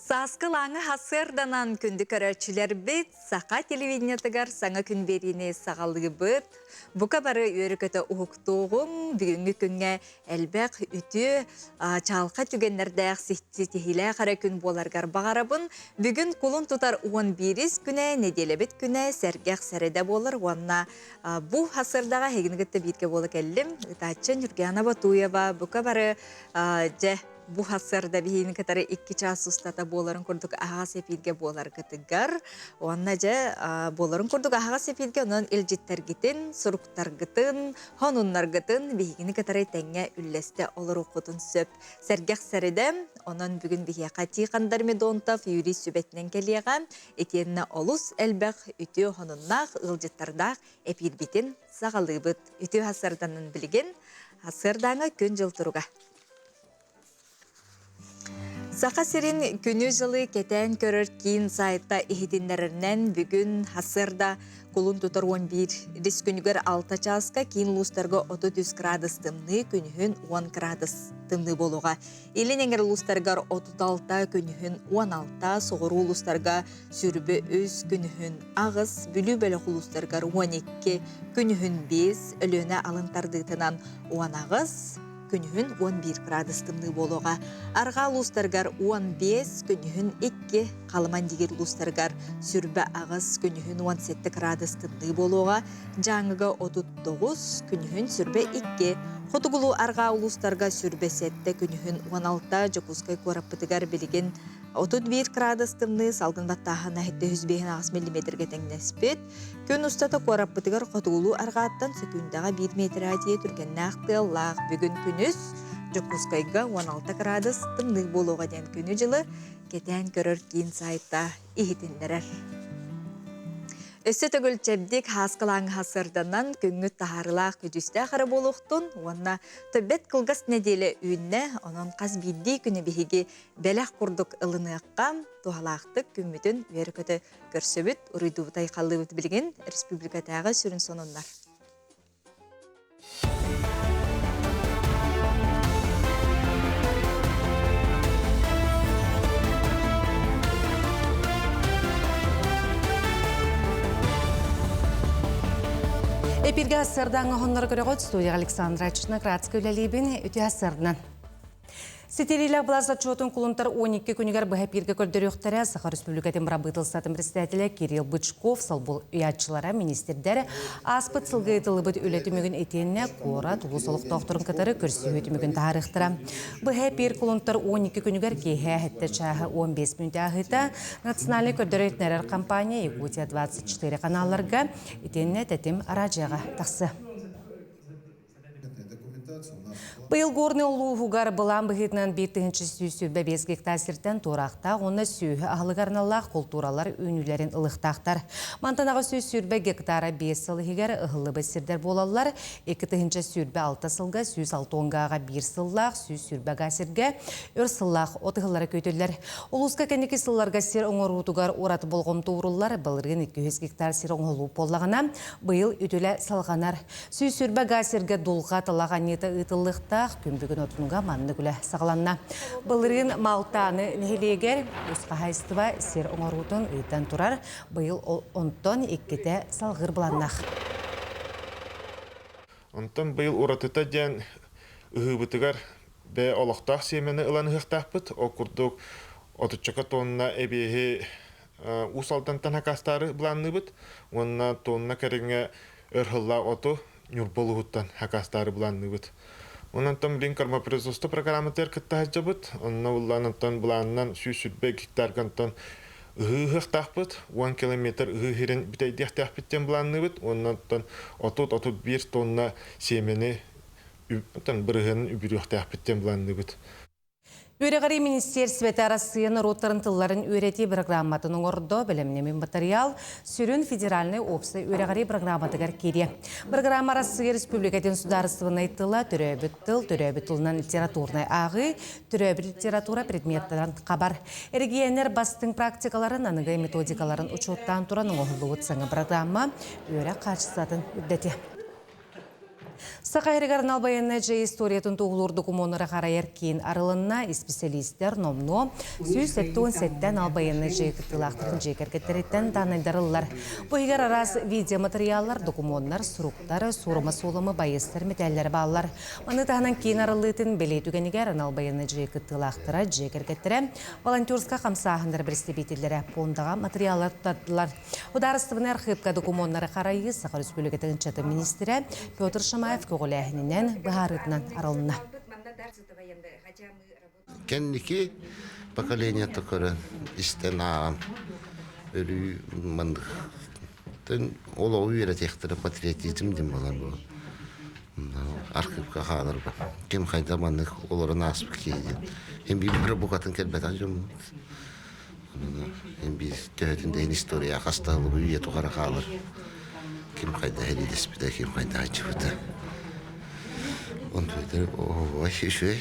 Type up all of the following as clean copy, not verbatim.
Сааскы лааҥы сарсыарданан күндү көрөөччүлэрбит саха телевидениетыгар саҥа күн биэриини саҕалыыбыт. Бука бары үөрэ-көтө уһуктуоҕуҥ, бүгүҥҥү күҥҥэ элбэх үтүө чаалха түгэннэрдээх ситиһиилээх эрэ күн буоларгар баҕарабын. Бүгүн кулун тутар 11-ис күнэ, нэдиэлэбит күнэ сэргэх сэрэдэ буолар уонна бу сарсыардаҕа эһигини кытта бииргэ буола кэллим. Ытааччы Нюргиана Батуева бука бары дьэ бу сарсыарда биһигини кытары 2 чаас устата буоларын курдук аһаҕас эфиргэ буоларгытыгар уонна дьэ буоларын курдук аһаҕас эфиргэ онон илдьиттэргитин, суруктаргытын, сонуннаргытын биһигини кытары тэҥҥэ үллэстэ олоруоххутун сөп. Сэргэх сэрэдэ, онон бүгүн биһиэхэ Тихон Дормидонтов юрист сүбэтинэн кэлиэҕэ, итиэннэ олус элбэх үтүө сонуннаах ыалдьыттардаах эпиирбитин саҕалыыбыт. Үтүө сарсыарданан билигин сарсыардааҥы күн-дьыл туруга. Саха сирин күнү-дьылы кэтээн көрөр киин сайта иһитиннэрэринэн бүгүн сарсыарда кулун тутар 11 рис күнүгэр 6 чааска киин улуустарга 33 градус тымныы, күнүһүн 10 градус тымныы буолуоҕа. Илин эҥэр улуустарыгар 36, күнүһүн 16, соҕуруу улуустарга сүрбэ 3, күнүһүн 8, Бүлүү бөлөх улуустарыгар 12, күнүһүн 5, Өлүөнэ алын тардыытынан 18, күнүһүн 11 градус тымныы буолуоҕа. Арҕаа улуустарыгар 15, күнүһүн 2, Халыман дигир улуустарыгар сүрбэ 8, күнүһүн 17 градус тымныы буолуоҕа. Дьааҥыга 39, күнүһүн сүрбэ 2, Хотугулуу арҕаа улуустарга сүрбэ 7, күнүһүн 16, Дьокуускай куораппытыгар билигин 31 градус тымныы, салгын баттааһына 758 миллиметргэ тэҥнэспит. Күн устата куораппытыгар хотугулуу арҕааттан сөкүүндэҕэ 1 миэтэрэ тиийэ түргэннээх тыаллаах. Бүгүн күнүс Дьокуускайга 16 градус тымныы буолуоҕа диэн күнү-дьылы кэтээн көрөр киин сайта иһитиннэрэр. Өссө төгүл чэбдик һааскылааҥҥа сырданан күҥҥүт таһаарыылаах көдьүүстээх эрэ буолуохтун уонна төбөт кылгас нэдиэлэ үүннэ, онон хас биирдии күнү биһиги бэлэх курдук ылыныахха, туһалаахтык күммүтүн үөрэ-көтө Көрсөбүт, уруйдуубут айхаллыыбыт билигин республикатааҕы сүрүн сонуннар. Эпиргэ сардаҥа хоннор көрөҕөт студия Александра Чеснократская үлэлиибин үтүө сарынан. Ситириилээх былаас отчуотун кулунтар 12 күнүгэр быһа эпииргэ көрдөрүөхтэрэ Саха Республикатын бырабыыталыстыбатын председателэ Кирилл Бычков, солбул ыйааччылара, министрдэр ааспыт сылга ыытыллыбыт үлэ түмүгүн итиэннэ куорат улуус олохтоохторун кытары көрсүһүү түмүгүн таһаарыахтара. Быһа эпиир кулунтар 12 күнүгэр киэһэ 7 чааһы 15 мүнүүтэ ааһыыта национальнай көрдөрөр-иһитиннэрэр компания Якутия-24 каналларга итиэннэ Тэтим араадьыйаҕа тахсыа. Быйыл Горнай улууһугар былаан быһыытынан 1125 гектар сиртэн туораахтаах уонна сүөһү аһылыгар аналлаах култууралар үүнүүлэрин ылыахтаахтар. Мантан 820 гектара 5 сыл иһигэр ыһыллыбыт сирдэр буолаллар. 2026 сылга 160 гааҕа биир сыллаах, 120 гаа сиргэ өр сыллаах от ыһыллара күүтүллэр. Улууска кэнники сылларга сир оҥоруутугар ураты болҕомто ууруллар. Былырыын 200 гектар сир оҥоһуллубут буоллаҕына, быйыл үтүлэ салҕанар. 120 га сиргэ дулҕа талах анньыыта ыытыллыахтаах, күн бүгүн отунуга маннык үлэ саҕаланна. Былырыын Малтааны нэһилиэгэр үс хаһаайыстыба сир оҥоруутун ыытан турар, быйыл онтон иккитэ салҕыыр былааннаах. Онтон быйыл уратыта диэн ыһыыбытыгар бэйэ олохтоох сиэмэни ылан ыһыахтаахпыт. Ол курдук отуччака тонна эбиэһи Уус Алдантан хакастаары былаанныыбыт уонна тонна кэриҥэ өр сыллаах оту Ньурба улууһуттан хакастаары былаанныыбыт. Онон билин кормопроизводство программатыгар кытта сылдьабыт. Онно буллаан онтон былаанынан 120 гектарга онтон ыһыы ыһыахтаахпыт, 10 километр ыһыы сирин бүтэйдиэхтээхпит диэн былаанныыбыт. Уонна оттон 30-31 тонна сиэмэни бырыһыанын үбүрүөхтээхпит диэн былаанныыбыт. Үөрэҕирии министиэристибэтэ Арассыыйа норуоттарын тылларын үөрэтии бырагырааматын оҥордо, бэлэмнэммит матырыйаал сүрүн федеральнай уопсай үөрэҕирии бырагырааматыгар киириэ. Бырагыраама Арассыыйа Республикатын судаарыстыбаннай тыла, төрөөбүт тыл, төрөөбүт тылынан литературнай ааҕыы, төрөөбүт литература предметтэрин хабар. Эрэгийиэннэр бастыҥ практикаларын, аныгы методикаларын учуоттаан туран оҥоһуллубут саҥа бырагыраама үөрэх хаачыстыбатын үрдэтиэ. Саха сиригэр анал байыаннай дьайыы историятын туоһулуур докумуоннары харайар киин арылынна. Исписэлиистэр номнуо 177 анал байыаннай дьайыы кыттыылаахтарын дьиэ кэргэттэриттэн даанайдарыллар. Бу иһигэр араас видеоматериаллар, докумуоннар, суруктар, суорума суолуму байыастар мэтээллэрэ бааллар. Маны таһынан киин арыллыытын бэлиэ түгэнигэр анал байыаннай дьайыы кыттыылаахтара, дьиэ кэргэттэрэ, волонтерскай хамсааһыннар бэрэстэбиитэллэрэ пуондаҕа матырыйааллар туттардылар. Судаарыстыбаннай архыыпка докумуоннары харайыы Саха Республикатын ыччатын министрэ Петр Шамаев көҕүлээһининэн быһаарыытынан арылынна. Кэнники поколениета көрөн, истэн ааҕан өрүү маннык олоҕу үөрэтиэхтэрэ патриотизм диэн буолар бу архыыпка хаалар бу ким хайда маннык олорон ааспыт киһи диэн һин биир бары букатын кэлбэтэх дьоммут Эн биир төһөтүн да иһин история хастаһылыбы үйэ тухары хаалар. Ким хайда сэриилэспитэ, ким хайда аччыбыта. Онтуйдары ой үчүгэй.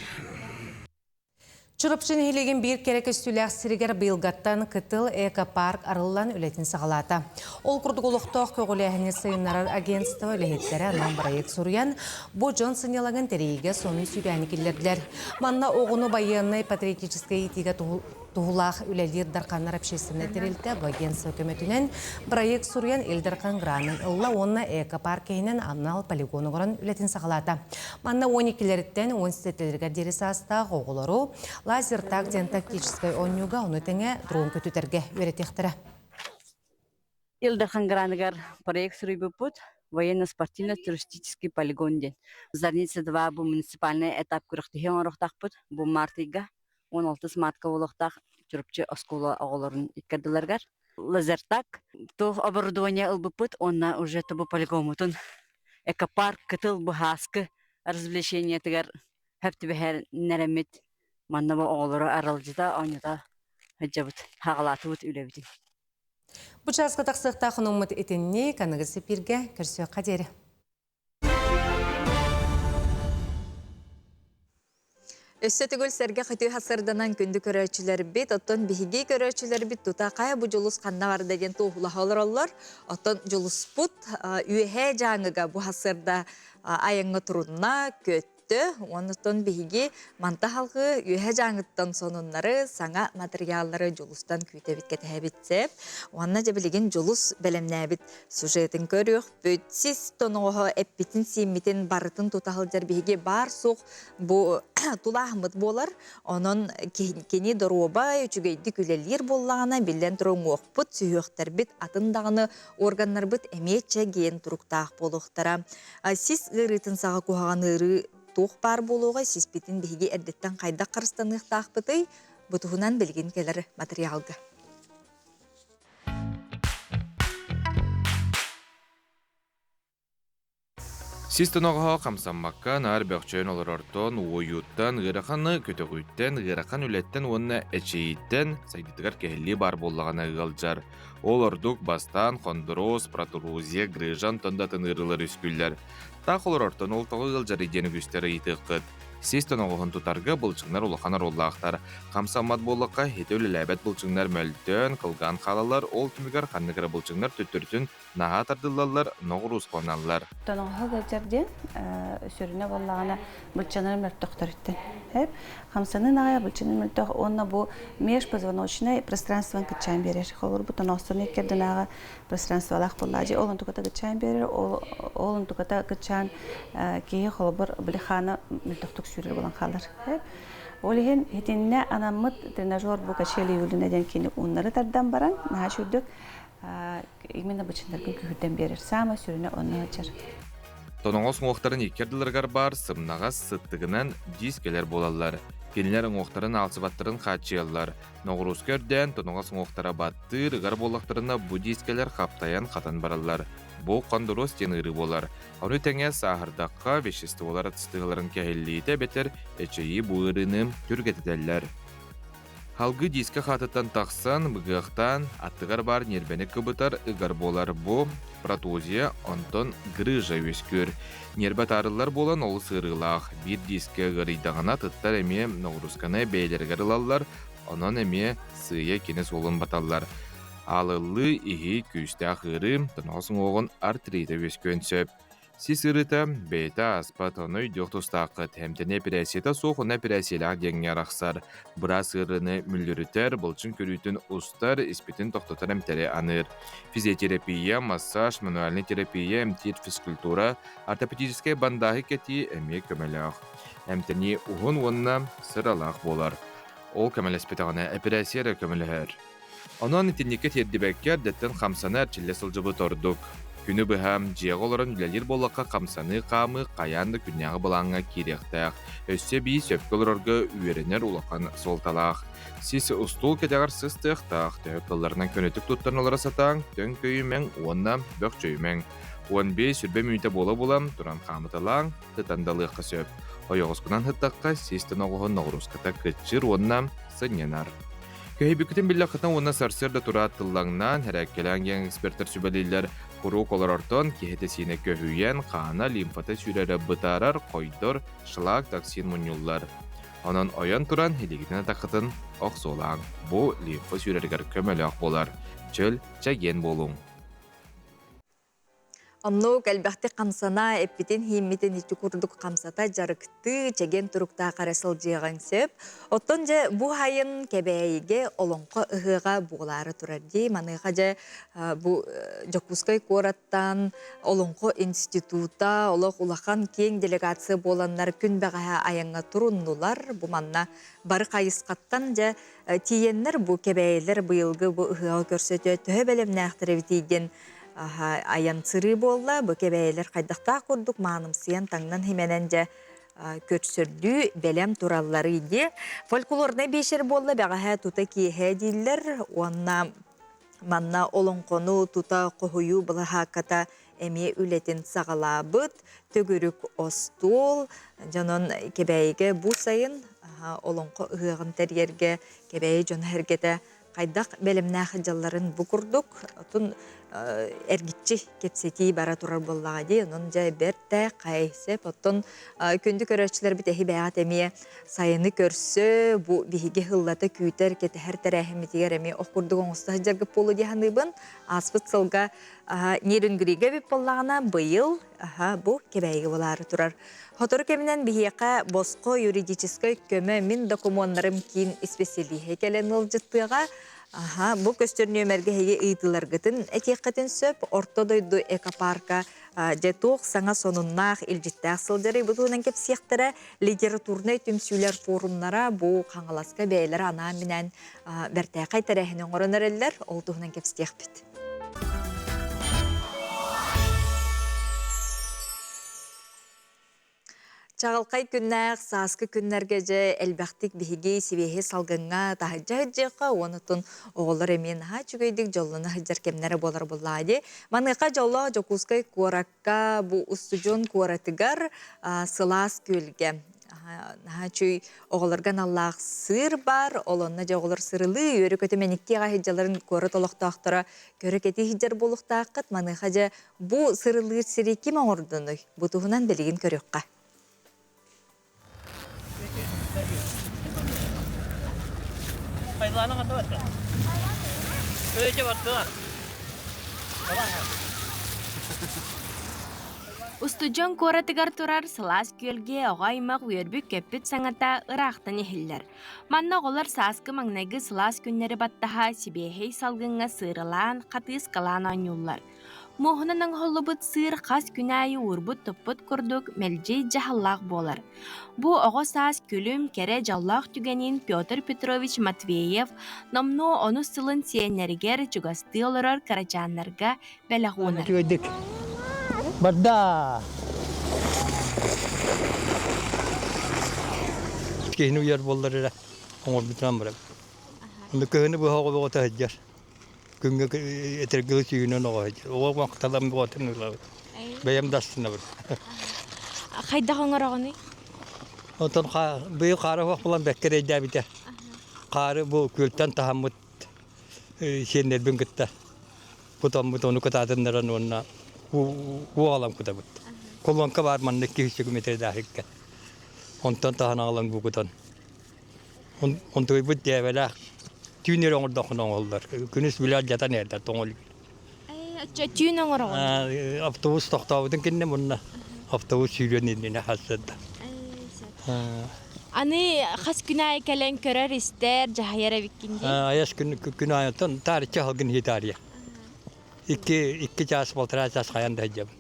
Чурапчы нэһилиэгин биир кэрэ көстүүлээх сиригэр быйылгаттан Кытыл эко-парк арыллан үлэтин саҕалаата. Ол курдук олохтоох көҕүлээһини сайыннарар агентство үлэһиттэрэ анал бырайыак суруйан, бу дьон сынньалаҥын тэрийиигэ сонун сүүрээни киллэрдилэр. Манна оҕону байыаннай патриотическай иитиигэ туһулаах үлэлиир Дарханнар общественнай тэрилтэ бу агентство көмөтүнэн бырайыак суруйан Ил Дархан гранын ылла уонна эко-парк иһинэн анал полигон оҥорон үлэтин саҕалаата. Манна 12-лэриттэн 17-лэригэр диэри саастаах оҕолору лазертаг диэн тактическай оонньууга ону тэҥэ дрон көтүтэргэ үөрэтиэхтэрэ. Ил Дархан граныгар проект суруйбуппут военно-спортивно-туристический полигон диэн. Зарница-2 бу муниципальный этап күрэхтэһии оҥоруохтаахпыт бу март ыйга. 16 мартка буолуохтаах Чурапчы оскуола оҕолорун иккардыларыгар. Лазертаг туох оборудование ылбыппыт уонна уже тобу полигоммутун экопарк кытыл быһааскы развлечениетыгар хөп түбэһэрнэрэммит манна бу оҕолору аралдьыта оонньото сылдьабыт хаҕалаатыбыт үлэбитин. Бу чааска тахсыахтаах хонуммут итинник аныгы сипииргэ көрсүөххэ диэри. Өссө төгүл сэргэх үтүө сарданан күндү көрөөччүлэрбит, оттон биһиги көрөөччүлэрбит тута хайа бу дьулус ханна барда диэн туоһулаһа олороллор. Оттон дьулуспут үөһээ дьааҥыга бу сарда айаҥҥа турунна, көт Оннуттан биһиги манта халгы үөһэ дьааҥыттан сонуннары, саҥа матырыйааллары Дьулустан күүтэбит кэтэһэбит сеп. Уонна дьэ билигин Дьулус бэлэмнээбит сюжетын көрүөхпүт. Сис тоноҕоһо эппитин-сииммитин барытын тута сылдьар биһиги баар-суох бу тулааһыммыт буолар. Онон кини доруобай, үчүгэйдик үлэлиир буоллаҕына, биллэн турар уҥуохпут, сүһүөхтэрбит, атын даҕаны органнарбыт эмиэ чэгиэн туруктаах буолуохтара. Сис ыарыытын саҕа куһаҕан ыарыы туох баар буолуоҕай, сиспитин биһиги эрдэттэн хайдах харыстаныахтаахпытый? Бу туһунан билигин кэлэр матырыйаалга. Сис тоноҕоһо хамсаммакка наар бөхчөйөн олорортон, уойууттан, ыараханы көтөҕүүттэн, ыарахан үлэттэн уонна эчэйииттэн сайдыытыгар кэһиллии баар буоллаҕына ыалдьар. Ол ордук бастаан хондроз, протрузия, грыжа онтон да атын ыарыылар үскүүллэр. Таах олорортон ол тоҕо ыалдьарый диэн үгүстэр ыйытыаххыт. Сис тоноҕоһун тутарга былчыҥнар улахан оруоллаахтар. Хамсаммат буоллахха, ити үлэлээбэт былчыҥнар мөлтөөн, кылгаан хаалаллар, ол түмүгэр ханнык эрэ былчыҥнар төттөрүтүн наһаа тардыллаллар, ноҕуруускаланаллар. Тоноҕоһо ыалдьар диэн сүрүнэ буоллаҕына былчанар мөлтөхтөрүттэн. Хамсаныы аҕай былчаныы мөлтөх уонна бу межпозвоночное пространствон кыччаан биэрэр. Холобур бу тоноҕосторун иккэрдинээҕи пространстволаах буоллаа дьэ ол онтуката кыччаан биэрэр, ол онтуката кыччаан киһи холобур били хаана мөлтөхтүк сүүрэр буолан хаалар. Ол иһин итиннэ анаммыт тренажер бу качели Юлина диэн кини ууннары тардан баран наһаа үчүгдүк именно бычыннаргын күһүрдэн биэрэр. Саамай сүрүнэ онно сылдьар. Тоноҕос уҥуохтарын икки ардыларыгар баар сымнаҕас сыттыгынан дискэлэр буолаллар. Кинилэр уҥуохтарын аалсыбаттарын хааччыйаллар. Ноҕурууска үрдээн тоноҕос уҥуохтара баттыыр, ыгар буоллахтарына бу дискэлэр хаптайан хатан бараллар. Бу хондуруос диэн ыарыы буолар. Ону тэҥэ сааһырдахха веществолар ацетиларын кэһиллиитэ эбэтэр эчэйии бу ыарыыны түргэтитэллэр. Халгы диискэ хаатыттан тахсан, быгыахтаан, аттыгар баар ньиэрбэни кыбытар, ыгар буолар. Бу протозия, онтон грыжа үөскүүр. Ньиэрбэ таарыллар буолан олус ыарыылаах. Биир диискэ ыарыйдаҕына атыттар эмиэ ноҕуруусканы бэйэлэригэр ылаллар, онон эмиэ сыыйа кини суолун баталлар. Аалыллыы, иһии, күүстээх ыарыы, тоноҕос уҥуоҕун артрита үөскүөн сөп. Сис ыарыыта бэйэтэ ааспат, ону өйдүөх тустааххыт. Эмтэнии эпэрээссийэтэ суох уонна эпэрээссийэлээх диэҥҥэ арахсар. Быраас ыарыыны мүллүрүтэр, былчыҥ көрүүтүн устар, испитин тохтотор эмтэри аныыр. Физиотерапия, массаж, мануальнай терапия, эмтиир физкультура, ортопедическай бандааһы кэтии эмиэ көмөлөөх. Эмтэнии уһун уонна сыралаах буолар. Ол көмөлөспөтөҕүнэ эпэрээссийэ эрэ көмөлөһөр. Онон итинниккэ тиэрдибэккэ эрдэттэн хамсана эрчиллэ сылдьыбыт ордук. Күнү быһа дьиэҕэ олорон үлэлиир буоллахха хамсаныы хаамыы хайаан да күннээҕи былааҥҥа киириэхтээх. Өссө эбии сөпкө олорорго үөрэнэр улахан суолталаах. Сис устуул кэтэҕэр сыстыахтаах, төһө кылларынан көнөтүк туттан олоро сатааҥ, төҥкөйүмэҥ уонна бөхчөйүмэҥ. 15 сүрбэ мүнүүтэ буола-буола туран хаамыталааҥ, сытан да ылыахха сөп. Ойоҕоскунан сыттахха сис тоноҕоһун ноҕурууската кыччыыр уонна сынньанар. Көһүйбүккүтүн биллэххитинэ уонна сарсыарда тураат тыллаҥнаан, эрээккэлээн диэн экспертэр сүбэлииллэр. Куруук олорортон киһи этэ-сиинэ көһүйэн, хаана, лимфата сүүрэрэ бытаарар, хойдор, шлак, токсин мунньуллар. Онон ойон туран илиигитин атаххытын охсуолааҥ. Бу лимфа сүүрэригэр көмөлөөх буолар. Чөл, чэгиэн буолуҥ. Оннук элбэхтик хамсана, эппитин-ииммитин ити курдук хамсата дьарыктыы, чэгиэн туруктаах эрэ сылдьыаҕыҥ сөп. Оттон дьэ бу сайын Кэбээйигэ Олоҥхо ыһыаҕа буолаары турар дии. Маныаха дьэ бу Дьокуускай куораттан Олоҥхо института олох улахан киэҥ делегация буоланнар күн бэҕэһээ айаҥҥа туруннулар. Бу манна бары хайысхаттан дьэ тиийэннэр бу Кэбээйилэр быйылгы бу ыһыаҕы көрсөтө төһө бэлэмнээхтэр эбитий диэн айан сырыы буолла. Бу кэбээйилэр хайдахтаах курдук маанымсыйан таҥнан-химэнэн дьэ көрсөрдүү бэлэм туралларый дии. Фольклорнай биэчэр буолла бэҕэһээ тута киэһэ дииллэр уонна манна олоҥхону тута хоһуйуу былаһаакката эмиэ үлэтин саҕалаабыт. Төгүрүк остуол дьонон Кэбээйигэ бу сайын олоҥхо ыһыаҕын тэрийэргэ Кэбээйи дьоно-сэргэтэ хайдах бэлэмнээх дьалларын бу курдук отун эргиччи кэпсэтии бара турар буоллаҕа дии. Онон дьэ бэрт хайсеп оттон күндү көрөөччүлэрбит эһи бэйэҕит эмиэ сайыны көрсө бу биһиги һыллата күүтэр кэтэһэр тэрээһиммитигэр эмиэ ох курдук оҥосто сылдьаргыт буолуо дии саныыбын. Ааспыт сылга Нерюнгрига эбит буоллаҕына быйыл бу Кэбээйигэ буолаары турар. Сотору кэминэн биһиэхэ босхо юридическай көмө мин докумуоннарым киин исписэлииһэ кэлэн ыалдьыттыаҕа. Аха, бу көстөр нүөмэргэ эһиги ыйытыыларгытын этиэххитин сөп. Орто дойду экопарка дьэ туох саҥа сонуннаах, илдьиттээх сылдьарый бу туһунан кэпсиэхтэрэ. Литературнай түмсүүлэр форумнара бу Хаҥаласка бэйэлэрэ анаан-минээн бэртээхэй тэрээһини оҥорон эрэллэр. Ол туһунан кэпсиэхпит. Чаҕылхай күннээх сааскы күннэргэ дьэ элбэхтик биһиги сибиэһи салгыҥҥа таһырдьа сылдьыахха уонутун оҕолор эмиэ наһаа үчүгэйдик дьоллоно сылдьар кэмнэрэ буолар буоллаҕа дии. Маныаха дьоллоох Дьокуускай куоракка бу устудьуон куоратыгар сылаас күөлгэ наһаа үчүгэй оҕолорго аналлаах сыыр баар, ол онно дьэ оҕолор сырылыы, үөрэ-көтө мэниктии аҕай сылдьалларын куорат олохтоохторо көрө-кэтии сылдьар буолуохтааххыт. Маныаха дьэ бу сырылыыр сири ким оҥордунуй? Бу туһунан билигин көрүөххэ. Устудьуон куоратыгар турар сылаас күөлгэ оҕо аймах үөрбүт-көппүт саҥата ыраахтан иһиллэр. Манна оҕолор сааскы маҥнайгы сылаас күннэри баттаһа сибиэһэй салгыҥҥа сыыралаан, хатыыскалаан оонньууллар. Муоһунан оҥоһуллубут сыыр хас күн аайы уурбут-туппут курдук мэлдьи дьаһаллаах буолар. Бу оҕо саас күлүм, кэрэ дьоллоох түгэнин Петр Петрович Матвеев номнуо онус сылын сиэннэригэр чугастыы олорор кырачааннарга бэлэх уунар. Үчүгэйдик барда. Киһини уйар буоллар эрэ оҥорбутунан барабын. Онно кыһыны быһа оҕо сылдьар. Күҥҥэ этэргэ сүүнэн оҕо сылдьар. Оҕо махталан буотун ылабыт. Бэйэм да астынабын. Хайдах оҥороҕунуй? Онтон быйыл хаара суох буолан бэккэ эрэйдээбитэ. Хаары бу күөлтэн таһаммыт сиэннэрбин кытта кутаммыт ону кытаатыннаран уонна уу аҕалан кутабыт. Колонка баар маннык киһи метрдааһыкка. Онтон таһан аҕалан бу кутан. Онтуйбут дьээбэлээх түүн эрэ оҥордоххуна оҥоһуллар. Күнүс билэ алдьатан эрдэ тоҥол. Оччо түүн оҥороҕун? Автобус тохтообутун кэннэ мунна автобус сүүрүөн иннинэ хассыда. Аны хас күн аайы кэлэн көрөр-истэр, дьаһайар эбиккин дии? Айас күн күн аайыттан таарыччы халгын иһи таарыйа. Икки икки чаас, полтора чаас хайан да сылдьабын.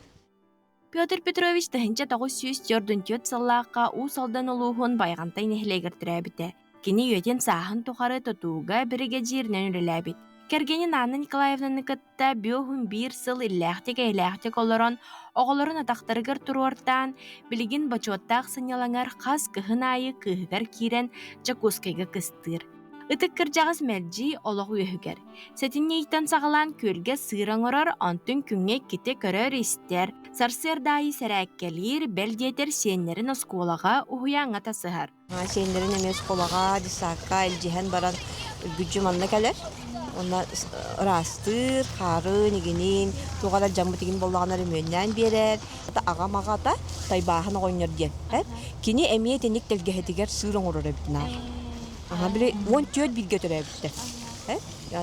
Петр Петрович 1944 сыллаахха Уус Алдан улууһун Байҕантай нэһилиэгэр төрөөбүтэ. Кини үйэтин сааһын тухары тутууга биригэдьииринэн үлэлээбит. Кэргэнин Анна Николаевнаны кытта бүөһүн биир сыл иллээхтик-эйэлээхтик олорон, оҕолорун атахтарыгар туруортаан, билигин бочуоттаах сынньалаҥар хас кыһын аайы кыыһыгар киирэн Дьокуускайга кыстыыр. Ытык кырдьаҕас мэлдьи олох үөһүгэр. Сэтинньи ыйтан саҕалаан күөлгэ сыыр оҥорор, онтун күҥҥэ иккитэ көрөр-истэр, сарсыарда аайы сэрээккэлиир, бэл диэтэр сиэннэрин оскуолаҕа, уһуйааҥҥа тасыһар. Сиэннэрин эмиэ оскуолаҕа, детсадка илдьиһэн баран үргүдьү манна кэлэр. Уонна ыраастыыр, хаарын, игинин, туох эрэ дьаммыт игин буоллаҕына өрөмүөннээн биэрэр. Аҕам аҕата Тайбааһын оҕонньор диэн. Кини эмиэ итинник тэлгэһэтигэр сыыр оҥорор эбит наар. Аха били 14 бииргэ төрөөбүттэр.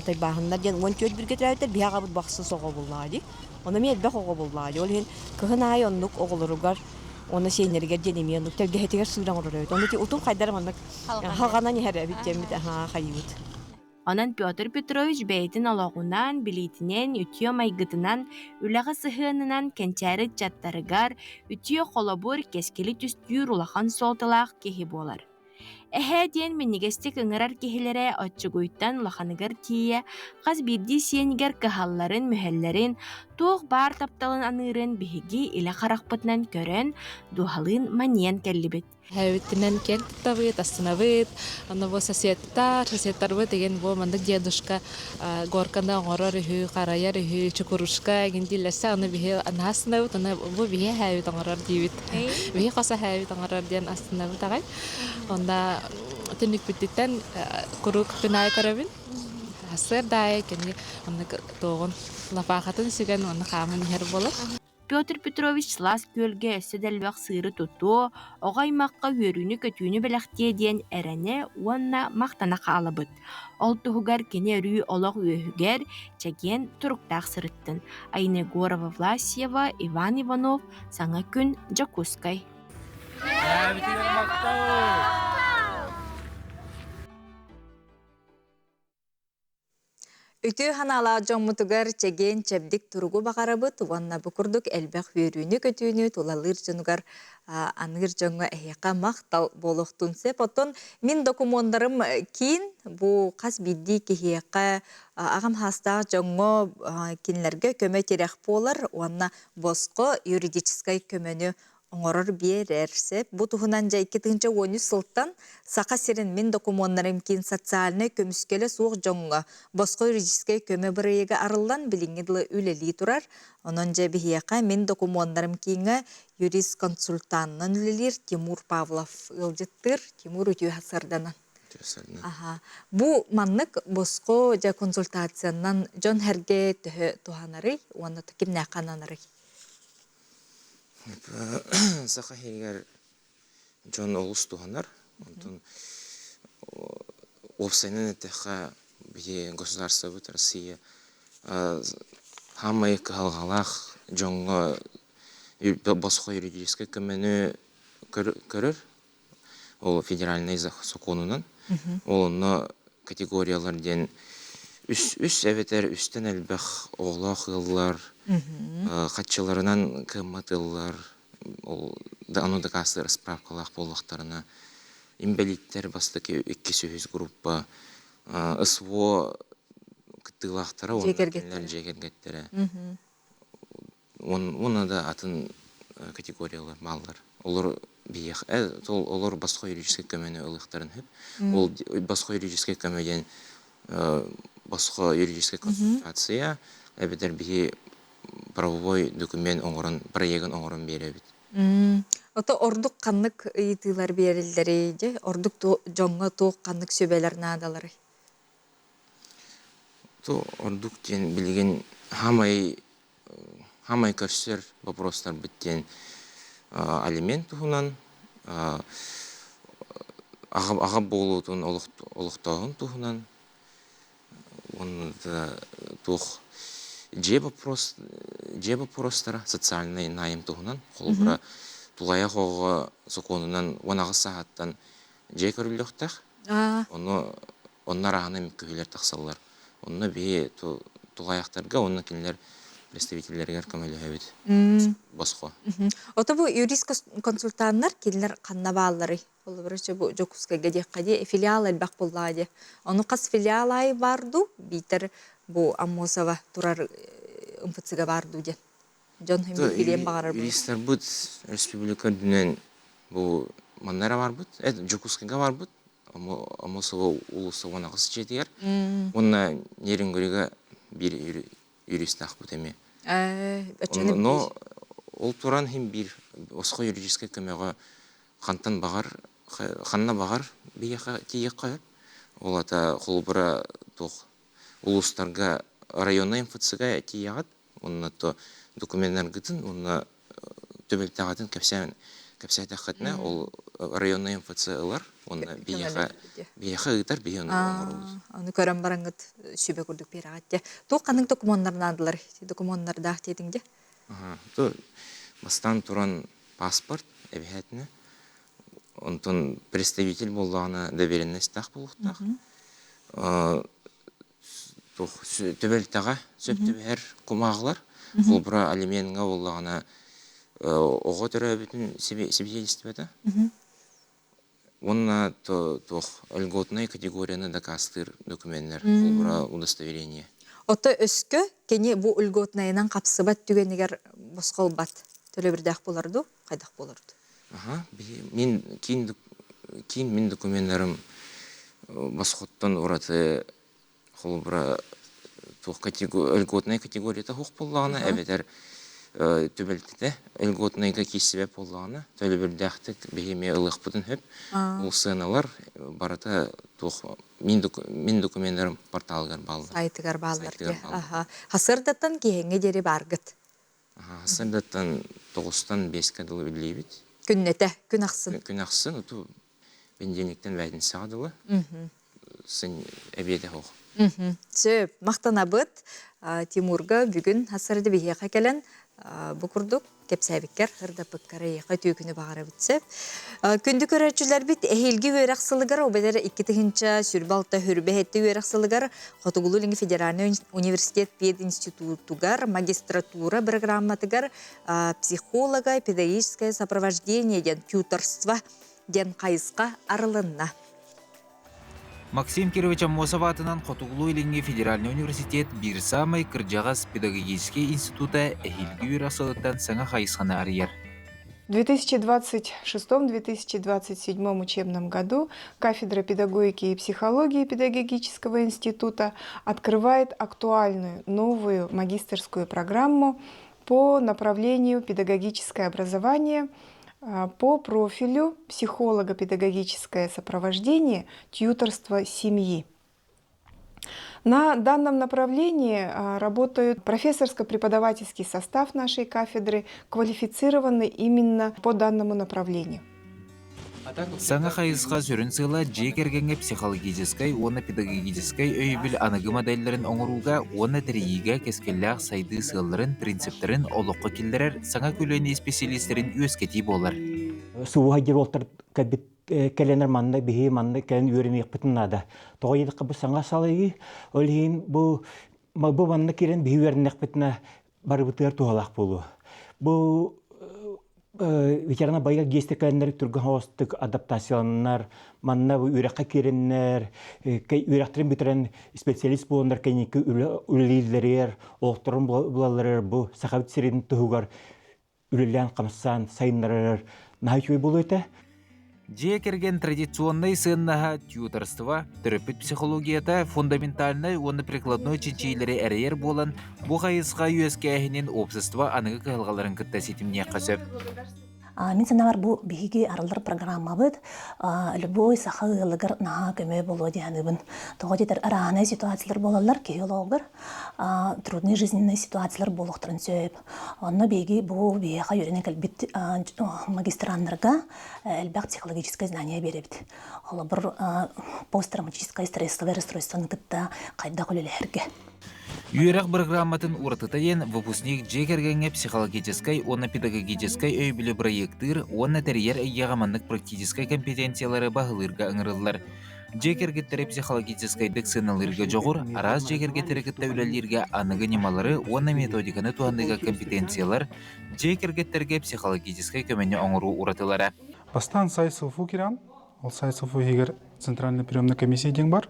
Тайбааһыннар диэн 14 бииргэ төрөөбүттэр, биһи аҕабыт бахсыс оҕо буллаҕа дии. Ону эмиэ элбэх оҕо буллаҕа дии. Ол иһин кыһын аайы оннук оҕолоругар уонна сиэннэригэр диэн эмиэ оннук тэлгэһэтигэр сыыр оҥорор эбит. Ону ити утум хайдар маннык халҕанан иһэр эбит диэммит аһаа хайыыбыт. Онон Петр Петрович бэйэтин олоҕунан, билиитинэн, үтүө майгытынан, үлэҕэ сыһыанынан кэнчээри ыччаттарыгар үтүө холобур, кэскили түстүүр улахан суолталаах киһи буолар. Эһээ диэн минньигэстик ыҥырар киһилэрэ оччугуйтан улаханыгар тиийэ хас биирдии сиэнигэр кыһалларын-мүһэллэрин, туох баар тапталын аныырын биһиги илэ харахпытынан көрөн, дууһалыын манньыйан кэллибит. Эбитинэн киэн туттабыт, астынабыт. Онно бу соседтар, соседтарбыт деген бу маннык дедушка горканы оҥорор үһү, харайар үһү, чукурушка игин дииллэрсэ, аны биһи наһаа астынабыт, аны бу биһи эһээбит оҥорор диибит. Биһи хос эһээбит оҥорор диэн астынабыт аҕай. Онно түннүкпүтүттэн куруук күн аайы көрөбүн. Сарсыарда аайы кини оннук туоҕун лапаахатын сүгэн уонна хааман иһэр буолар. Петр Петрович сылаас күөлгэ өссө да элбэх сыыры тутуо, оҕо аймахха үөрүүнү-көтүүнү бэлэхтиэ диэн эрэнэ уонна махтана хаалабыт. Ол туһугар кини өрүү олох үөһүгэр, чэгиэн туруктаах сырыттын. Айна Егорова-Власьева, Иван Иванов, Саҥа күн, Дьокуускай. Үтүө санаалаах дьоммутугар чэгиэн-чэбдик туругу баҕарабыт уонна бу курдук элбэх үөрүүнү-көтүүнү тулалыыр дьонугар аныыр дьоҥҥо эһиэхэ махтал буолуохтун сөп. Оттон мин докумуоннарым киин бу хас биирдии киһиэхэ аҕам саастаах дьоҥҥо кинилэргэ көмө-тирэх буолар уонна босхо юридическай көмөнү оҥорор биэрэр сөп. Бу туһунан дьэ 2013 сылтан Саха сирин мин докумуоннарым киин социальнай көмүскэлэ суох дьоҥҥо босхо юридическай көмө бырайыага арыллан билиҥҥи дылы үлэлии турар. Онон дьэ биһиэхэ мин докумуоннарым кииҥҥэ юрист-консультанынан үлэлиир Тимур Павлов ыалдьыттыыр. Тимур үтүө сарданан. Аха. Бу маннык босхо дьэ консультациянан дьон сэргэ төһө туһанарый уонна кимнээххэ ананарый? Саха иһигэр дьон олус туһанар. Онтон уопсайынан эттэххэ, биһи государствобыт Россия хаамай кыһалҕалаах дьоҥҥо босхо юридическай көмөнү көрөр. Ол федеральнай сокуонунан. Ол онно категориялар диэн үс, үс эбэтэр үстэн элбэх оҕолоох ыаллар, хаччыларынан кыаммат ыаллар, ол ону дакаастыыр справкалаах буоллахтарына, инбэлииттэр бастакы иккис үһүс группа, СВО кыттыылаахтара уонна кинилэр дьиэ кэргэттэрэ. Уонна да атын категориялар бааллар. Олор биһиэхэ олор босхо юридическай көмөнү ылыахтарын сөп. Ол босхо юридическай көмө диэн босхо юридическай консультация эбэтэр биһи правовой документ оҥорон проегын оҥорон биэрэбит. Ото ордук ханнык ыйытыылар биэрэллэрий дьэ ордук дьоҥҥо туох ханнык сүбэлэр наадаларый? То ордук диэн билигин хаамай хаамай көрсөр боппуруостарбыт диэн алимент туһунан, аҕа буолуутун олохтооһун туһунан уонна да туох Дьиэ вопрос дьиэ боппуруостара социальнай найм туһунан холобура тулайах оҕо сокуонунан 18 сааһыттан дьиэ көрүллүөхтээх. Ону онно арааһынай мөккүһүүлэр тахсаллар. Онно биһи тулаайахтарга уонна кинилэр представителлэригэр көмөлөһөбүт босхо. Ото бу юрист консультаннар кинилэр ханна баалларый? Холобура, бу Дьокуускайга диэххэ дии филиал элбэх буоллаҕа дии. Ону хас филиал аайы баар дуу, биитэр бу Аммосова турар МФЦ-га баар дуу диэн. Дьон билиэн баҕарар. Юристарбыт республика үрдүнэн бу манна эрэ барбыт, Дьокуускайга барбыт, Аммосова улууса 18 дьиэтигэр. Уонна Нерюнгрига биир юристаахпыт эмиэ. Но ол туран иһин биир босхо юридическай көмөҕө хантан баҕар ханна баҕар биһиэхэ тиийиэххэ сөп. Ол ата холобура туох улуустарга районнай МФЦ-га тиийэҕит уонна то докуменнаргытын уонна түбэлтэҕитин кэпсээн кэпсээтэххитинэ ол районнай МФЦ ылар уонна биһиэхэ биһиэхэ ыытар биһи ону оҥоробут. Ону көрөн бараҥҥыт сүбэ курдук биэрэҕит дии. Туох ханнык докумуоннар наадалар? Докумуоннардаах диэтиҥ дии. Бастаан туран паспорт эбэһээтинэ онтон представитель буоллаҕына доверенностаах буолуохтаах. Түбэлтэҕэ сөп түбэһэр кумааҕылар. Холобура, алиментҥа буоллаҕына оҕо төрөөбүтүн свидетельствота. Уонна туох льготнай категорияны дакаастыыр докуменнар, холобура, удостоверение. Ото өскө кини бу льготнайынан хапсыбат түгэнигэр босхолбат төлөбүрдээх буолар дуу, хайдах буолар дуу? Аха, мин киин киин мин докуменнарым босхоттон ураты холобура туох льготнай категорията суох буоллаҕына эбэтэр түбэлтэтэ льготнайга киирсибэт буоллаҕына төлөбүрдээхтик биһи эмиэ ылыахпытын сөп. Ол сыаналар барыта туох мин докуменнарым порталыгар бааллар. Сайтыгар бааллар. Аха. Хасырдаттан киһиҥҥэ диэри бааргыт. Хасырдаттан тоҕустан биэскэ дылы үлэлиибит. Күннэтэ, күн ахсын. Күн ахсын, оту бэнидиэнньиктэн бээтинсэҕэ дылы. Сын эбиэтэ суох. Сөп, махтанабыт Тимурга бүгүн хасырды биһиэхэ кэлэн бу курдук кэпсээбиккэр ырдаппыккар эйиэхэ үтүө күнү баҕарабыт сөп. Күндү көрөөччүлэрбит эһиилги үөрэх сылыгар обедер 2026 хүрбэһэтти үөрэх сылыгар Хотугулуу-Илиҥҥи федеральнай университет пединститутугар магистратура программатыгар психолога педагогическое сопровождение диэн тьюторство диэн хайысха арылынна. Максим Кирович Аммосов аатынан Хотугулуу-Илиҥҥи федеральнай университет биир саамай кырдьаҕас педагогическай института эһиилги үөрэх сылыттан саҥа хайысханы арыйар. В 2026-2027 учебном году кафедра педагогики и психологии Педагогического института открывает актуальную новую магистерскую программу по направлению педагогическое образование по профилю психолого-педагогическое сопровождение тьюторство семьи. На данном направлении работает профессорско-преподавательский состав нашей кафедры, квалифицированный именно по данному направлению. Саҥа хайысха сүрүн сыала дьиэ кэргэҥҥэ психологическай уонна педагогическай өйөбүл аныгы моделлэрин оҥорууга уонна тэрийиигэ кэскиллээх сайдыы сыалларын, принциптэрин олоххо киллэрэр саҥа көлүөнэ исписэлиистэрин үөскэтии буолар. Сууһа дьируолтар кэлбит кэлэнэр манна биһи манна кэлэн үөрэниэхпитин наада. Тоҕо диэтэххэ бу саҥа салайыы, ол иһин бу бу манна киирэн биһи үөрэннэхпитинэ барыбытыгар туһалаах буолуо. Бу ветерана байга гиэстэ кэлэннэр түргэн соҕустук адаптацияланнар, манна бу үөрэххэ киирэннэр, үөрэхтэрин бүтэрэн специалист буоланнар кэнники үлэлииллэригэр, олохторун булалларыгар бу Сахабыт сирин туһугар үлэлээн-хамсаан сайыннарар наһаа үчүгэй буолуо этэ. Дьиэ кэргэн традиционнай сыаннаһа тьюторство, төрөппүт психологията фундаментальнай уонна прикладной чинчийиилэри эрэйэр буолан, бу хайысха үөскээһинин общество аныгы кыһалҕаларын кытта ситимниэххэ сөп. Мин санаабар бу биһиги арыллар программабыт любой саха ыалыгар наһаа көмө буолуо дии саныыбын. Тоҕо диэтэр араанай ситуациялар буолаллар киһи олоҕугар трудный жизненный ситуациялар буолуохтарын сөп. Онно биһиги бу биһиэхэ үөрэнэн кэлбит магистраннарга элбэх психологическое знание биэрэбит. Холобур, посттравматическое стрессовое расстройствоны кытта хайдах үлэлэһэргэ. Үөрэх бырагырааматын уратыта диэн выпускник дьиэ кэргэҥҥэ психологическай уонна педагогическай өйөбүлү бырайыактыыр уонна тэрийэр эйгэҕэ маннык практическай компетенциялары баһылыырга ыҥырыллар. Дьиэ кэргэттэри психологическайдык сыаналыырга дьоҕур, араас дьиэ кэргэттэри кытта үлэлииргэ аныгы ньымалары уонна методиканы туһаныыга компетенциялар, дьиэ кэргэттэргэ психологическай көмөнү оҥоруу уратылара. Бастаан сайт СЛФУ киирэн, ол сайт СЛФУ иһигэр Центральная приемная комиссия диэн бар,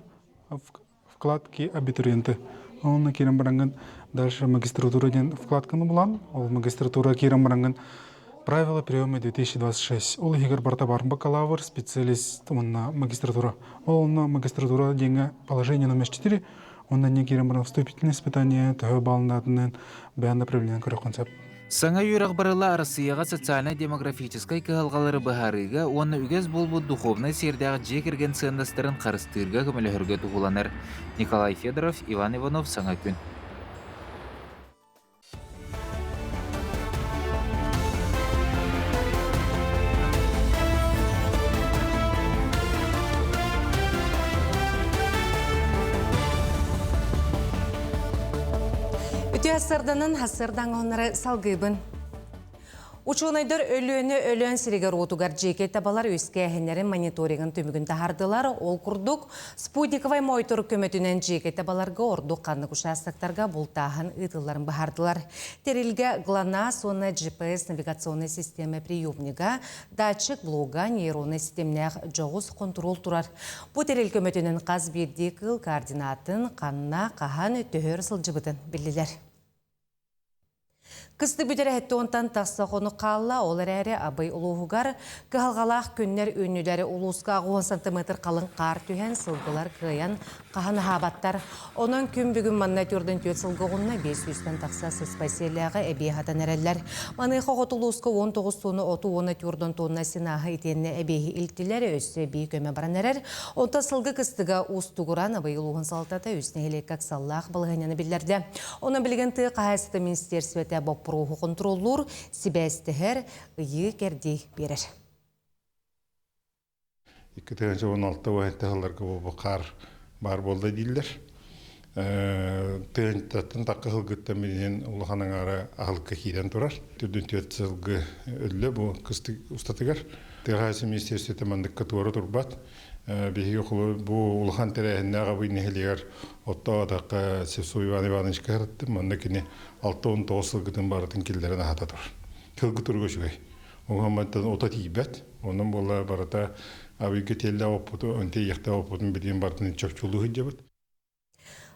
вкладки абитуриенты. Онно киирэн бараҥҥын дальше магистратура диэн вкладканы булан, ол магистратура киирэн бараҥҥын Правила приема 2026. Ол иһигэр барыта бар бакалавр, специалист уонна магистратура. Ол онно магистратура диэҥҥэ положение номер 4, онно не киирэн баран вступительное испытание төһө баллнаатынан бэйэн направление көрөххүн сөп. Саҥа үөрэх барыла Арассыыйаҕа социальнай-демографическай кыһалҕалары быһаарыыга уонна үгэс буолбут духовнай сиэрдээх дьиэ кэргэн сыаннастарын харыстыырга көмөлөһөргө туһуланар. Николай Федоров, Иван Иванов Саҥа күн. Үтүө сарданын хасырдан оннары салгыыбын. Учуонайдар Өлүөнэ Өлөөн сиригэр-уотугар дьиэкэй табалар үөскээһиннэрин мониторингын түмүгүн таһаардылар. Ол курдук, спутниковай мойтор көмөтүнэн дьиэкэй табаларга ордук ханнык участоктарга бултааһын ыытылларын быһаардылар. Тэрилгэ ГЛОНАСС уонна GPS навигационнай система приемнига, датчик блога, нейроннай системнээх дьоҕус хонтуруол турар. Бу тэрил көмөтүнэн хас биирдии кыыл координатын, ханна, хаһан, төһө өр сылдьыбытын биллилэр. Кыстык бүтэр онтон тахса хонук хаалла, ол эрээри Абый улууһугар кыһалҕалаах күннэр үүннүлэр. Улууска 10 сантиметр халыҥ хаар түһэн, сылгылар кыайан хаһан аһаабаттар. Онон күн бүгүн манна 44 сылга оҕунна 500-тэн тахса сыспай сиэллээҕи эбии аһатан эрэллэр. Маныаха хоту улууска 19 тонна оту уонна 4 тонна сенааһы итиэннэ эбиэһи илтилэр, өссө эбии көмө баран эрэр. Онтон сылгы кыстыга уустугуран Абый улууһун салалтата үс нэһилиэккэ ыксаллаах балаһыанньаны биллэрдэ. Онон билигин тыа хаһаайыстыбата министиэристибэтэ боппуруоһу хонтуруоллуур, сибээстэһэр, ыйыы-кэрдии биэрэр. 2016 уһанта сылларга бу хаар баар буолла дииллэр. Тыһыынчаттан тахха сылгыттан билигин улахан аҥаара аһылыкка киирэн турар. Төрдүн түөрт сылгы өллө бу кыстык устатыгар. Тыа хаһаайыстыба министиэристибэтэ манныкка туора турбат. Биһиги бу улахан тэрээһиннээх Абый нэһилиэгэр оттоотоххо Севцов Иван Ивановичка сырыттым. Манна кини 69 сылгытын барытын киллэрэн аһата турар. Сылгы туруга үчүгэй. Оҥоммоттон ото тиийбэт. Онон буолла барыта Абыйга тиэллээх оппуту, тиийиэхтээх оппутун билигин барытын чопчулуу сылдьабыт.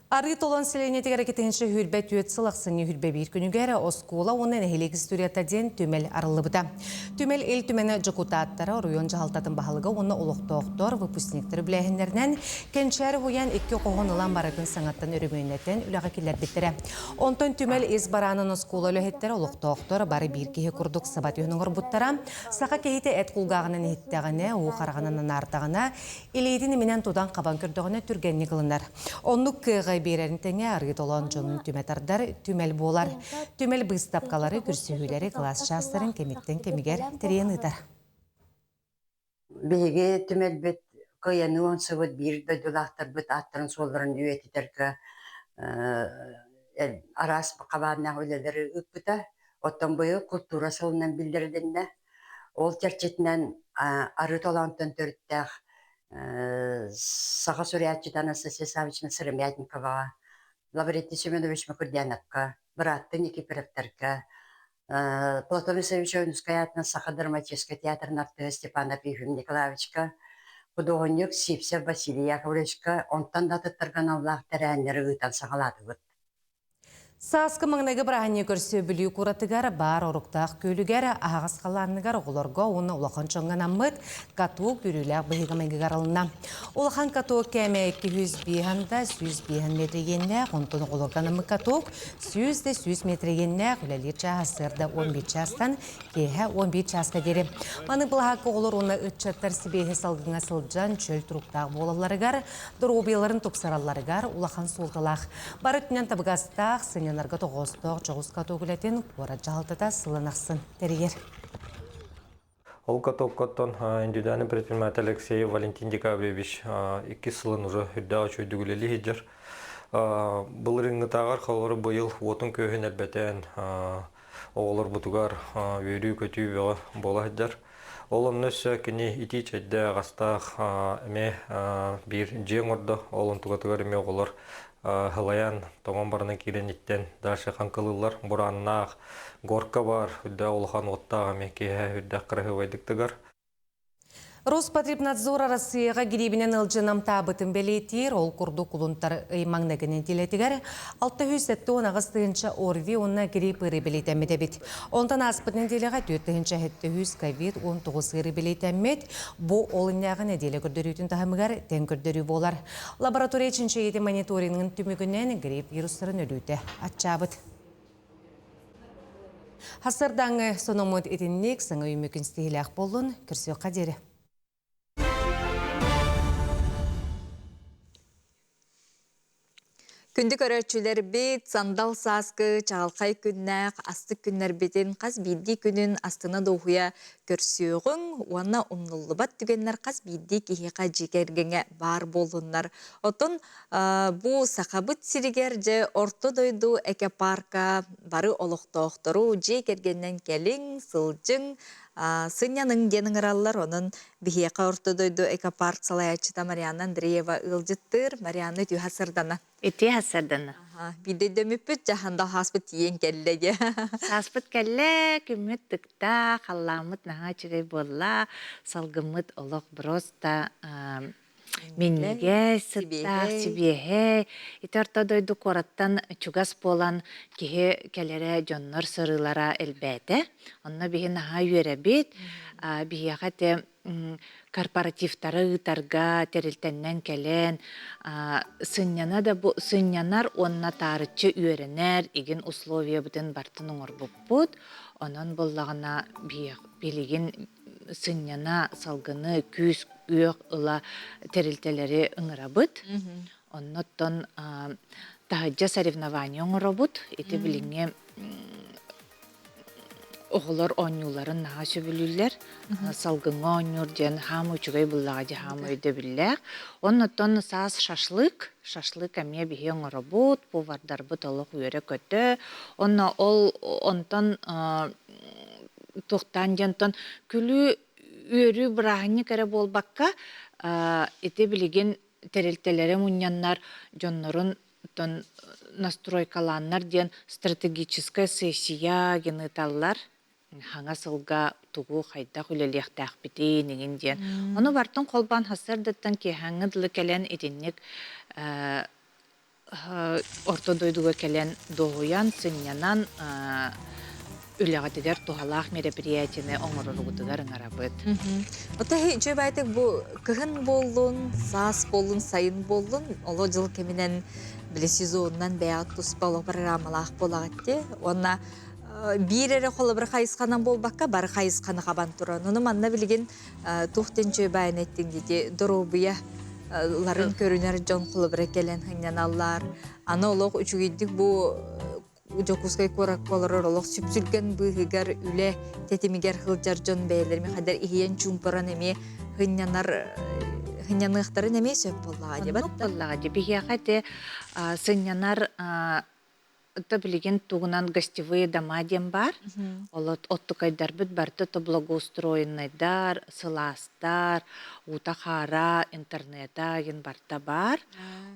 Арыы Толон сэлиэнньэтигэр иккитинчи сүүрбэ түөрт сыл ахсынньы сүүрбэ биир күнүгэр оскуола уонна нэһилиэк историята диэн түмэл арыллыбыта. Түмэл Ил Түмэнэ дьокутааттара, оройуон дьаһалтатын баһылыга уонна олохтоохтор, выпускниктар үбүлээһиннэринэн Кэнчээри уһуйаан икки хоһун ылан барытын саҥаттан өрөмүөннэтэн үлэҕэ киллэрбиттэрэ. Онтон түмэл ис бараанын оскуола үлэһиттэрэ, олохтоохтор бары биир киһи курдук саба түһэн оҥорбуттара. Саха киһитэ эт кулгааҕынан иһиттэҕинэ, уу хараҕынан анаардаҕына, Илиитин иминэн тутан-хабан көрдөҕүнэ түргэнник ылынар. Оннук кыаҕы биэрэрин тэҥэ арыы толоон дьонун түмэ тардар түмэл буолар. Түмэл быыстапкалары, көрсүһүүлэри кылаас чаастарын кэмиттэн кэмигэр тэрийэн ыытар. Биһиги түмэлбит кыайаны уһансыбыт биир дойдулаахтарбыт ааттарын-суолларын үйэтитэргэ араас хабааннаах үлэлэри ыыппыта. Оттон быйыл култуура сылынан биллэрилиннэ. Ол чэрчитинэн Арыы Толоонтон төрүттээх саха суруйааччыта Анастасия Саввична Сыромятниковаҕа, Лаврентий Семенович Мокурдяновка, бырааттыы Никифоровтарга, Платон Исаевич Ойуунускай аатынан Саха драматическай театрын артыыһа Степанов Ефим Николаевичка, худуоһунньук Сивцев Василий Яковлевичка, онтон да атыттарга аналлаах тэрээһиннэри ыытан саҕалаатыбыт. Сааскы маҥнайгы бырааһынньыгы көрсө Бүлүү куоратыгар баар Оруктаах күөлүгэр аһаҕас халаанныгар оҕолорго уонна улахан дьоҥҥо анаммыт каток үөрүүлээх быһыыга-майгыга арылынна. Улахан каток кээмэйэ 205 да 105 метр иэннээх, онтон оҕолорго анаммыт каток 100 да 100 метр иэннээх үлэлиир чааһа сарсыарда 11 чаастан киэһэ 11 чааска диэри. Маны былаһаакка оҕолор уонна ыччаттар сибиэһи салгыҥҥа сылдьан чөл туруктаах буолалларыгар, доруобуйаларын тупсаралларыгар улахан суолталаах. Бары өттүнэн табыгастаах, сынньанарга тоҕоостоох дьоҕус каток үлэтин куорат дьаһалтата сылын ахсын тэрийэр. Ол катоккоттон индивидуальный предприниматель Алексеев Валентин Декабревич иккис сылын уже үрдээх үчүгэйдик үлэлии сылдьар. Былырыыҥҥытааҕар холобур быйыл уотун күөһүн элбэтэн оҕолорбутугар үөрүү-көтүү бөҕө буола сылдьар. Ол онно өссө кини итии чэйдээх, астаах эмиэ биир дьиэ оҥордо. Ол онтукатыгар эмиэ оҕолор сылайан, тоҥон баранан киирэн иттэн дальше хаҥкылыыллар. Бурааннаах, горка баар, үрдээх улахан уоттаах эмиэ киэһэ үрдээх кыраһыабайдык тыгар. Роспотребнадзор Арассыыйаҕа гириибинэн ыалдьан амтаабытын бэлиэтиир, ол курдук кулунтар ый маҥнайгы нэдиэлэтигэр 678 тыһыынча ОРВИ уонна грипп ыарыы бэлиэтэммит эбит. Онтон ааспыт нэдиэлэҕэ 4700 ковид-19 ыарыы бэлиэтэммит. Бу ол иннээҕи нэдиэлэ көрдөрүүтүн таһымыгар тэҥ көрдөрүү буолар. Лаборатория чинчийиитин мониторингын түмүгүнэн грипп вирустарын өлүүтэ аччаабыт. Хасырдаҥы сономмут итинник саҥа үмүкүн стиһилээх буоллун, көрсүөххэ диэри. Күндү көрөөччүлэрбит, сандал сааскы чаҕылхай күннээх астык күннэрбитин хас биирдии күнүн астына дуоһуйа көрсүөҕүҥ уонна умнуллубат түгэннэр хас биирдии киһиэхэ дьиэ кэргэҥҥэ баар буоллуннар. Оттон Бу Сахабыт сиригэр дьэ Орто дойду экопарка бары олохтоохтору дьиэ кэргэнинэн кэлиҥ, сылдьыҥ, сынньаныҥ диэн ыҥыраллар. Онон биһиэхэ Орто дойду экопарк салайааччыта Марианна Андреева ыалдьыттыыр. Марианна үтүө сардана. Үтүө сардана. Биирдэ өйдөммүппүт, дьаһанда хааспыт тиийэн кэллэ диэ. Сааспыт кэллэ, күммүт тыкта, халлааммыт наһаа үчүгэй буолла, салгыммыт олох просто Минньигэс сыттаах, сибиэһэй. Ити орто дойду куораттан чугас буолан киһи кэлэрэ, дьоннор сырыылара элбээтэ. Онно биһи наһаа үөрэбит. Биһиэхэ ити корпоративтары ыытарга тэрилтэннэн кэлэн сынньана да бу сынньанар уонна таарыччы үөрэнэр игин условиябытын бартын оҥорбуппут. Онон буоллаҕына билигин сынньана, салгыны, күүс күөх ыла тэрилтэлэри ыҥырабыт. Оннуттан таһырдьа соревнование оҥоробут. Ити билиҥҥи оҕолор оонньууларын наһаа сөбүлүүллэр. Салгыҥҥа оонньуур диэн хаама үчүгэй буллаҕа дии хаама өйдөбүллээх. Оннуттан саас шашлык, шашлык эмиэ биһи оҥоробут, повардарбыт олох үөрэ-көтө. Онно ол онтон туохтаан диэн онтон күлүү үөрүү бырааһынньык эрэ буолбакка, ити билигин тэрилтэлэри мунньаннар дьоннорун настройкалааннар диэн стратегическая сессия гин ыыталлар. Хаҥа сылга тугу хайдах үлэлиэхтээхпитин иҥин диэн. Ону бартын холбоон сарсыардаттан киэһээҥҥи дылы кэлэн итинник орто дойдуга кэлэн дуоһуйан, сынньанан үлэҕитигэр туһалаах мероприятиены оҥороругутугар ыҥырабыт. Оттон үчүгэй баайтык бу кыһын буоллун, саас буоллун, сайын буоллун, оло дьыл кэминэн били сезонунан бэйэҕит туспа олох программалаах буолаҕыт дии. Уонна биир эрэ холобур хайысханан буолбакка, бары хайысханы хабан туран. Ону манна билигин туох диэн үчүгэй баайын эттиҥ дии доруобуйа ларын көрүнэр дьон холобура кэлэн сынньаналлар. Аны олох үчүгэйдик бу Дьокуускай куоракка олорор олох сүпсүлгэн быыһыгар үлэ тэтимигэр сылдьар дьон бэйэлэрин хайдар иһийэн чуумпуран эмиэ сынньанар сынньаныахтарын эмиэ сөп буоллаҕа дии Оннук буоллаҕа дии. Биһиэхэ ити сынньанар То билигин тугунан гостевые дома диэн баар. Ол оттукайдарбыт барыта то благоустроеннайдар, сылаастар, уута-хаара, интернета диэн барыта баар.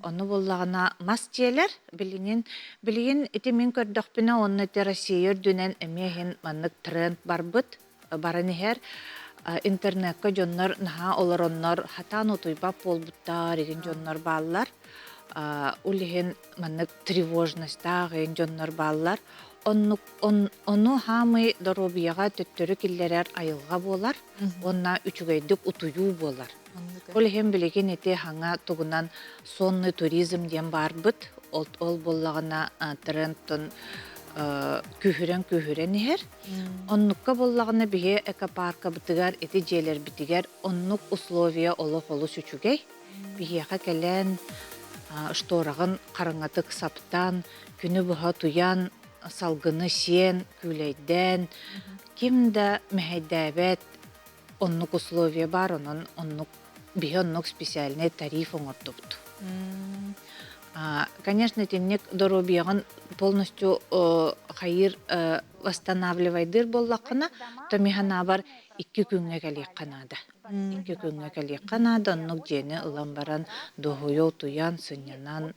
Ону буллаҕына мас дьиэлэр билигин билигин ити мин көрдөхпүнэ уонна ити Россия үрдүнэн эмиэ иһин маннык тренд барбыт баран иһэр. Интернекка дьоннор наһаа олороннор хатаан утуйбат буолбуттар игин дьоннор бааллар. Ол иһин маннык тревожностаах игин дьоннор бааллар. Оннук ону хаамый доруобуйаҕа төттөрү киллэрэр айылҕа буолар уонна үчүгэйдик утуйуу буолар. Ол иһин билигин ити хаҥа тугунан сонный туризм диэн баарбыт. Ол буоллаҕына трендтон күүһүрэн-күүһүрэн иһэр. Оннукка буоллаҕына биһи экопаркабытыгар ити дьиэлэрбитигэр оннук условия олох олус үчүгэй. Биһиэхэ кэлэн штораҕын хараҥатык саптан, күнү быһа утуйан, салгыны сиэн, күүлэйдээн, ким да мэһэйдээбэт оннук условия баар, онон оннук биһи оннук специальный тариф оҥордубут. Конечно, итинник доруобуйаҕын полностью хайыыр восстанавливайдыыр буоллаххына, то мин санаабар икки күҥҥэ кэлиэххэ наада. Икки күҥҥэ кэлиэххэ наада, оннук дьиэни ылан баран дуоһуйа утуйан, сынньанан,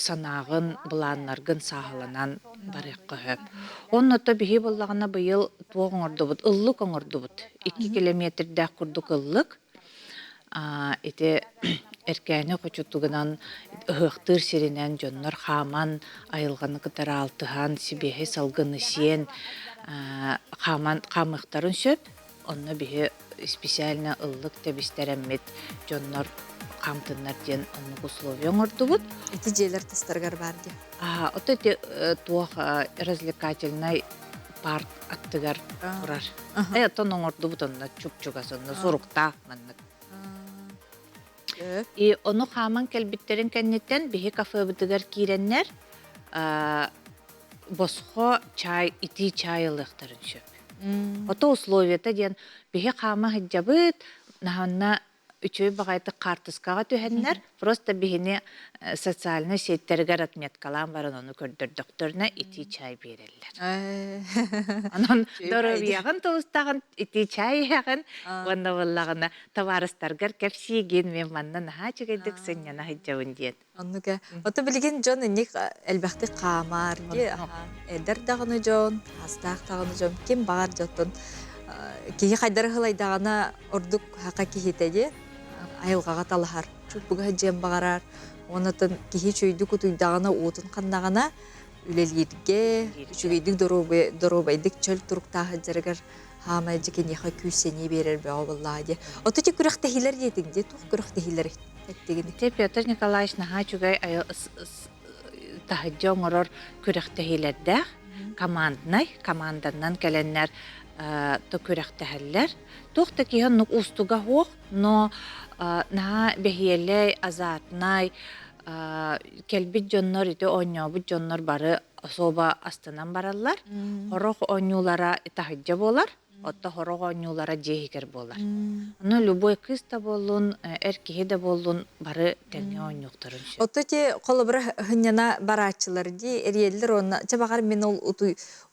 санааҕын, былааннаргын сааһыланан барыахха сөп. Онно то биһи буоллаҕына быйыл туох оҥордубут? Ыллык оҥордубут. Икки километрдээх курдук ыллык. Ити Эркээни хочотугунан ыһыахтыыр сиринэн дьоннор хааман, айылҕаны кытары алтыһан, сибиэһэй салгыны сиэн хааман хаамыахтарын сөп. Онно биһи специально ыллык тэбистэрэммит дьоннор хаамтыннар диэн оннук условия оҥордубут. Ити дьиэлэр тастарыгар баар дии. Ото ити туох развлекательнай парк аттыгар турар. Э, оттон оҥордубут онно чуп-чугас онно суруктаах маннык. И ону хааман кэлбиттэрин кэнниттэн биһи кафебытыгар киирэннэр босхо чай, итии чай ылыахтарын сөп. Ото условията диэн биһи хаама сылдьабыт, наһанна үчүгэй баҕайытык хаартыскаҕа түһэннэр, просто биһини социальнай сеттэригэр отметкалаан баран ону көрдөрдөхтөрүнэ итии чай биэрэллэр. Онон доруобуйаҕын тулустаҕын итии чай иһэҕин уонна буоллаҕына табаарыстаргар кэпсиигин мен манна наһаа үчүгэйдик сынньана сылдьабын диэн. Оннук ээ. Ото билигин дьон инник элбэхтик хаамаар ди эдэр даҕаны дьон, астаах даҕаны дьон ким баҕар дьоттон киһи хайдары хылайдаҕына ордук хака киһитэ ди айылҕаҕа талаһар. Чуппуга дьиэн баҕарар. Онотон киһи чүйдүк утуйдаҕына уутун ханнаҕына үлэлииргэ, үчүгэйдик доруобайдык чөл туруктаах сылдьарыгар хаамай дьи киниэхэ күүс сэниэ биэрэр бөҕө буоллаҕа дии. Ото ти күрэхтэһиилэр диэтиҥ дии, туох күрэхтэһиилэр эттигин? Те Петр Николаевич наһаа үчүгэй таһырдьа оҥорор күрэхтэһиилэрдээх команднай команданнан кэлэннэр то күрэхтэһэллэр. Туох да киһи оннук уустуга суох, но наһаа бэһиэлэй, азартнай кэлбит дьоннор ити оонньообут дьоннор бары особо астынан бараллар. Хорох оонньуулара таһырдьа буолар, отто хорох оонньуулара дьиэ иһигэр буолар. Ону любой кыыс да буоллун, эр киһи да буоллун бары тэҥҥэ оонньуохтарын сөп. Отто ти холобура хынньана барааччылар дии эриэллэр уонна чэ баҕар мин ол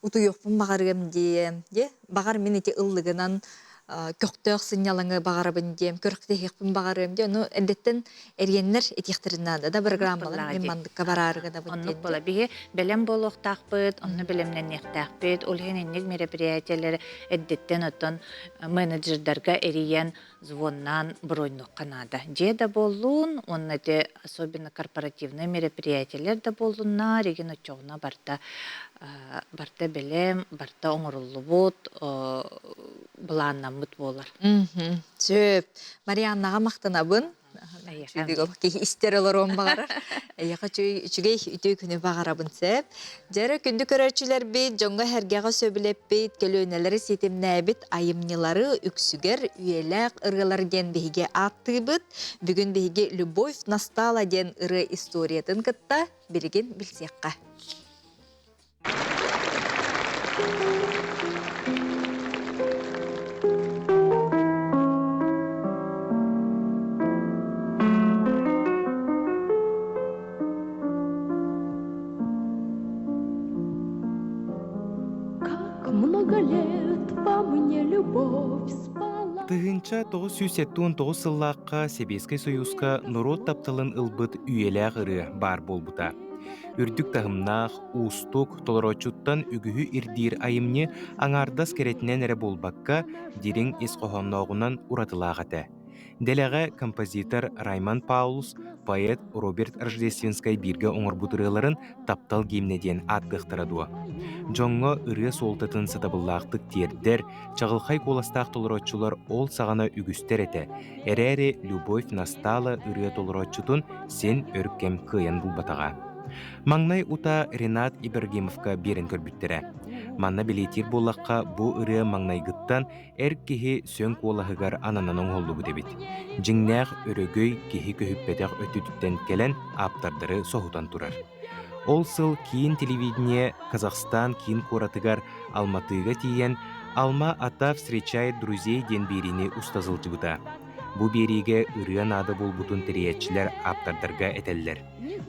утуйуохпун баҕарыам диэм дии баҕар мин ити ыллыгынан көхтөөх сынньалаҥы баҕарабын диэм, көрөхтөһүөхпүн баҕарыам диэн, ону эрдэттэн эриэннэр этиэхтэрин наада да программалар мин манныкка бараары гынабын Оннук буола. Биһи бэлэм буолуохтаахпыт, онно бэлэмнэниэхтээхпит. Ол иһин инник мероприятиелэр эрдэттэн оттон менеджердарга эрийэн, звоннаан броньнуохха наада. Дьиэ да буоллун, уонна ити особенно корпоративнай мероприятиелэр да буоллуннар, игин оччоҕуна барыта барыта бэлэм, барыта оҥоруллубут, былааннаммыт буолар. Сөп. Марианнаҕа махтанабын. Киһи истэр олоруон баҕарар. Эйиэхэ үчүгэй үтүө күнү баҕарабын сөп. Дьэрэ күндү көрөөччүлэрбит, дьоҥҥо-сэргэҕэ сөбүлэппит, көлүөнэлэри ситимнээбит айымньылары үксүгэр үйэлээх ырыалар диэн биһиги ааттыыбыт. Бүгүн биһиги «Любовь настала» диэн ырыа историятын кытта билигин билсиэххэ. Как много лет во мне любовь спала. 1979 сыллаахха Сэбиэскэй Сойууска норуот тапталын ылбыт үйэлээх ырыа баар буолбута. Үрдүк таһымнаах, уустук, толорооччуттан үгүһү ирдиир айымньы аҥаардас кэрэтинэн эрэ буолбакка, дириҥ ис хоһооннооҕунан уратылаах этэ. Дэлэҕэ композитор Раймон Паулус, поэт Роберт Рождественскай бииргэ оҥорбут ырыаларын «Таптал гимнэ» диэн ааттыахтара дуо? Дьоҥҥо ырыа суолтатын сатабыллаахтык тиэрдэр, чаҕылхай куоластаах толорооччулар ол саҕана үгүстэр этэ, эрээри «Любовь настала» ырыа толорооччутун син өр кэм кыайан булбатаҕа. Маҥнай утаа Ренат Ибрагимовка биэрэн көрбүттэрэ. Манна бэлиэтиир буоллахха, бу ырыа маҥнайгыттан эр киһи сөҥ куолаһыгар ананан оҥоһуллубут эбит. Дьиҥнээх өрөгөй киһи көһүппэтэх өттүтүттэн кэлэн ааптардары соһутан турар. Ол сыл киин телевидение Казахстан киин куоратыгар Алматыга тиийэн «Алма-Ата встречает друзей» диэн биэриини уста сылдьыбыта. Бу биэриигэ ырыа наада буолбутун тэрийээччилэр ааптардарга этэллэр.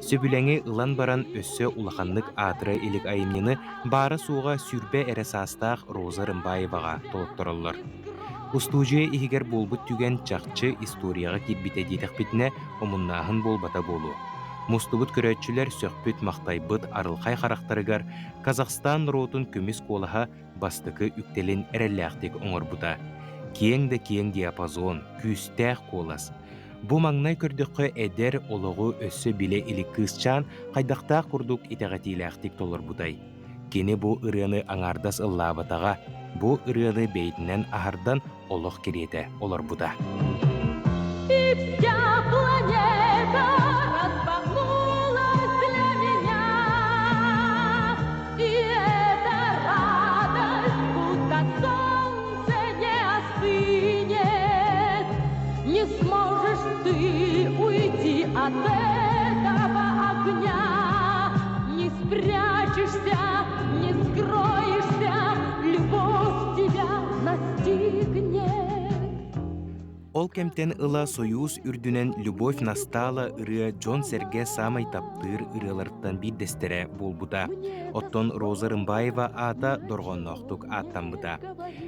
Сөбүлэҥи ылан баран өссө улаханнык аатыра илик айымньыны баара-суоҕа 20 эрэ саастаах Роза Рымбаеваҕа толоттороллор. Устуудьуйа иһигэр буолбут түгэн чахчы историяҕа киирбитэ диэтэхпитинэ, омуннааһын буолбата буолуо. Мустубут көрөөччүлэр сөхпүт-махтайбыт арылхай харахтарыгар Казахстан норуотун көмүс куолаһа бастакы үктэлин эрэллээхтик оҥорбута. Киэҥ да киэҥ диапазон, күүстээх куолас. Бу маҥнай көрдөххө эдэр олоҕу өссө билэ илик кыысчаан хайдахтаах курдук итэҕэтиилээхтик толорбутай. Кини бу ырыаны аҥаардас ыллаабатаҕа, бу ырыаны бэйэтинэн аһардан олох кэриэтэ олорбута. И вся планета распахнулась для меня. И эта радость, будто солнце не остынет. Не сможешь ты уйти от этого огня. Не спрячешься, не скроешься, любовь тебя настигнет. Ол кэмтэн ыла Сойуус үрдүнэн «Любовь настала» ырыа дьон-сэргэ саамай таптыыр ырыаларыттан биирдэстэрэ буолбута. Оттон Роза Рымбаева аата дорҕоонноохтук ааттаммыта.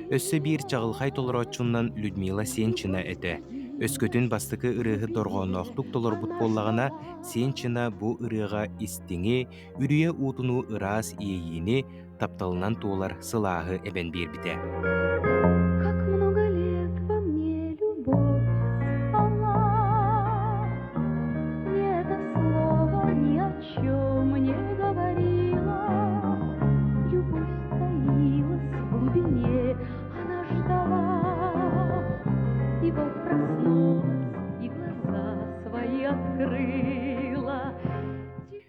Өссө биир чаҕылхай толорооччунан Людмила Сенчина этэ. Өскөтүн бастакы ырыаһыт дорҕоонноохтук толорбут буоллаҕына, Сенчина бу ырыаҕа истиҥи, үрүйэ уутунуу ыраас иэйиини, тапталынан туолар сылааһы эбэн биэрбитэ. Как много лет во мне любовь спала, Ни это слово ни о чем не говорила. Любовь таилась в глубине, она ждала. И вот проснулась и глаза свои открыла.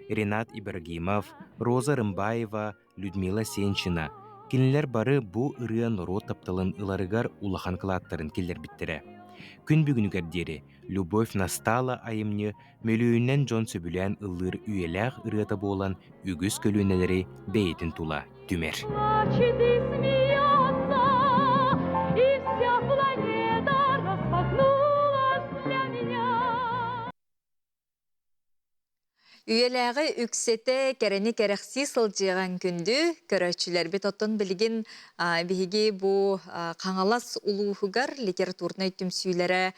Ренат Ибрагимов, Роза Рымбаева, Людмила Сенчина кинилэр бары бу ырыа норуот тапталын ыларыгар улахан кылааттарын киллэрбиттэрэ. Күн бүгүнүгэр диэри «Любовь настала» айымньы мөлүйүөнүнэн дьон сөбүлээн ыллыыр үйэлээх ырыата буолан үгүс көлүөнэлэри бэйэтин тула түмэр. Плачет и смеется, и вся планета распахнулась для меня. Үйэлээҕи үксэтэ кэрэни кэрэхсии сылдьыаҕын күндү көрөөччүлэрбит оттон билигин биһиги бу Хаҥалас улууһугар литературнай түмсүүлэрэ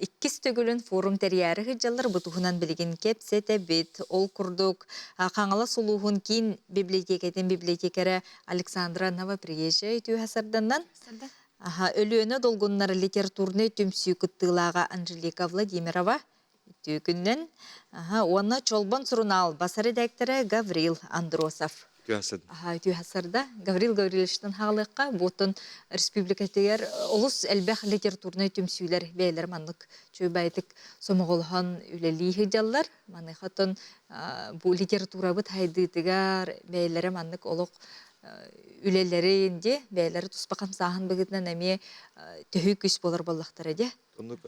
иккис төгүлүн форум тэрийээри сылдьаллар бу туһунан билигин кэпсэтэбит. Ол курдук Хаҥалас улууһун киин библиотекатын библиотекэрэ Александра Новоприезжая үтүө сарданнан Өлүөнэ долгуннар литературнай түмсүү кыттыылааҕа Анжелика Владимирова Үтүө күнүнэн. Уонна Чолбон сурунаал бас эрэдээктэрэ Гаврил Андросов. Үтүө сарда. Гаврил Гаврильевичтан хаалыахха буотун республикатыгар олус элбэх литературнай түмсүүлэр бэйэлэр маннык чүөбэйтик сомоҕолоһон үлэлии сылдьаллар. Маныхатын бу литературабыт хайдыытыгар бэйэлэрэ маннык олох үлэлэрин де бэйэлэрэ туспа хамсааһын быһыытынан эмиэ төһүү күүс буолар буоллахтара де. Оннук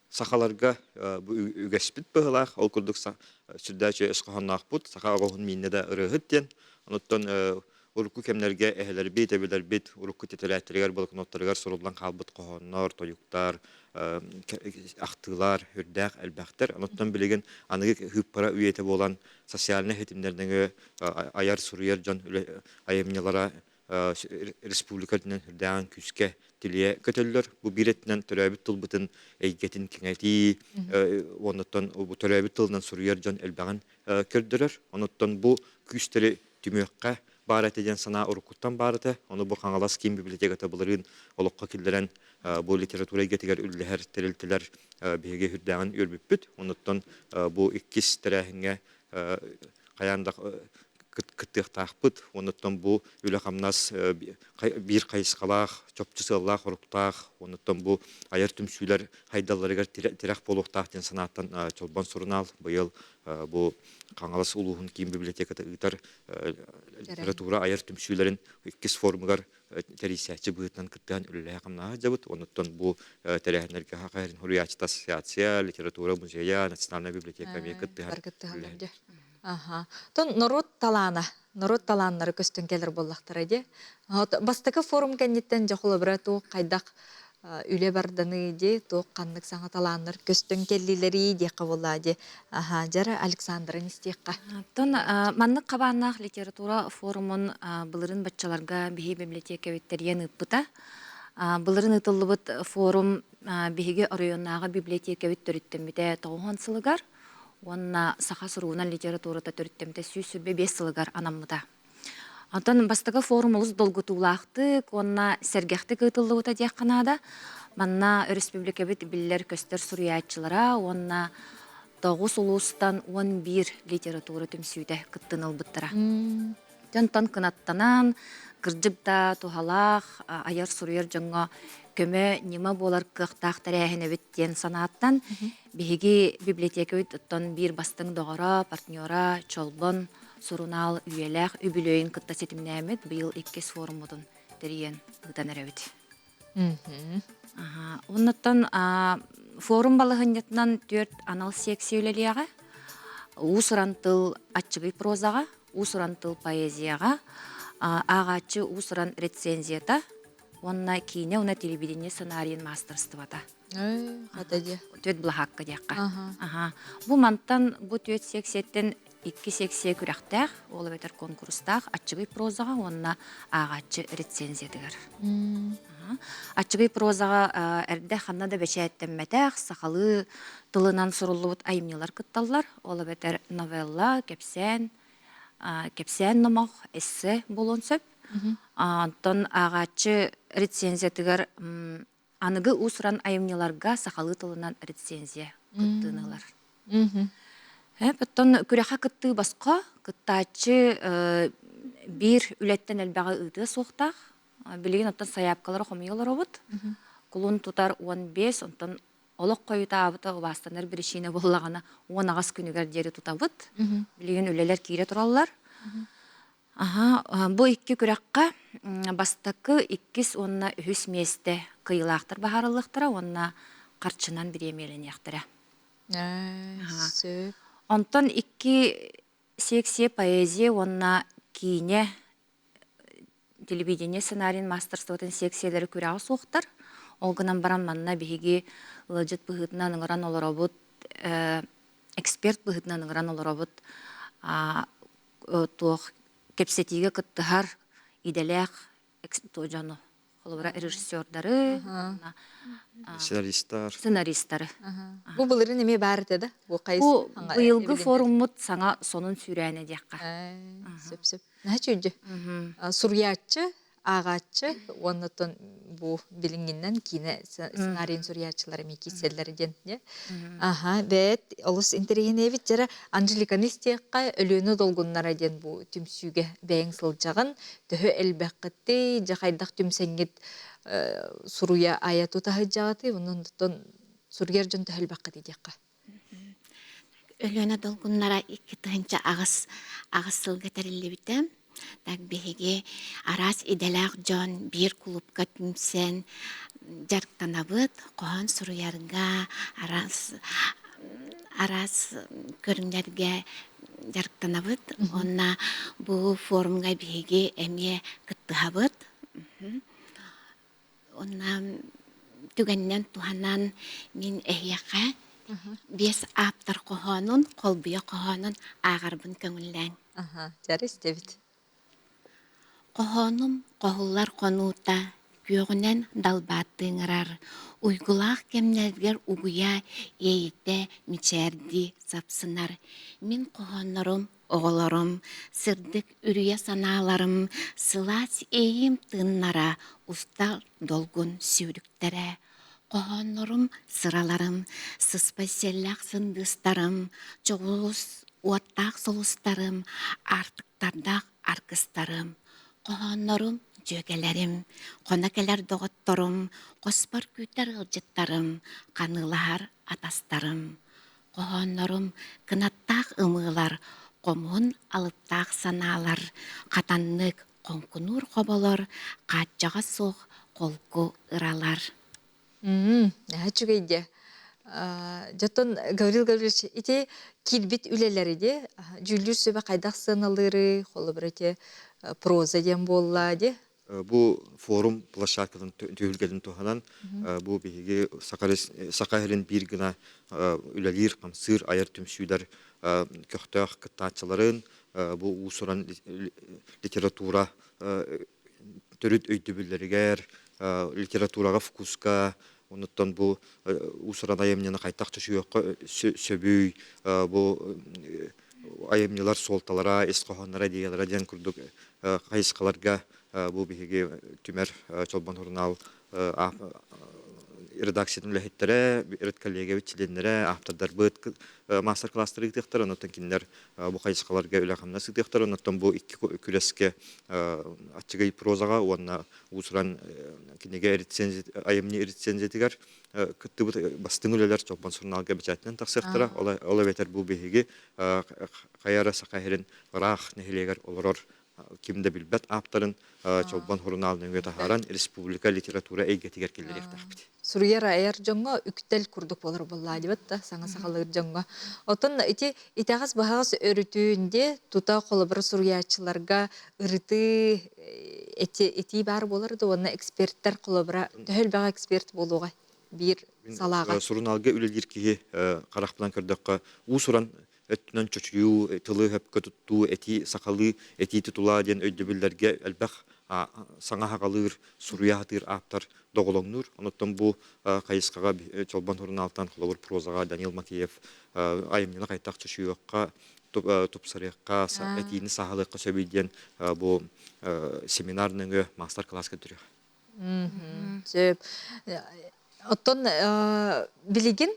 сахаларга бу үгэспит быһылаах. Ол курдук сүрдээчи өс хоһоонноохпут. Саха оҕоһун мииннэ да ырыаһыт диэн. Онуттан урукку кэмнэргэ эһэлэрбит, эбэлэрбит урукку тэтэрээттэригэр, блокноттарыгар суруллан хаалбыт хоһооннор, тойуктар, ахтыылар үрдээх элбэхтэр. Онуттан билигин аныгы хыыппара үйэтэ буолан социальнай ситимнэрдээҥи айар суруйар дьон айымньылара республика үрдүнэн үрдээҕин күүскэ тилийэ көтөллөр. Бу биир өттүнэн төрөөбүт тылбытын эйгэтин кэҥэтии, оннуттан бу төрөөбүт тылынан суруйар дьон элбэҕин көрдөрөр. Онуттан бу күүстэри түмүөххэ баар этэ диэн санаа уруккуттан баар этэ. Ону бу Хаҥалас киин библиотеката былырыын олоххо киллэрэн бу литература эйгэтигэр үллэһэр тэрилтэлэр биһиги үрдээҕин үөрбүппүт. Онуттан бу иккис тэрээһиҥҥэ хайаан да кыттыахтаахпыт. Онуттан бу үлэ-хамнас биир хайысхалаах, чопчу сыаллаах-соруктаах, онуттан бу айар түмсүүлэр хайдалларыгар тирэх буолуохтаах диэн санааттан Чолбон сурунаал быйыл бу Хаҥалас улууһун киин библиотеката ыытар литература айар түмсүүлэрин иккис форумугар тэрийсээччи быһыытынан кыттыһан үлэлэһэ-хамнаһа сылдьабыт. Онуттан бу тэрээһиннэргэ Саха суруйааччыта ассоциация, литература музейа, национальная библиотека эмиэ кыттыһан үлэлэһэр. Аха. Тон норуот талаана, норуот талааннары көстөн кэлэр буоллахтара дии. Бастакы форум кэнниттэн дьэ холобура туох хайдах үлэ барданы ди туох ханнык саҥа талааннар көстөн кэллилэрий диэххэ буоллаа ди аха дьара Александрын истиэххэ. Оттон маннык хабааннаах литература форумун былырын баччаларга биһи библиотекабит тэрийэн ыыппыта. Былырын ыытыллыбыт форум биһиги оройуоннааҕы библиотекабит төрүттэммитэ тоҕуһун сылыгар уонна саха суругунан литературата төрүттэммитэ 125 сылыгар анаммыта. Онтон бастакы форум олус долгутуулаахтык уонна сэргэхтик ыытыллыбыта диэххэ наада. Манна өрөспүүбүлүкэбит биллэр-көстөр суруйааччылара уонна тоҕус улуустан 11 литература түмсүүтэ кыттыыны ылбыттара. Дьонтон кынаттанан, кырдьык да туһалаах, айар-суруйар дьоҥҥо көмө ньыма буолар кыахтаах тэрээһин эбит диэн санааттан биһиги библиотекабыт оттон биир бастыҥ доҕоро, партнера Чолбон сурунаал үйэлээх үбүлүөйүн кытта ситимнээммит быйыл иккис форуммутун тэрийэн ыытан эрэбит. Оннуттан форум балаһынньатынан түөрт анал секция үлэлиэҕэ. Уус-уран тыл аччыгый прозаҕа, уус-уран тыл поэзияҕа, ааҕааччы уус-уран рецензията уонна киинэ уонна телевидение сценарийын маастарыстыбата. Түөрт былаһаакка диэххэ. Бу мантан бу түөрт секцияттан икки секция күрэхтээх, ол эбэтэр конкурстаах аччыгый прозаҕа уонна ааҕааччы рецензиятыгар. Аччыгый прозаҕа эрдэ ханна да бэчээттэммэтэх сахалыы тылынан суруллубут айымньылар кытталлар. Ол эбэтэр новелла, кэпсээн, кэпсээн номох, эссе буолуон сөп. Онтон ааҕааччы рецензиятыгар аныгы уус-уран айымньыларга сахалыы тылынан рецензия кыттыыны ылар. Оттон күрэххэ кыттыы босхо, кыттааччы биир үлэттэн элбэҕи ыытыа суохтаах. Билигин оттон сайаапкалары хомуйа олоробут. Кулун тутар 15, онтон олох хойутаабыта убаастанар биричиинэ буоллаҕына 18 күнүгэр диэри тутабыт. Билигин үлэлэр киирэ тураллар. Аһа, бу икки күрэххэ бастакы, иккис уонна үһүс миэстэ кыайыылаахтар баһаарыллыахтара уонна харчынан бириэмийэлэниэхтэрэ. Сөп. Онтон икки секция поэзия уонна киинэ телевидение сценарийын маастарствотын секциялары күрэҕэ суохтар. Ол гынан баран манна биһиги ыалдьыт быһыытынан ыҥыран олоробут, эксперт быһыытынан ыҥыран олоробут туох кэпсэтиигэ кыттыһар идэлээх дьону холобура режиссердары сценаристар сценаристары Бу былырын эмиэ баар этэ да? Бу хайыс Бу быйылгы форуммут саҥа сонун сүүрээнэ диэххэ. Сөп сөп. Наһаа үчүгэй. Суруйааччы ааҕааччы уонна оттон бу билиҥҥинэн киинэ сценарийын суруйааччылар эмиэ киирсэллэр диэн аха бэт олус интэриэһинэйбит дьэрэ Анжеликаны истиэххэ Өлүөнэ долгуннара диэн бу түмсүүгэ бэйэҥ сылдьаҕын төһө элбэххитий дьэ хайдах түмсэҥҥит суруйа айа тута сылдьаҕытый онон оттон суруйар дьон төһө элбэххитий диэххэ. Өлүөнэ долгуннара 2008 аҕыс сылга тэриллибитэ. Так биһиги араас идэлээх дьон биир кулуупка түмсэн дьарыктанабыт, хоһоон суруйарга, араас араас көрүҥнэргэ дьарыктанабыт. Уонна бу форумҥа биһиги эмиэ кыттыһабыт. Уонна түгэнинэн туһанан мин эһиэхэ биэс ааптар хоһоонун, холбуйа хоһоонун ааҕарбын көҥүллээҥ. Аха, дьэ истэбит. Хоһоонум хоһуллар хонуута күөҕүнэн далбааттыы ыҥырар, уйгулаах кэмнэргэр угуйа, иэйитэ, мичээрдии сапсынар. Мин хоһооннорум Оҕолорум, сырдык үрүйэ санааларым, сылаас иэйиим тыыннара, устар долгун сүүрүктэрэ. Хоһооннорум, сыраларым, сыспай сиэллээх сындыыстарым, чоҕулус уоттаах сулустарым, аартыктардаах аргыстарым. Хоһооннорум, дьүөгэлэрим, хоно кэлэр доҕотторум, хоспор күүтэр ыалдьыттарым, ханыылаһар атастарым. Хоһооннорум кынаттаах ымыылар, хомуһун алыптаах санаалар, хатаннык хоҥкунуур хоболор, хааччаҕа суох холку ыралар. Наһаа үчүгэй дии. Дьоттон Гаврил Гаврильевич ити киирбит үлэлэри дии дьүүллүүр сүбэ хайдах сыаналыырый, холобур ити проза диэн буолла дии. Бу форум площадкатын түһүлгэтин туһанан бу биһиги Саха сирин биир гына үлэлиир, хамсыыр, айар түмсүүлэр көхтөөх кыттааччыларын бу уус-уран литература төрүт өйдөбүллэригэр, литератураҕа вкуска, онуттан бу уус-уран айымньыны хайдах чочуйуохха сөбүй, бу айымньылар суолталара, ис хоһоонноро, идеялара диэн курдук хайысхаларга бу биһиги түмэр Чолбон сурунаал редакциятын үлэһиттэрэ, редколлегиябыт чилиэннэрэ, автордарбыт маастар-кылаастары ыытыахтара, онтон кинилэр бу хайысхаларга үлэ-хамнас ыытыахтара, онтон бу икки күрэскэ аччыгый прозаҕа уонна уус-уран кинигэ айымньы рецензиятыгар кыттыбыт бастыҥ үлэлэр Чолбон сурунаалга бэчээтинэн тахсыахтара. Ол эбэтэр бу биһиги хайа эрэ Саха сирин ыраах нэһилиэгэр олорор ким да билбэт ааптарын Чолбон сурунаал нөҥүө таһааран республика литература эйгэтигэр киллэриэхтээхпит. Суруйар айар дьоҥҥо үктэл курдук буолар буоллаа дибэт да саҥа сахалыыр дьоҥҥо. Оттон ити итэҕэс быһаҕас өрүтүүн де тута холобура суруйааччыларга ырытыы этии баар буолар да уонна эксперттэр холобура төһө элбэх эксперт буолуоҕай биир салааҕа? Сурунаалга үлэлиир киһи харахпынан көрдөххө уус-уран өттүнэн чочуйуу, тылы сөпкө туттуу, этии сахалыы этии тутула диэн өйдөбүллэргэ элбэх саҥа аҕалыыр, суруйа сатыыр ааптар доҕолоҥнуур. Онуттан бу хайысхаҕа Чолбон сурунаалтан холобур прозаҕа Данил Макеев айымньыны хайдах чочуйуохха, тупсарыахха, этиини сааһылыахха сөбүй диэн бу семинар нөҥүө маастар-кылаас көрдөрүөх. Сөп. Оттон билигин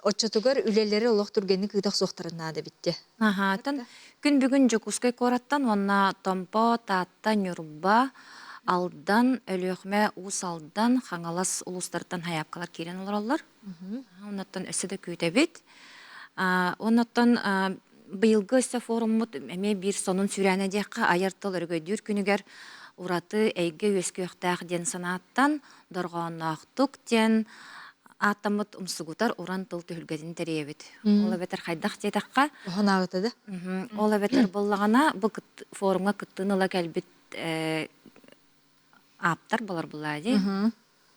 оччотугар үлэлэри олох түргэнник ыыта охсуохтарын наада эбит Аха, оттон күн бүгүн Дьокуускай куораттан уонна Томпо, Таатта, Ньурба, Алдан, Өлүөхүмэ, Уус Алдан, Хаҥалас улуустарыттан хайаапкалар киирэн олороллор. Оннуттан өссө да күүтэбит. Оннуттан быйылгы өссө форуммут эмиэ биир сонун сүүрээнэ диэххэ айар тыл өрөгөйдүүр күнүгэр ураты эйгэ үөскүөхтээх диэн санааттан дорҕоонноохтук диэн ааттаммыт умсугутар уран тыл түһүлгэтин тэрийэбит. Ол эбэтэр хайдах диэтэххэ Оһонаабыта да? Ол эбэтэр буоллаҕына бу форумҥа кыттыыны ыла кэлбит ааптар болор булаа дии.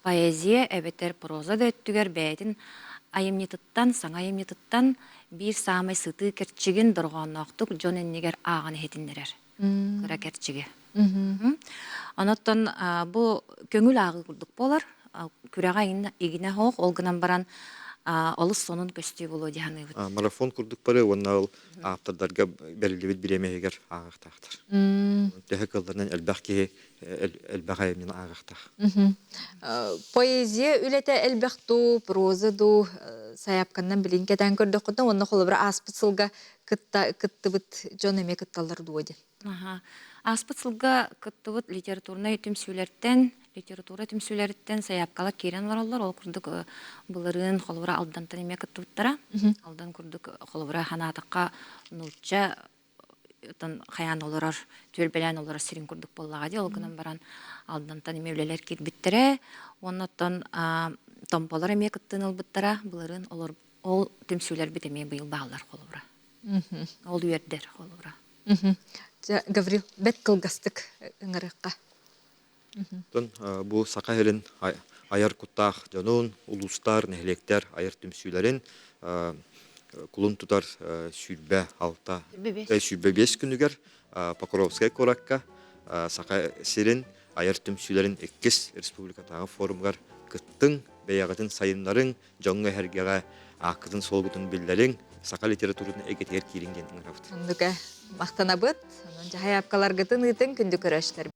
Поэзия эбэтэр проза да өттүгэр бэйэтин айымньытыттан, саҥа айымньытыттан биир саамай сытыы кэрчигин дорҕоонноохтук дьон иннигэр ааҕан иһитиннэрэр. Кыра кэрчиги. Онон бу көҥүл ааҕыы курдук буолар. Күрэҕэ игинэ оһох, ол гынан баран олус сонун көстүү буолуо дии саныыбыт. Марафон курдук бары уонна ол ааптардарга бэриллибит бириэмэ иһигэр ааҕыахтаахтар. Төһө кыалларынан элбэх киһи элбэх айымньыны ааҕыахтаах. Поэзия үлэтэ элбэх дуу, проза дуу сайаапканнан билин кэтээн көрдөххүтүнэ уонна холобура ааспыт сылга кытта кыттыбыт дьон эмиэ кытталлар дуо диэн. Ааспыт сылга кыттыбыт литературнай түмсүүлэртэн, литература түмсүүлэриттэн сайаапкалар киирэн олороллор. Ол курдук былырыын холобура Алдантан эмиэ кыттыбыттара. Алдан курдук холобура ханаатахха нуучча оттон хайаан олорор, түөлбэлээн олорор сирин курдук буоллаҕа дии. Ол гынан баран Алдантан эмиэ үлэлэр киирбиттэрэ. Уонна оттон Томполор эмиэ кыттыыны ылбыттара. Былырыын олор ол түмсүүлэрбит эмиэ быйыл бааллар холобура. Ол үөрдэр холобура. Дьэ, Гаврил, бэрт кылгастык ыҥырыахха. Оттон бу Саха сирин айар куттаах дьонун, улуустар, нэһилиэктэр айар түмсүүлэрин кулун тутар 26 25 күнүгэр Покровскай куоракка Саха сирин айар түмсүүлэрин иккис республикатааҕы форумугар кыттыҥ, бэйэҕитин сайыннарыҥ, дьоҥҥо-эһэргэҕэ ааккытын-суолгутун биллэриҥ, саха литературатын эйгэтигэр киириҥ диэн ыҥырабыт. Оннук ээ. Махтанабыт. Онон дьаһайаапкаларгытын ыытыҥ, күндү көрөөччүлэр.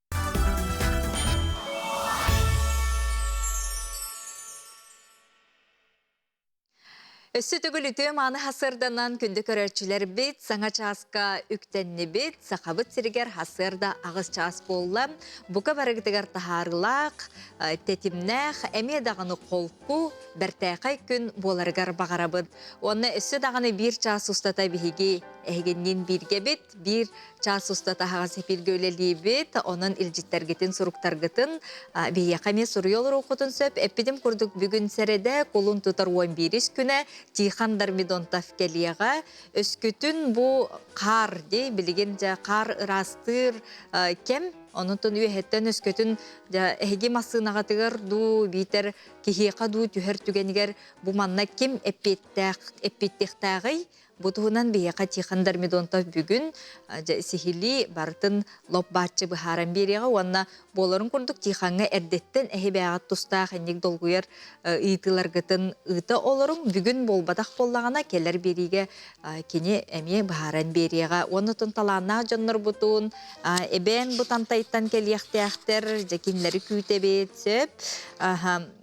Өссө төгүл үтүө мааны хасыарданан күндү көрөөччүлэрбит саҥа чааска үктэннибит. Сахабыт сиригэр хасыарда аҕыс чаас буолла. Бука барыгытыгар таһаарыылаах, тэтимнээх, эмиэ даҕаны холку, бэртээхэй күн буоларыгар баҕарабыт. Уонна өссө даҕаны биир чаас устата биһиги эһигинниин бииргэбит, биир чаас устата аһаҕас эфиргэ үлэлиибит. Онон илдьиттэргитин, суруктаргытын биһиэхэ эмиэ суруйа олоруоххутун сөп. Эппитим курдук бүгүн сэрэдэ кулун тутар 11 күнэ Тихон Дормидонтов кэлиэҕэ. Өскүтүн бу хаар дии, билигин дьэ хаар ыраастыыр кэм. Онон үөһэттэн өскөтүн эһиги массыынаҕытыгар дуу, биитэр киһиэхэ дуу түһэр түгэнигэр бу манна ким эппиэттээх эппиэттиэхтээҕий? Бу туһунан биһиэхэ Тихон Дормидонтов бүгүн сиһилии барытын лоп-бааччы быһааран биэриэҕэ уонна буоларын курдук Тихоҥҥа эрдэттэн эһи бээҕит тустаах инник долгуйар ыйытыыларгытын ыыта олоруҥ. Бүгүн буолбатах буоллаҕына кэлэр биэриигэ кини эмиэ быһааран биэриэҕэ. Уонна тун талааннаах дьоннорбутун эбээн Бутантайтан кэлиэхтээхтэр, дьэ кинилэри күүтэбит, сөп.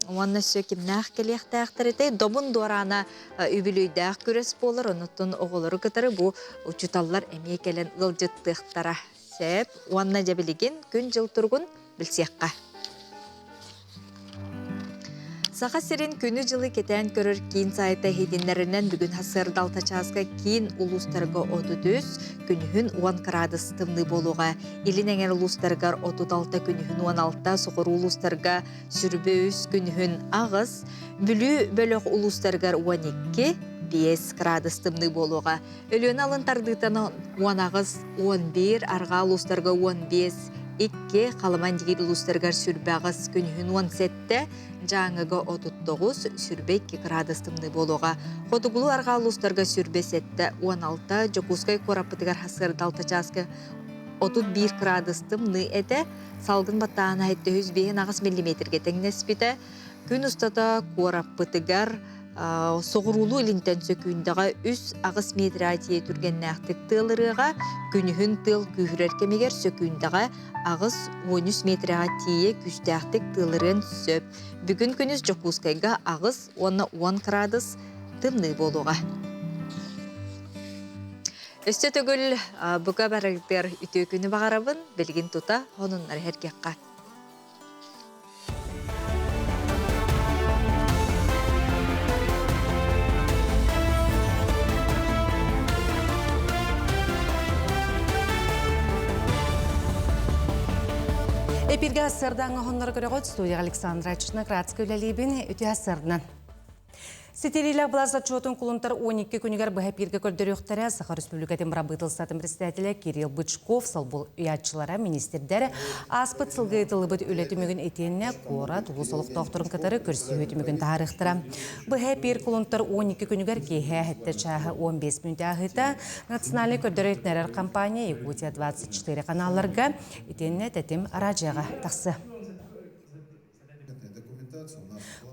Уонна өссө кимнээх кэлиэхтээхтэр этэй? Добун дуораана үбүлүөйдээх күрэс буолар, онуттан оҕолору кытары бу учууталлар эмиэ кэлэн ыалдьыттыахтара сөп. Уонна дьэ билигин күн-дьыл туругун билсиэххэ. Саха сирин күнү-дьылы кэтээн көрөр киин сайта иһитиннэринэн бүгүн сарсыарда алта чааска киин улуустарга 33, күнүһүн 10 кыраадыс тымныы буолуоҕа. Илин эҥэр улуустарыгар 36, күнүһүн 16, соҕуруу улуустарга 23, күнүһүн 8, Бүлүү бөлөх улуустарыгар 12, 5 кыраадыс тымныы буолуоҕа. Өлүөнэ алын тардыытан 18, 11, арҕаа улуустарга 15, 2, Халыма Индигиир улуустарыгар 28, күнүһүн 17, Дьааҥыга 39, 22 кыраадыс тымныы буолуоҕа. Хотугулуу арҕаа улуустарга 27, 16, Дьокуускай куораппытыгар сарсыарда 6 чааска 31 кыраадыс тымныы этэ, салгын баттааһына 705 миллиметргэ тэҥнэспитэ. Күн устата куораппытыгар соҕуруулуу илинтэн сөкүүндэҕэ 3-8 метр тиийэ түргэннээхтик тыалырыаҕа, күнүһүн тыал күүһүрэр кэмигэр сөкүүндэҕэ 8-13 метрэҕэ тиийэ күүстээхтик тыалырыан сөп. Бүгүн күнүс Дьокуускайга 8 уонна 10 кыраадыс тымныы буолуоҕа. Өссө төгүл бука барыгытыгар үтүө күнү баҕарабын, билигин тута сонуннары иһэргиэххэ. Эпиргэ сырдаҥа хоннор көрөҕөт студия Александра Чеснократская үлэлиибин үтүө сырдынан. Ситириилээх былаас отчуотун кулунтар 12 күнүгэр быһа эпииргэ көрдөрүөхтэрэ Саха Республикатын бырабыыталыстыбатын председателэ Кирилл Бычков, солбул ыйааччылара, министрдэр ааспыт сылга ыытыллыбыт үлэ түмүгүн итиэннэ куорат улуус олохтоохторун кытары көрсүһүү түмүгүн таһаарыахтара. Быһа эпиир кулунтар 12 күнүгэр киэһэ 7 чааһы 15 мүнүүтэ ааһыыта национальнай көрдөрөр-иһитиннэрэр компания Якутия-24 каналларга итиэннэ Тэтим араадьыйаҕа тахсыа.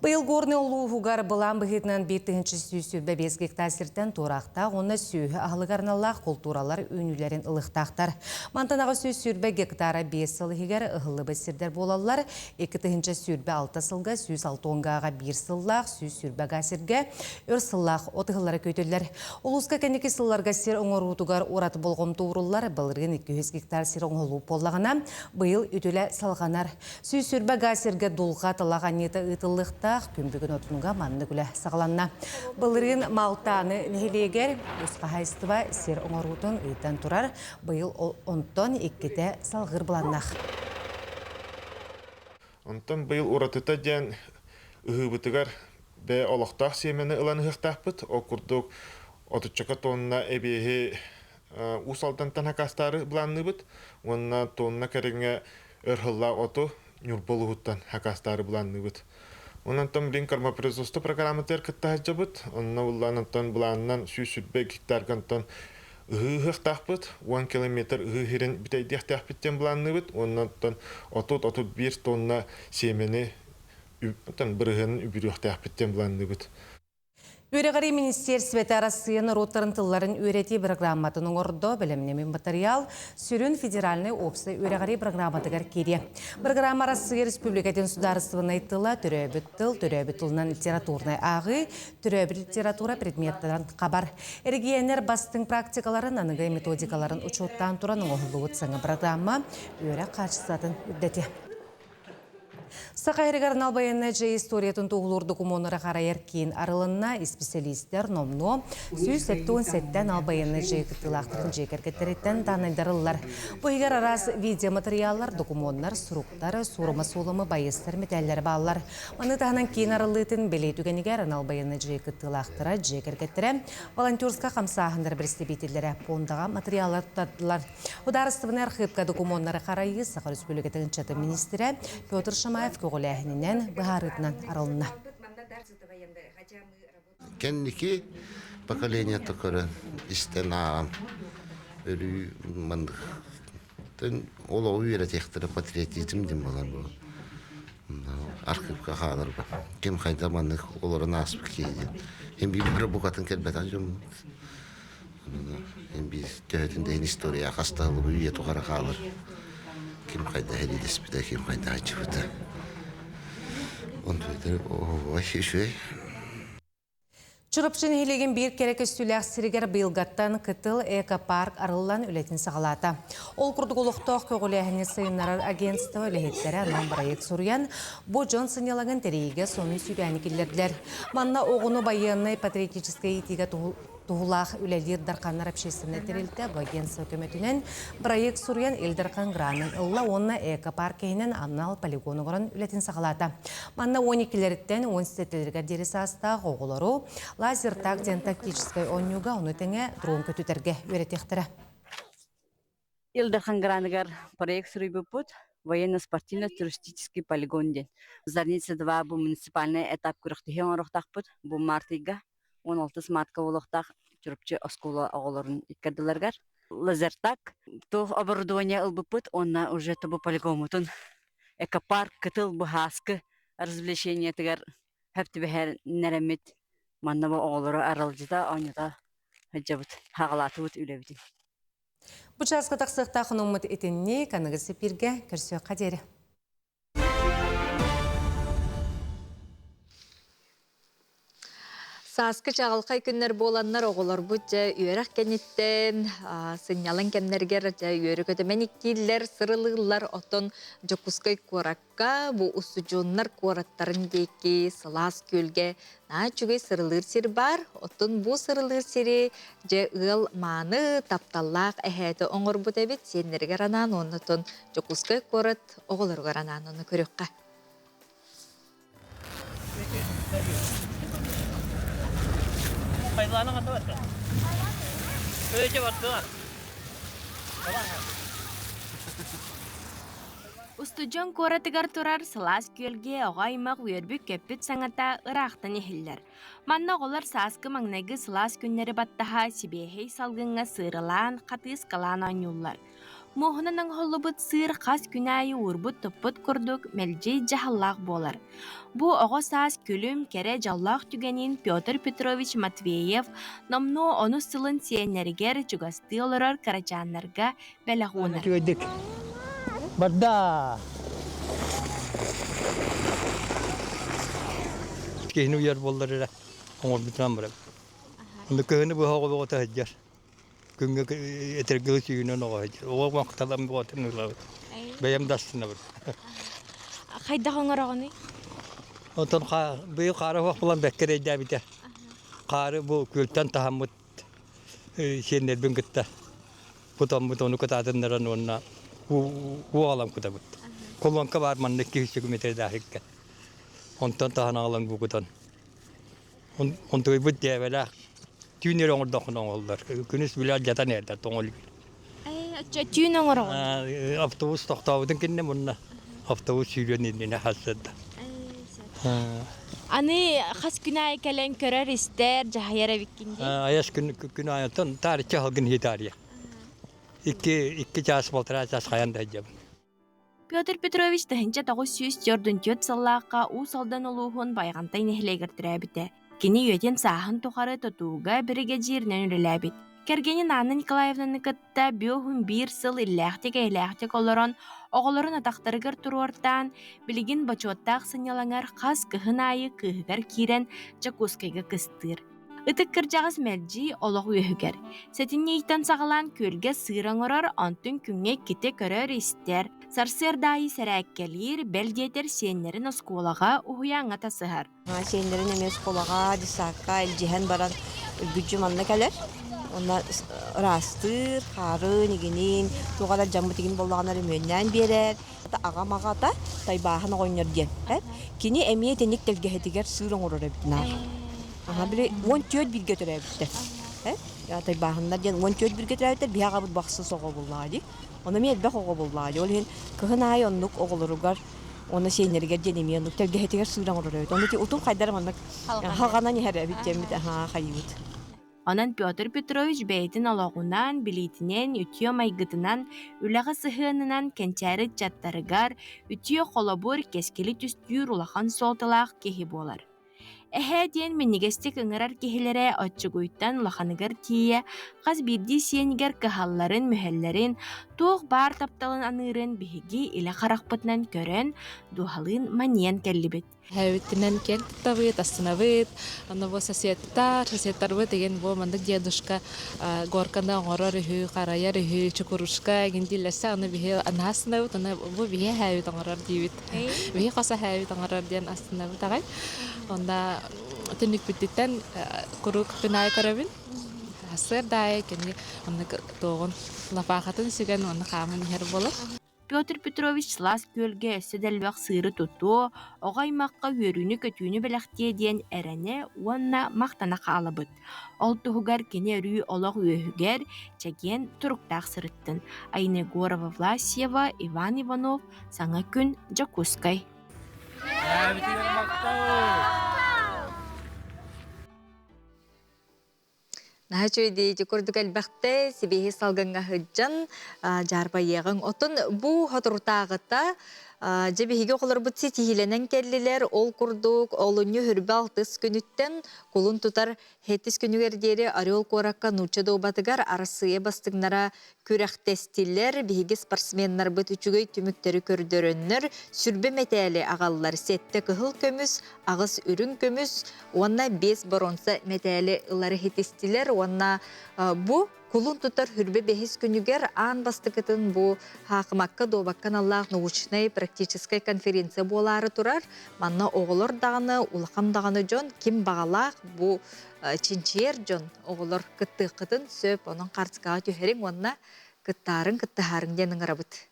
Быйыл Горнай улууһугар былаан быһыытынан 1125 гектар сиртэн туораахтаах уонна сүөһү аһылыгар аналлаах култууралар үүнүүлэрин ылыахтаахтар. Мантан 820 гектара 5 сыл иһигэр ыһыллыбыт сирдэр буолаллар. 2026 сылга 160 гааҕа биир сыллаах, 120 гаа сиргэ өр сыллаах от ыһыллара күүтүллэр. Улууска кэнники сылларга сир оҥоруутугар ураты болҕомто ууруллар. Былырыын 200 гектар сир оҥоһулуу буоллаҕына, быйыл үтүлэ салҕанар. 120 га сиргэ дулҕа талах анньыыта ыытыллыахтаах күн бүгүн отунуга маннык үлэ саҕаланна. Былырыын Малтааны нэһилиэгэр үс хаһаайыстыба сир оҥоруутун ыытан турар. Быйыл онтон иккитэ салҕыыр былааннаах. Онтон быйыл уратыта диэн ыһыыбытыгар бэйэ олохтоох сиэмэни ылан ыһыахтаахпыт. Ол курдук отуччака тонна эбиэһи Уус Алдантан хакастаары былаанныыбыт уонна тонна кэриҥэ өр сыллаах оту Ньурба улууһуттан хакастаары былаанныыбыт. Онон билин кормопроизводство программатыгар кытта сылдьабыт. Онно буллаан онтон былаанынан 120 гектарга онтон ыһыы ыһыахтаахпыт, 10 километр ыһыы сирин бүтэйдиэхтээхпит диэн былаанныыбыт. Уонна оттон 30-31 тонна сиэмэни бырыһыанын үбүрүөхтээхпит диэн былаанныыбыт. Үөрэҕирии министиэристибэтэ Арассыыйа норуоттарын тылларын үөрэтии бырагырааматын оҥордо, бэлэмнэммит матырыйаал сүрүн федеральнай уопсай үөрэҕирии бырагырааматыгар киириэ. Бырагыраама Арассыыйа Республикатын судаарыстыбаннай тыла, төрөөбүт тыл, төрөөбүт тылынан литературнай ааҕыы, төрөөбүт литература предметтэрин хабар. Эрэгийиэннэр бастыҥ практикаларын, аныгы методикаларын учуоттаан туран оҥоһуллубут саҥа бырагыраама үөрэх хаачыстыбатын үрдэтиэ. Саха сиригэр анал байыаннай дьайыы историятын туоһулуур докумуоннары харайар киин арылынна. Исписэлиистэр номнуо 177 анал байыаннай дьайыы кыттыылаахтарын дьиэ кэргэттэриттэн дааннайдарыллар. Бу иһигэр араас видеоматериаллар, докумуоннар, суруктар, суорума суолуму байыастар мэтээллэрэ бааллар. Маны таһынан киин арыллыытын бэлиэ түгэнигэр анал байыаннай дьайыы кыттыылаахтара, дьиэ кэргэттэрэ, волонтерскай хамсааһыннар бэрэстэбиитэллэрэ пуондаҕа матырыйааллар туттардылар. Судаарыстыбаннай архыыпка докумуоннары харайыы Саха Республикатын ыччатын министрэ Петр Шамаев көҕүлээһининэн быһаарыытынан арылынна. Кэнники поколениета көрөн, истэн ааҕан өрүү маннык олоҕу үөрэтиэхтэрэ патриотизм диэн буолар бу архыыпка хааларга ким хайда маннык олорон ааспыт киһи диэн һин биир бары букатын кэлбэтэх дьоммут Һин биир төһөтүн да иһин история хастаһылыбы үйэ тухары хаалар. Ким хайда сэриилэспитэ, ким хайда аччыбыта. Онтуйдары ой үчүгэй. Чурапчы нэһилиэгин биир кэрэ көстүүлээх сиригэр быйылгаттан Кытыл эко-парк арыллан үлэтин саҕалаата. Ол курдук олохтоох көҕүлээһини сайыннарар агентство үлэһиттэрэ анал бырайыак суруйан, бу дьон сынньалаҥын тэрийиигэ сонун сүүрээни киллэрдилэр. Манна оҕону байыаннай патриотическай иитиигэ туһулаах үлэлиир Дарханнар общественнай тэрилтэ бу агентство көмөтүнэн бырайыак суруйан Ил Дархан гранын ылла уонна эко-парк иһинэн анал полигон оҥорон үлэтин саҕалаата. Манна 12-лэриттэн 17-лэригэр диэри саастаах оҕолору лазертаг диэн тактическай оонньууга ону тэҥэ дрон көтүтэргэ үөрэтиэхтэрэ. Ил Дархан граныгар проект суруйбуппут военно-спортивно-туристический полигон диэн. Зарница-2 бу муниципальнай этап күрэхтэһии оҥоруохтаахпыт бу март ыйга. 16 мартка буолуохтаах Чурапчы оскуола оҕолорун иккардыларыгар. Лазертаг туох оборудование ылбыппыт уонна уже бу полигоммутун экопарк кытыл быһааскы развлечениетыгар хөп түбэһэрнэрэммит манна бу оҕолору аралдьыта оонньото сылдьабыт хаҕалаатыбыт үлэбитин. Бу чааска тахсыахтаах хонуммут итинник аныгы сипиргэ көрсүөххэ диэри. Сааскы чаҕылхай күннэр буоланнар оҕолорбут дьэ үөрэх кэнниттэн сынньалаҥ кэмнэригэр дьэ үөрэ-көтө мэниктииллэр, сырылыыллар. Оттон Дьокуускай куоракка бу устудьуоннар куораттарын диэки сылаас күөлгэ наһаа үчүгэй сырылыыр сир баар. Оттон бу сырылыыр сири дьэ ыал мааны, тапталлаах эһээтэ оҥорбут эбит сиэннэригэр анаан уонна оттон Дьокуускай куорат оҕолоругар анаан ону көрүөххэ. Устудьуон куоратыгар турар сылаас күөлгэ оҕо аймах үөрбүт-көппүт саҥата ыраахтан иһиллэр. Манна оҕолор сааскы маҥнайгы сылаас күннэри баттаһа сибиэһэй салгыҥҥа сыырылаан, хатыыскалаан оонньууллар. Муоһунан оҥоһуллубут сыыр хас күн аайы уурбут-туппут курдук мэлдьи дьаһаллаах буолар. Бу оҕо саас күлүм, кэрэ дьоллоох түгэнин Петр Петрович Матвеев номнуо онус сылын сиэннэригэр чугастыы олорор кырачааннарга бэлэх уунар. Үчүгэйдик барда. Киһини уйар буоллар эрэ оҥорбутунан барабын. Онно кыһыны быһа оҕо сылдьар. Күҥҥэ этэргэ сүүнэн оҕо сылдьар. Оҕо махталам буотун ылабыт. Бэйэм да астынабын. Хайдах оҥороҕунуй? Онтон быйыл хаара суох буолан бэккэ эрэйдээбитэ. Хаары бу күөлтэн таһаммыт сиэннэрбин кытта кутаммыт ону кытаатыннаран уонна уу аҕалан кутабыт. Колонка баар манна 200 метрдээхиккэ. Онтон таһан аҕалан бу кутан. Онтуйбут дьээбэлээх. Түүн эрэ оҥордоххуна оҥоһуллар. Күнүс билэ алдьатан эрдэ тоҥол. Түүн оҥороҕун? Автобус тохтообутун кэннэ мунна автобус сүүрүөн иннинэ хасыарда. Аны хас күн аайы кэлэн көрөр-истэр, дьаһайар эбиккин дии? Айас күн күн аайыттан таарыччы халгын иһи Икки икки чаас, полтора чаас хайан да сылдьабын. Петр Петрович 1944 сыллаахха Уус Алдан улууһун Байаҕантай нэһилиэгэр төрөөбүтэ. Кини үйэтин сааһын тухары тутууга биригэдьииринэн үлэлээбит. Кэргэнин Анна Николаевнаны кытта бүөһүн биир сыл иллээхтик-эйэлээхтик олорон, оҕолорун атахтарыгар туруортаан, билигин бочуоттаах сынньалаҥар хас кыһын аайы кыыһыгар киирэн Дьокуускайга кыстыыр. Ытык кырдьаҕас мэлдьи олох үөһүгэр. Сэтинньи ыйтан саҕалаан күөлгэ сыыр оҥорор, онтун күҥҥэ иккитэ көрөр-истэр, сарсыарда аайы сэрээккэлиир, бэл диэтэр сиэннэрин оскуолаҕа, уһуйааҥҥа тасыһар. Сиэннэрин эмиэ оскуолаҕа, детсадка илдьиһэн баран үргүдьү манна кэлэр. Онно ыраастыыр, хаарын, игинин, туох эрэ дьаммыт игин буоллаҕына өрөмүөннээн биэрэр. Аҕам аҕата Тайбааһын оҕонньор диэн. Кини эмиэ итинник тэлгэһэтигэр сыыр оҥорор эбит наар. Аха били 14 бииргэ төрөөбүттэр. Тайбааһыннар диэн 14 бииргэ төрөөбүттэр биһи аҕабыт бахсыс оҕо буоллаҕа дии. Ону эмиэ элбэх оҕо буоллаҕа дии. Ол иһин кыһын аайы оннук оҕолоругар уонна сиэннэригэр диэн эмиэ оннук тэлгэһэтигэр сыыр оҥорор эбит. Ону ити утум хайдара маннык хаҕанан иһэр эбит диэммит аһаа хайыыбыт. Онон Петр Петрович бэйэтин олоҕунан, билиитинэн, үтүө майгытынан, үлэҕэ сыһыанынан кэнчээри ыччаттарыгар үтүө холобур, кэскили түстүүр улахан суолталаах киһи буолар. Эһээ диэн минньигэстик ыҥырар киһилэрэ оччугуйтан улаханыгар тиийэ хас биирдии сиэнигэр кыһалларын-мүһэллэрин, туох баар тапталын аныырын биһиги илэ харахпытынан көрөн, дууһалыын манньыйан кэллибит. Эһэбитинэн киэн туттабыт, астынабыт. Онно бу соседтар, соседтарбыт деген бу маннык дедушка горканы оҥорор үһү, харайар үһү, чукурушка игин дииллэрсэ, аны биһи наһаа астынабыт, аны бу биһи эһээбит оҥорор диибит. Биһи хос эһээбит оҥорор диэн астынабыт аҕай. Онно түннүкпүтүттэн куруук күн аайы көрөбүн. Сарсыарда аайы кини оннук туоҕун лапаахатын сүгэн уонна хааман иһэр буолар. Петр Петрович сылаас күөлгэ өссө да элбэх сыыры тутуо, оҕо аймахха үөрүүнү-көтүүнү бэлэхтиэ диэн эрэнэ уонна махтана хаалабыт. Ол туһугар кини өрүү олох үөһүгэр, чэгиэн туруктаах сырыттын. Айна Егорова-Власьева, Иван Иванов, Саҥа күн, Дьокуускай. Наһаа үчүгэй дии ити курдук элбэхтэ сибиэһи салгыҥҥа сылдьан дьаарбайыаҕыҥ. Оттон бу соторутааҕыта дьэ биһиги оҕолорбут ситиһиилэнэн кэллилэр. Ол курдук олунньу хүрбэ алтыс күнүттэн кулун тутар сэттис күнүгэр диэри Орел куоракка нуучча дуобатыгар Арассыыйа бастыҥнара күрэхтэстилэр. Биһиги спортсменнарбыт үчүгэй түмүктэри көрдөрөннөр сүрбэ мэтээли аҕаллар. Сэттэ кыһыл көмүс, аҕыс үрүҥ көмүс уонна биэс боруонса мэтээли ылары ситистилэр уонна бу кулун тутар хүрбэ бэһис күнүгэр аан бастакытын бу хаакымакка дуобакка аналлаах научнай практическай конференция буолаары турар. Манна оҕолор даҕаны, улахан даҕаны дьон ким баҕалаах бу чинчийэр дьон оҕолор кыттыаххытын сөп, онон хаартыскаҕа түһэриҥ уонна кыттаарыҥ, кыттыһаарыҥ диэн ыҥырабыт.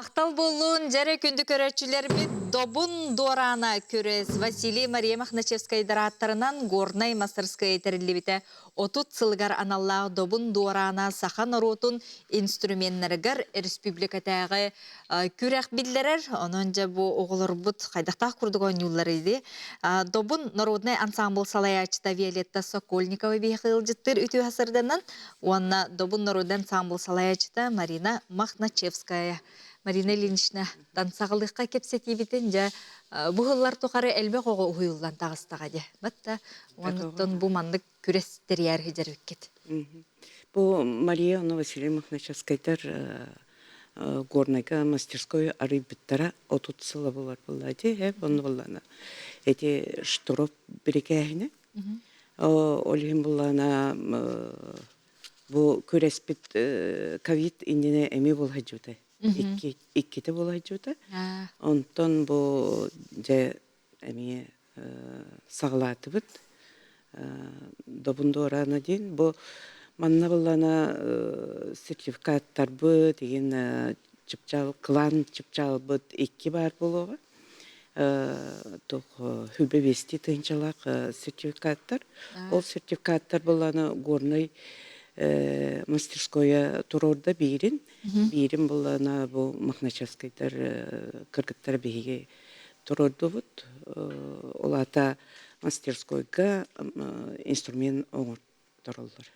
Махтал буоллун, дьэрэ күндү көрөөччүлэрбит Добун Дуораана күрэс Василий Мария Мохначевскайдар ааттарынан Горнай мастерская тэриллибитэ 30 сылыгар аналлаах Добун Дуораана саха норуотун инструменнарыгар республикатааҕы күрэх биллэрэр. Онон дьэ бу оҕолорбут хайдахтаах курдук оонньууллар иди. Добун народнай ансамбл салайааччыта Виолетта Сокольникова биһиэхэ ыалдьыттыыр үтүө сырданан уонна Добун народнай ансамбл салайааччыта Марина Махначевская. Марина Ильинична саҕалыахха кэпсэтиибитин дьэ бу сыллар тухары элбэх оҕо уһуйуллан таҕыстаҕа дии. Батта онуттан бу маннык күрэс тэрийэр дьэрбиккит. Бу Мария уонна Василий Мохначевскайдар Горнайга мастерской арыйбыттара 30 сыла болар буолла ди онно буллана эти шторов бирикээһинэ ол иһин буллана бу күрэспит ковид иннинэ эмиэ буолһадьыбыта иккитэ буолһадьыбыта онтон бу дьэ эмиэ саҕалаатыбыт Добун Дуораана диэн бу манна буллана сертификаттарбыт игин чыпчаал кылаан чыпчаалбыт икки баар буолуоҕа туох хүбэ вести тыһынчалаах сертификаттар ол сертификаттар буллана горнай Мастерскоя туруорда биирин. Биирин буллана бу Мохначевскайдар кыргыттар биһиги туруордубут. Ол аата мастерскойга инструмент оҥортороллор.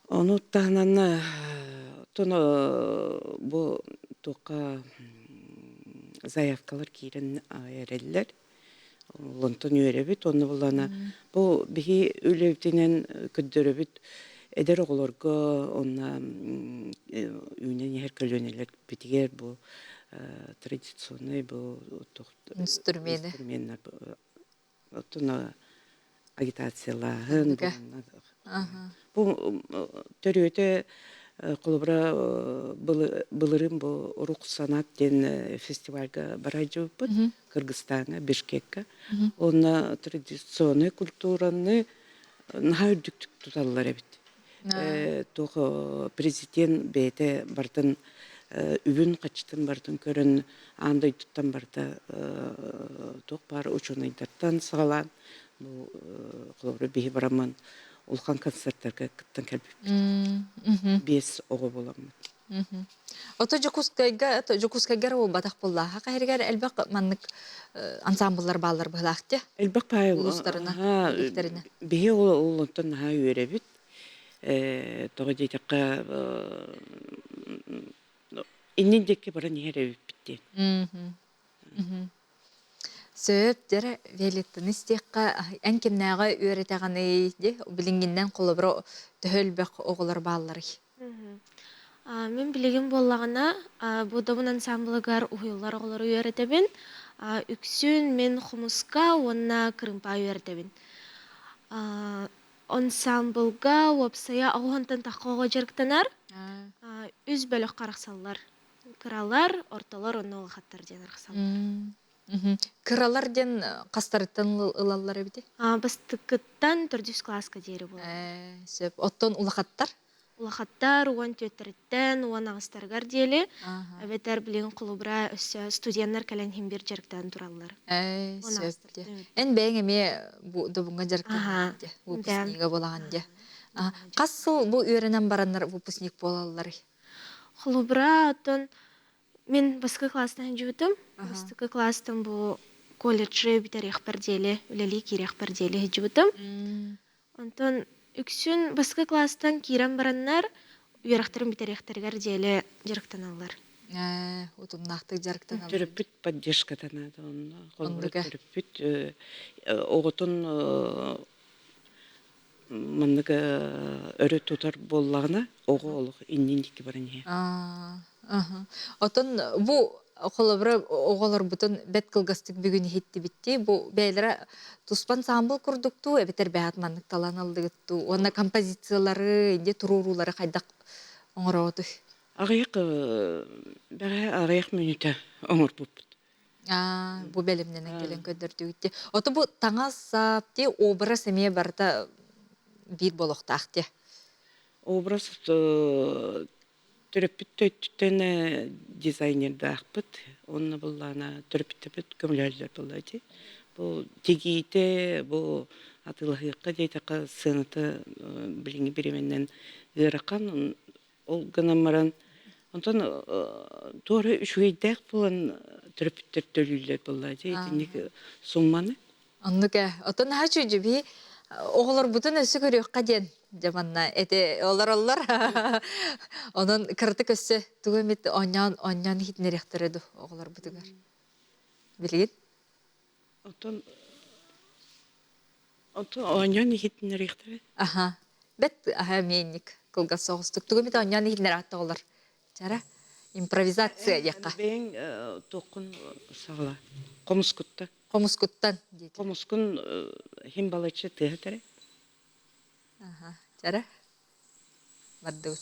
Ону таһынан тоно бу туохха заявкалар киирэн эрэллэр. Онтон үөрэбит, онно буллана бу биһи үлэбитинэн көрдөрөбүт эдэр оҕолорго онно үүнэн иһэр көлүөнэлэрбитигэр бу традиционный бу инструмены оттон агитациялааһын бу төрүөтэ холобура былырыын бу Урук санат диэн фестивальга бара сылдьыбыппыт Кыргызстаҥҥа Бишкекка уонна традиционный культураны наһаа үрдүктүк туталлар эбит туох президент бэйэтэ барытын үбүн-хаччытын барытын көрөн аан дойдуттан барыта туох баар учуонайдартан саҕалаан бу холобура биһи бараммын улахан концертарга кыттан кэлбиппит биэс оҕо буоламмыт. Ото Дьокуускайга Дьокуускайга эрэ буолбатах буоллааха хаһырыгар элбэх маннык ансамбллар бааллар быһылаах те Элбэх паай улуустарына биһи ол онтон наһаа үөрэбит. Тоҕо диэтэххэ иннин диэки баран иһэр эбиппит диэн. Сөп, дьэрэ Виолеттаны истиэххэ эн кимнээҕи үөрэтэҕиний дии билиҥҥиннэн холобура төһө элбэх оҕолор баалларый? Мин билигин буоллаҕына бу Добун ансаамбылыгар уһуйуллар оҕолору үөрэтэбин. Үксүн мин хомуска уонна кырыымпа үөрэтэбин. Ансаамбылга уопсайа оҕуһунтан тахха оҕо дьарыктанар. Үс бөлөх арахсаллар. Кыралар, ортолор уонна улахаттар диэн арахсаллар. Кыралар диэн хастарыттан ылаллар эбити? Бастакыттан төрдүс кылааска диэри буолар. Сөп. Оттон улахаттар? Улахаттар 14-тэриттэн 18-тарыгар диэри, эбэтэр билигин холобура өссө студеннар кэлэн иһин биир дьарыктаан тураллар. Сөп. Эн бэйэҥ эмиэ бу добуҥҥа дьарыктанан дии, выпускнига буолаҕын дии. Хас сыл бу үөрэнэн бараннар выпускник буолалларый? Холобура, оттон мин бастакы класстан сылдьыбытым. Бастакы класстан бу колледжы бүтэриэхпэр диэри, үлэлии киириэхпэр диэри сылдьыбытым. Онтон үксүн бастакы класстан киирэн бараннар үөрэхтэрин бүтэриэхтэригэр диэри дьарыктаналлар. Утумнаахтык дьарыктаналлар. Төрөппүт поддержката наада онно. Холобура төрөппүт оҕотун маннык өрө тутар буоллаҕына оҕо олох иннин диэки баран иһэр. Отон бу холобура оҕолорбутун бэт кылгастык бүгүн иһиттибиттии бу бэйэлэрэ туспа ансамбл курдуктуу эбэтэр бэйэт маннык талан ыллыгыттуу уонна композициялары инде туруоруулары хайдах оҥороотуй? Аҕыйах бэҕэһээ аҕыйах мүнүүтэ оҥорбуппут. Бу бэлэмнэнэн кэлэн көрдөрдүгүт. Ото бу таҥас-сап ти образ эмиэ барыта биир болохтаах ти. Образ төрөппүт өттүттэн дизайнердаахпыт. Онно буллаана төрөппүттэрбит көмөлөһөллөр буолла ити. Бу тигиитэ, бу атыылаһыахха диэтэххэ сыаната билиҥҥи бириэмэнэн ыарахан. Ол гынан баран, онтон туора үчүгэйдээх буолан төрөппүттэр төлүүллэр буолла дии итинник сумманы. Оннук ээ. Оттон наһаа үчүгэй биһи оҕолорбутун өссө көрүөххэ диэн дьэ манна эти олороллор. Онон кыратык өссө тугу эмит оонньоон оонньоон иһитинэриэхтэрэ дуу оҕолорбутугар. Билигин? Оттон Оттон оонньоон иһитиннэриэхтэрэ. Аха. Бэт аха эмиэнник кылгас соҕустук. Тугу эмит оонньоон иһитиннэр ааттаҕалар. Чара импровизация диэххэ. Бэйэҥ туоххун саҕала. Хомускуттан. Хомускуттан диэтим. Хомускун хим балачча тыаһа Аха. Чара. Бардыбыт.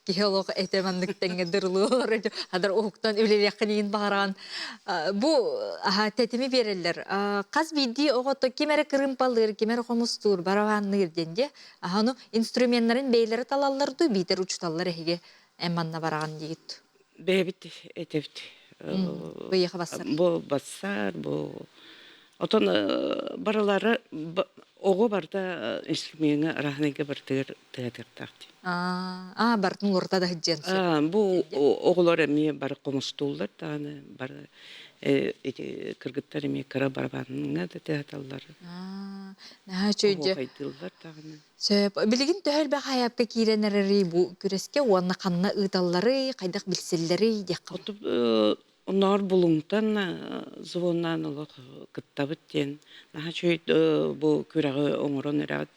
Киһи олох этэ маннык тэҥҥэ дырылыыр хадар уһуктан үлэлиэххин иин баҕараан бу аха тэтими биэрэллэр. Хас биирдии оҕото ким эрэ кырыымпалыыр, ким эрэ хомустуур, барабанныыр диэн дии. Аха ону инструменнарын бэйэлэрэ талаллар дуу, биитэр учууталлар эһиги эн манна бараҕын диигит. Бэйэбит этэбит. Быйыха бассар. Бу бассар, бу Отон барылары оҕо барыта инструмеҥҥа араһынайга барытыгар тыатыахтаах дии. Аа, бартын уларыта да сылдьыан сөп. Бу оҕолор эмиэ бары хомустууллар даҕаны, бары ити кыргыттар эмиэ кыра барабаҥҥа да тыаталлар. Наһаа үчүгэй. Оһуохайдыыллар даҕаны. Сөп. Билигин төһө элбэх хайаапка киирэн эрэрий бу күрэскэ уонна ханна ыыталларый, хайдах билсэллэрий диэххэ. Оннооҕор Булуҥтан звоннаан олох кыттабыт диэн наһаа үчүгэй бу күрэҕи оҥорон эрэҕит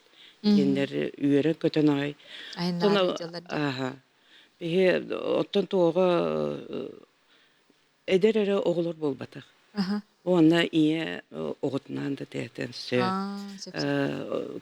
диэннэр үөрэн-көтөн аҕай. Айаннаары дьаллар дии. Ааһа. Биһи оттон туоҕа эдэр эрэ оҕолор буолбатах. Уонна ийэ оҕотунаан да тээтэн сөп.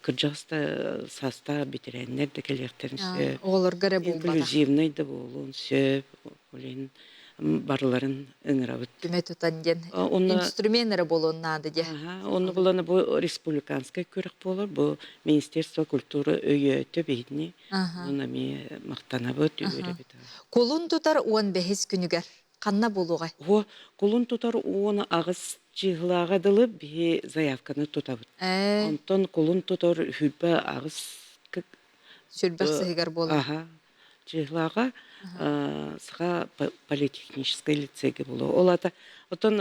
Кырдьаҕас да саастаах бэтэрээннэр да кэлиэхтэрин сөп. Оҕолорго эрэ буолбатах. Инклюзивнай да буолуон сөп. Ол иһин барыларын ыҥырабыт. Түмэ тутан диэн инструмент эрэ буолуон наада диэ. Онно булана бу республиканскай күрэх буолар. Бу Министерство культуры өйөөтө биһини. Онно эмиэ махтанабыт, үөрэбит. Кулун тутар 15 күнүгэр ханна буолуоҕай? О, кулун тутар 18 чыһылааҕа дылы биһи заявканы тутабыт. Онтон кулун тутар хүрбэ аҕыс Сүрбэх сыһыгар буолар. Аха. Чыһылааҕа Саха политехническай лицейгэ буолуо. Ол аата оттон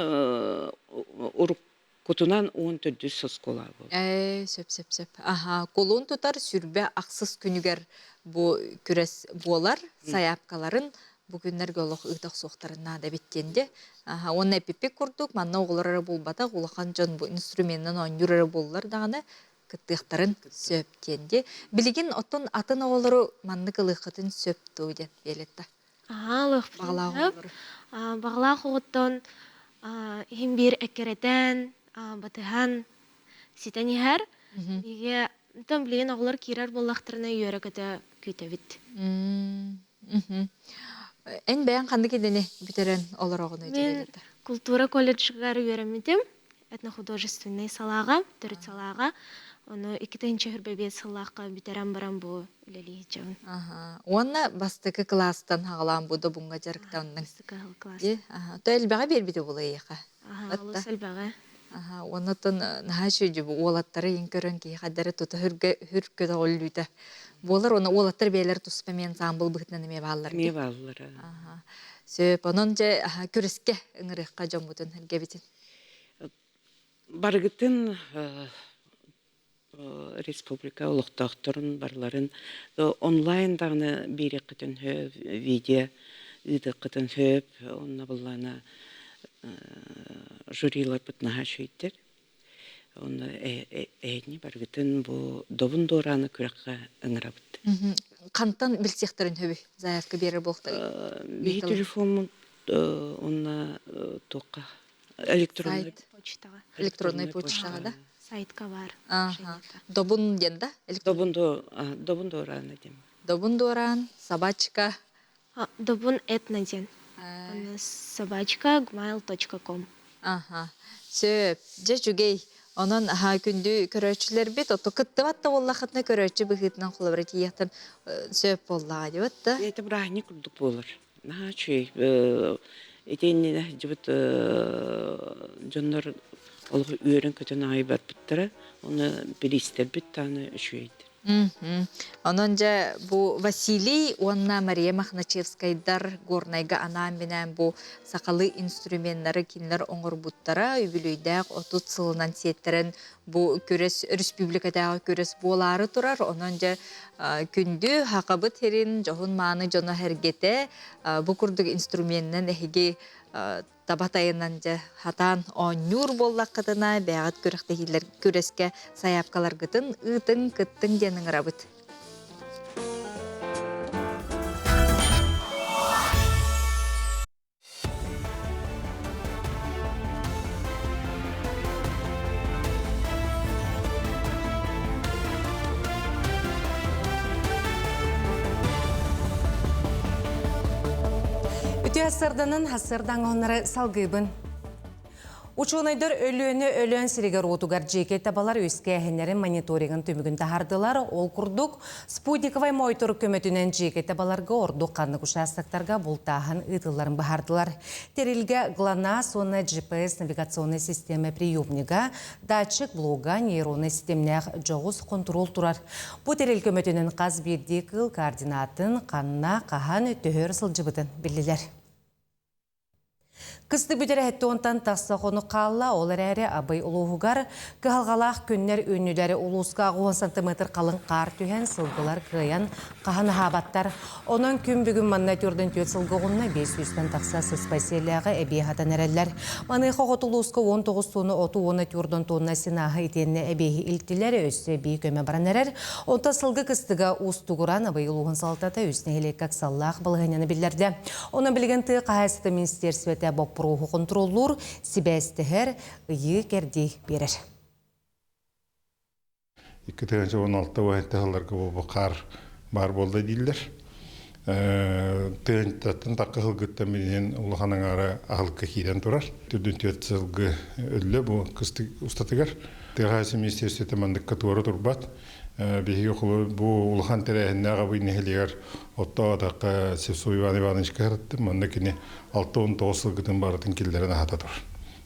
уруккутунан 14 оскуола буолар. Ээ, сөп, сөп, сөп. Аха, кулун тутар сүрбэ ахсыс күнүгэр бу күрэс буолар. Сайаапкаларын бу күннэргэ олох ыыта охсуохтарын наада эбит диэн дии. Аха, уонна эпиппит курдук, манна оҕолор эрэ буолбатах, улахан дьон бу инструменынан оонньуур эрэ буоллар даҕаны кыттыахтарын сөп диэн дии. Билигин оттон атын оҕолору маннык ылыаххытын сөп дуу диэн Виолетта. Аһаа, ылыахпытын Баҕалаах сөп. оҕолору. Баҕалаах оҕоттон иһин биир эккирэтэн, батыһан ситэн иһэр. Биһиги онтон билигин оҕолор киирэр буоллахтарына үөрэ-көтө күүтэбит. Эн бэйэҥ ханнык идэни бүтэрэн олороҕунуй Мин култуура колледжыгар үөрэммитим. Этнохудожественнай салааҕа, төрүт салааҕа. Ону 2025 сыллаахха бүтэрэн баран бу үлэлии сылдьабын. Уонна бастакы кылаастан хаҕалаан бу добуҥҥа дьарыктанныҥ. Бастакы кылаас. То элбэҕи биэрбитэ буолуо эйиэхэ. Олус элбэҕи. Уонна оттон наһаа үчүгэй бу уолаттары иин көрөн киһи хайдары тута хүргэ хүр көтөҕүллүүтэ буолар. Уонна уолаттар бэйэлэр туспа эмиэ ансаамбыл быһыытынан эмиэ бааллар. Эмиэ бааллар. Сөп. Онон дьэ күрүскэ ыҥырыахха дьоммутун эргэбитин. Барыгытын республика олохтоохторун барыларын онлайн даҕаны биэриэххитин сөп, видео ыытыаххытын сөп. Онно былаана жюриларбыт наһаа үчүгэйдэр. Онно эһигини барыгытын бу Добун Дуорааны күрэххэ ыҥырабыт. Хантан билсиэхтэрин сөбүй? Заявка биэрэр буолта. Биһи телефоммут онно туохха электронный почтаҕа. Электронный почтаҕа да? Сайтка бар. Добун диэн да? Добун Добун Дуораана диэн. Добун Дуораан, собачка. Добун этно диэн. Собачка gmail.com. Аха. Сөп. Дьэ үчүгэй. Онон аһаа күндү көрөөччүлэрбит, ото кыттыбат да буоллахытына көрөөччү быһыытынан холобура тиийиэхтэн сөп буоллаҕа диэбит да. Это бырааһынньык курдук буолар. Наһаа үчүгэй. Ити иннинэ сылдьыбыт дьоннор олох үөрэн-көтөн аҕай барбыттара. Уонна бириистэрбит даҕаны үчүгэйдэр. Онон дьэ бу Василий уонна Мария Мохначевскайдар Горнайга анаан-минээн бу сахалыы инструменнары кинилэр оҥорбуттара үбүлүөйдээх 30 сылынан сиэттэрэн бу күрэс өрөспүүбүлүкэтээҕи күрэс буолаары турар. Онон дьэ күндү Хахабыт сирин дьоһун-мааны дьоно сэргэтэ бу курдук инструменынан эһиги таба тайынан дьэ хатаан оонньуур буоллаххытына бэйэҕит күрэхтэһиилэр күрэскэ сайаапкаларгытын ыытыҥ, кыттыҥ диэн ыҥырабыт. Үтүө сарданан хасырдан оһоннары салгыыбын. Учуонайдар Өлүөнэ Өлөөн сиригэр-уотугар дьиэкэй табалар үөскээһиннэрин мониторигын түмүгүн таһаардылар. Ол курдук, спутниковай моойторук көмөтүнэн дьиэкэй табаларга ордук ханнык учаастактарга бултааһын ыытылларын быһаардылар. Тэрилгэ ГЛОНАСС уонна GPS навигационнай система приемнига, датчик блога, нейроннай системнээх дьоҕус хонтуруол турар. Бу тэрил көмөтүнэн хас биирдии кыыл координатын, ханна, хаһан, төһө өр сылдьыбытын биллилэр. Кыстык бүтэр онтон тахса хонук хаалла, ол эрээри Абый улууһугар кыһалҕалаах күннэр үүннүлэр. Улууска 10 сантиметр халыҥ хаар түһэн, сылгылар кыайан хаһан аһаабаттар. Онон күн бүгүн манна 44 сылга оҕунна 500-тэн тахса сыспай сиэллээҕи эбии аһатан эрэллэр. Маныаха хоту улууска 19 тонна оту уонна 4 тонна сенааһы итиэннэ эбиэһи илтилэр, өссө эбии көмө баран эрэр. Онтон сылгы кыстыга уустугуран Абый улууһун салалтата үс нэһилиэккэ ыксаллаах балаһыанньаны биллэрдэ. Онон билигин тыа хаһаайыстыбата министиэристибэтэ боппуруоһу хонтуруоллуур, сибээстэһэр, ыйыы-кэрдии биэрэр. 2016 уһайта сылларга бу хаар баар буолла дииллэр. Тыһыынчаттан тахха сылгыттан билигин улахан аҥаара аһылыкка киирэн турар. Төрдүн түөрт сылгы өллө бу кыстык устатыгар. Тыа хаһаайыстыбатын министиэристибэтэ манныкка туора турбат. Биһиги бу улахан тэрээһиннээх Абый нэһилиэгэр оттоотоххо Севцов Иван Ивановичка сырыттым. Манна кини 69 сылгытын барытын киллэрэн аһата турар.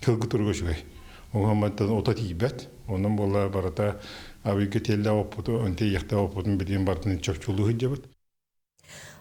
Сылгы туруга үчүгэй. Оҕомматтан ото тиийбэт. Онон буолла барыта Абыйга тиэллээх оппуту, тиийиэхтээх оппутун билигин барытын чопчулуу сылдьабыт.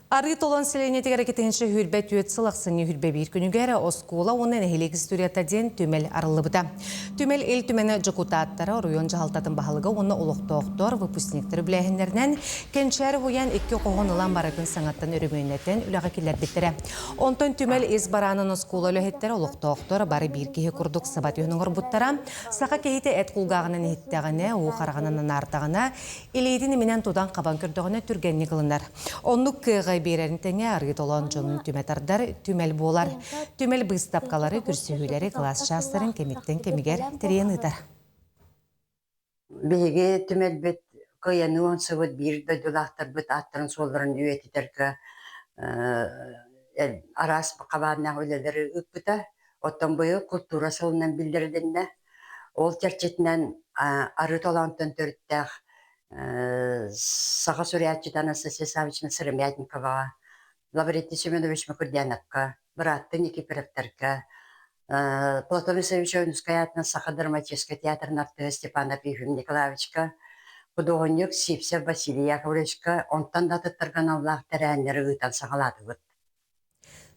Арыы Толон сэлиэнньэтигэр иккитинчи сүүрбэ түөрт сыл ахсынньы сүүрбэ биир күнүгэр оскуола уонна нэһилиэк историята диэн түмэл арыллыбыта. Түмэл Ил Түмэнэ дьокутааттара, оройуон дьаһалтатын баһылыга уонна олохтоохтор, выпускниктар үбүлээһиннэринэн Кэнчээри уһуйаан икки хоһун ылан барытын саҥаттан өрөмүөннэтэн үлэҕэ киллэрбиттэрэ. Онтон түмэл ис бараанын оскуола үлэһиттэрэ, олохтоохтор бары биир киһи курдук саба түһэн оҥорбуттара. Саха киһитэ эт кулгааҕынан иһиттэҕинэ, уу хараҕынан анаардаҕына, Илиитин иминэн тутан-хабан көрдөҕүнэ түргэнник ылынар. Оннук кыаҕы биэрэрин тэҥэ арыы толоон дьонун түмэ тардар түмэл буолар. Түмэл быыстапкалары, көрсүһүүлэри кылаас чаастарын кэмиттэн кэмигэр тэрийэн ыытар. Биһиги түмэлбит кыайаныы уһансыбыт биир дойдулаахтарбыт ааттарын-суолларын үйэтитэргэ араас хабааннаах үлэлэри ыыппыта. Оттон быйыл култуура сылынан биллэрилиннэ. Ол чэрчитинэн Арыы Толоонтон төрүттээх саха суруйааччыта Анастасия Саввична Сыромятниковаҕа, Лаврентий Семенович Мокурдяновка, бырааттыы Никифоровтарга, Платон Исаевич Ойуунускай аатынан Саха драматическай театрын артыыһа Степанов Ефим Николаевичка, худуоһунньук Сивцев Василий Яковлевичка, онтон да атыттарга аналлаах тэрээһиннэри ыытан саҕалаатыбыт.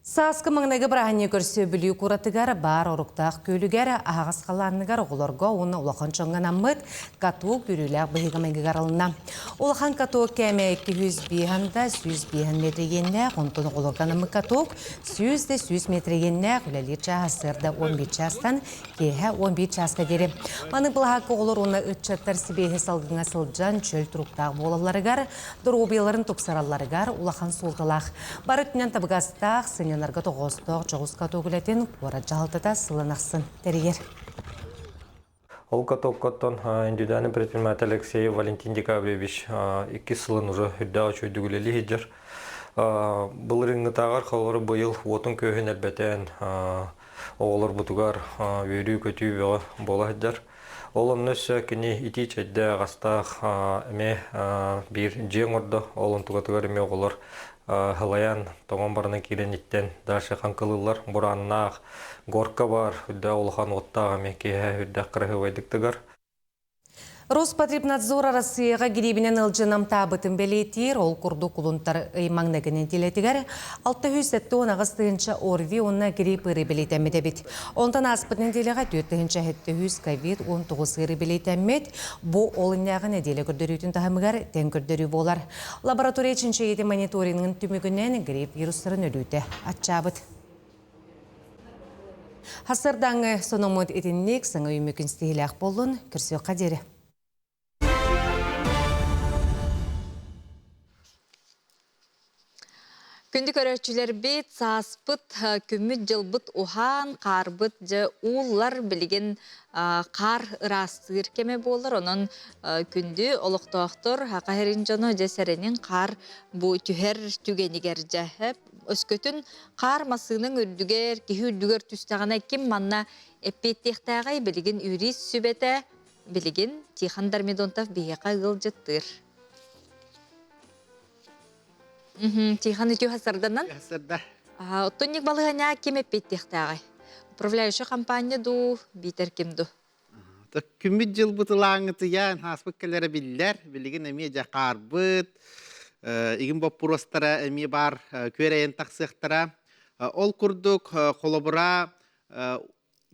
Сааскы маҥнайгы бырааһынньыгы көрсө Бүлүү куоратыгар баар Оруктаах күөлүгэр аһаҕас халаанныгар оҕолорго уонна улахан дьоҥҥо анаммыт каток үөрүүлээх быһыыга-майгыга арылынна. Улахан каток кээмэйэ 205 анда 105 метр иэннээх, онтон оҕолорго анаммыт каток 100 да 100 метр иэннээх үлэлиир чааһа сарсыарда 11 чаастан киэһэ 11 чааска диэри. Маны былаһаакка оҕолор уонна ыччаттар сибиэһи салгыҥҥа сылдьан чөл туруктаах буолалларыгар, доруобуйаларын тупсаралларыгар улахан суолталаах. Бары өттүнэн табыгастаах, сынньанарга тоҕоостоох дьоҕус каток үлэтин куорат дьаһалтата сылын ахсын тэрийэр. Ол катоккоттон индивидуальный предприниматель Алексеев Валентин Декабревич иккис сылын уже үрдээх үчүгэйдик үлэлии сылдьар. Былырыыҥҥытааҕар холобура быйыл уотун-күөһүн элбэтэн оҕолорбутугар үөрүү-көтүү бөҕө буола сылдьар. Ол онно өссө кини итии чэйдээх, астаах эмиэ биир дьиэ оҥордо. Ол онтукатыгар эмиэ оҕолор халайан, тоҥон баранан киирэн иттэн дальше хаҥкылыыллар. Бурааннаах, горка баар, үрдээх улахан уоттаах эмиэ киэһэ үрдээх кыраһыабайдык тыгар. Роспотребнадзор Арассыыйаҕа гириибинэн ыалдьан амтаабытын бэлиэтиир, ол курдук кулунтар ый маҥнайгы нэдиэлэтигэр 678 тыһыынча ОРВИ уонна грипп ыарыы бэлиэтэммит эбит. Онтон ааспыт нэдиэлэҕэ 4700 ковид-19 ыарыы бэлиэтэммит. Бу ол иннээҕи нэдиэлэ көрдөрүүтүн таһымыгар тэҥ көрдөрүү буолар. Лаборатория чинчийиитин мониторингын түмүгүнэн грипп вирустарын өлүүтэ аччаабыт. Хасырдааҥы сономмут итинник саҥа үүммүкүн ситиһиилээх буоллун, көрсүөххэ диэри. Күндү көрөөччүлэрбит, сааспыт, күммүт-дьылбыт уһаан, хаарбыт дьэ ууллар, билигин хаар ыраастыыр кэмэ буолар. Онон күндү олохтоохтор, Саха сирин дьоно дьэ сэрэнин хаар бу түһэр түгэнигэр дьэ өскөтүн хаар массыынаҥ үрдүгэр, киһи үрдүгэр түстэҕинэ ким манна эппиэттиэхтээҕий? Билигин юрист сүбэтэ, билигин Тихон Дормидонтов биһиэхэ ыалдьыттыыр. Тихон үтүө сарданан. Сарда. Оттонник балыһаня ким эппиэттиэхтээҕий? Управляющая компания дуу, биитэр ким дуу? Күммүт дьылбыт ылааҥытыйан хааспыт кэлэрэ биллэр. Билигин эмиэ дьэ хаарбыт, игин боппуруостара эмиэ баар күөрэйэн тахсыахтара. Ол курдук, холобура,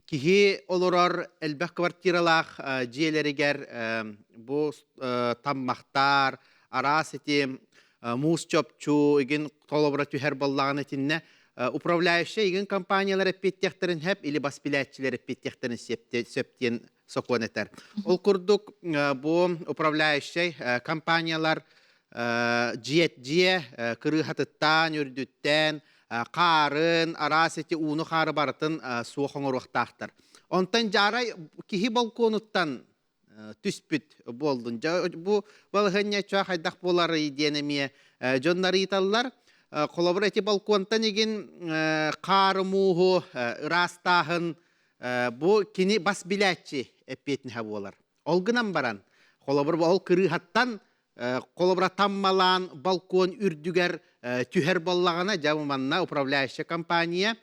киһи олорор элбэх квартиралаах дьиэлэригэр бу таммахтар, араас ити муус чопчу игин холобура түһэр буоллаҕына итиннэ управляющай игин компаниялар эппиэттиэхтэрин сөп или бас билээччилэр эппиэттиэхтэрин сөп диэн сокуон этэр. Ол курдук бу управляющай компаниялар дьиэ дьиэ кырыыһатыттан, үрдүттэн хаарын, араас ити ууну хаары барытын суох оҥоруохтаахтар. Онтон дьаарай киһи балконуттан түспүт буоллун. Бу балаһыанньа чуо хайдах буоларый диэн эмиэ дьоннор ыйыталлар. Холобур, эти балконтан игин хаары мууһу ыраастааһын бу кини бас билээччи эппиэтинэһэ буолар. Ол гынан баран, холобур, ол кырыыһаттан холобура таммалаан балкон үрдүгэр түһэр буоллаҕына, дьэ манна управляющая компания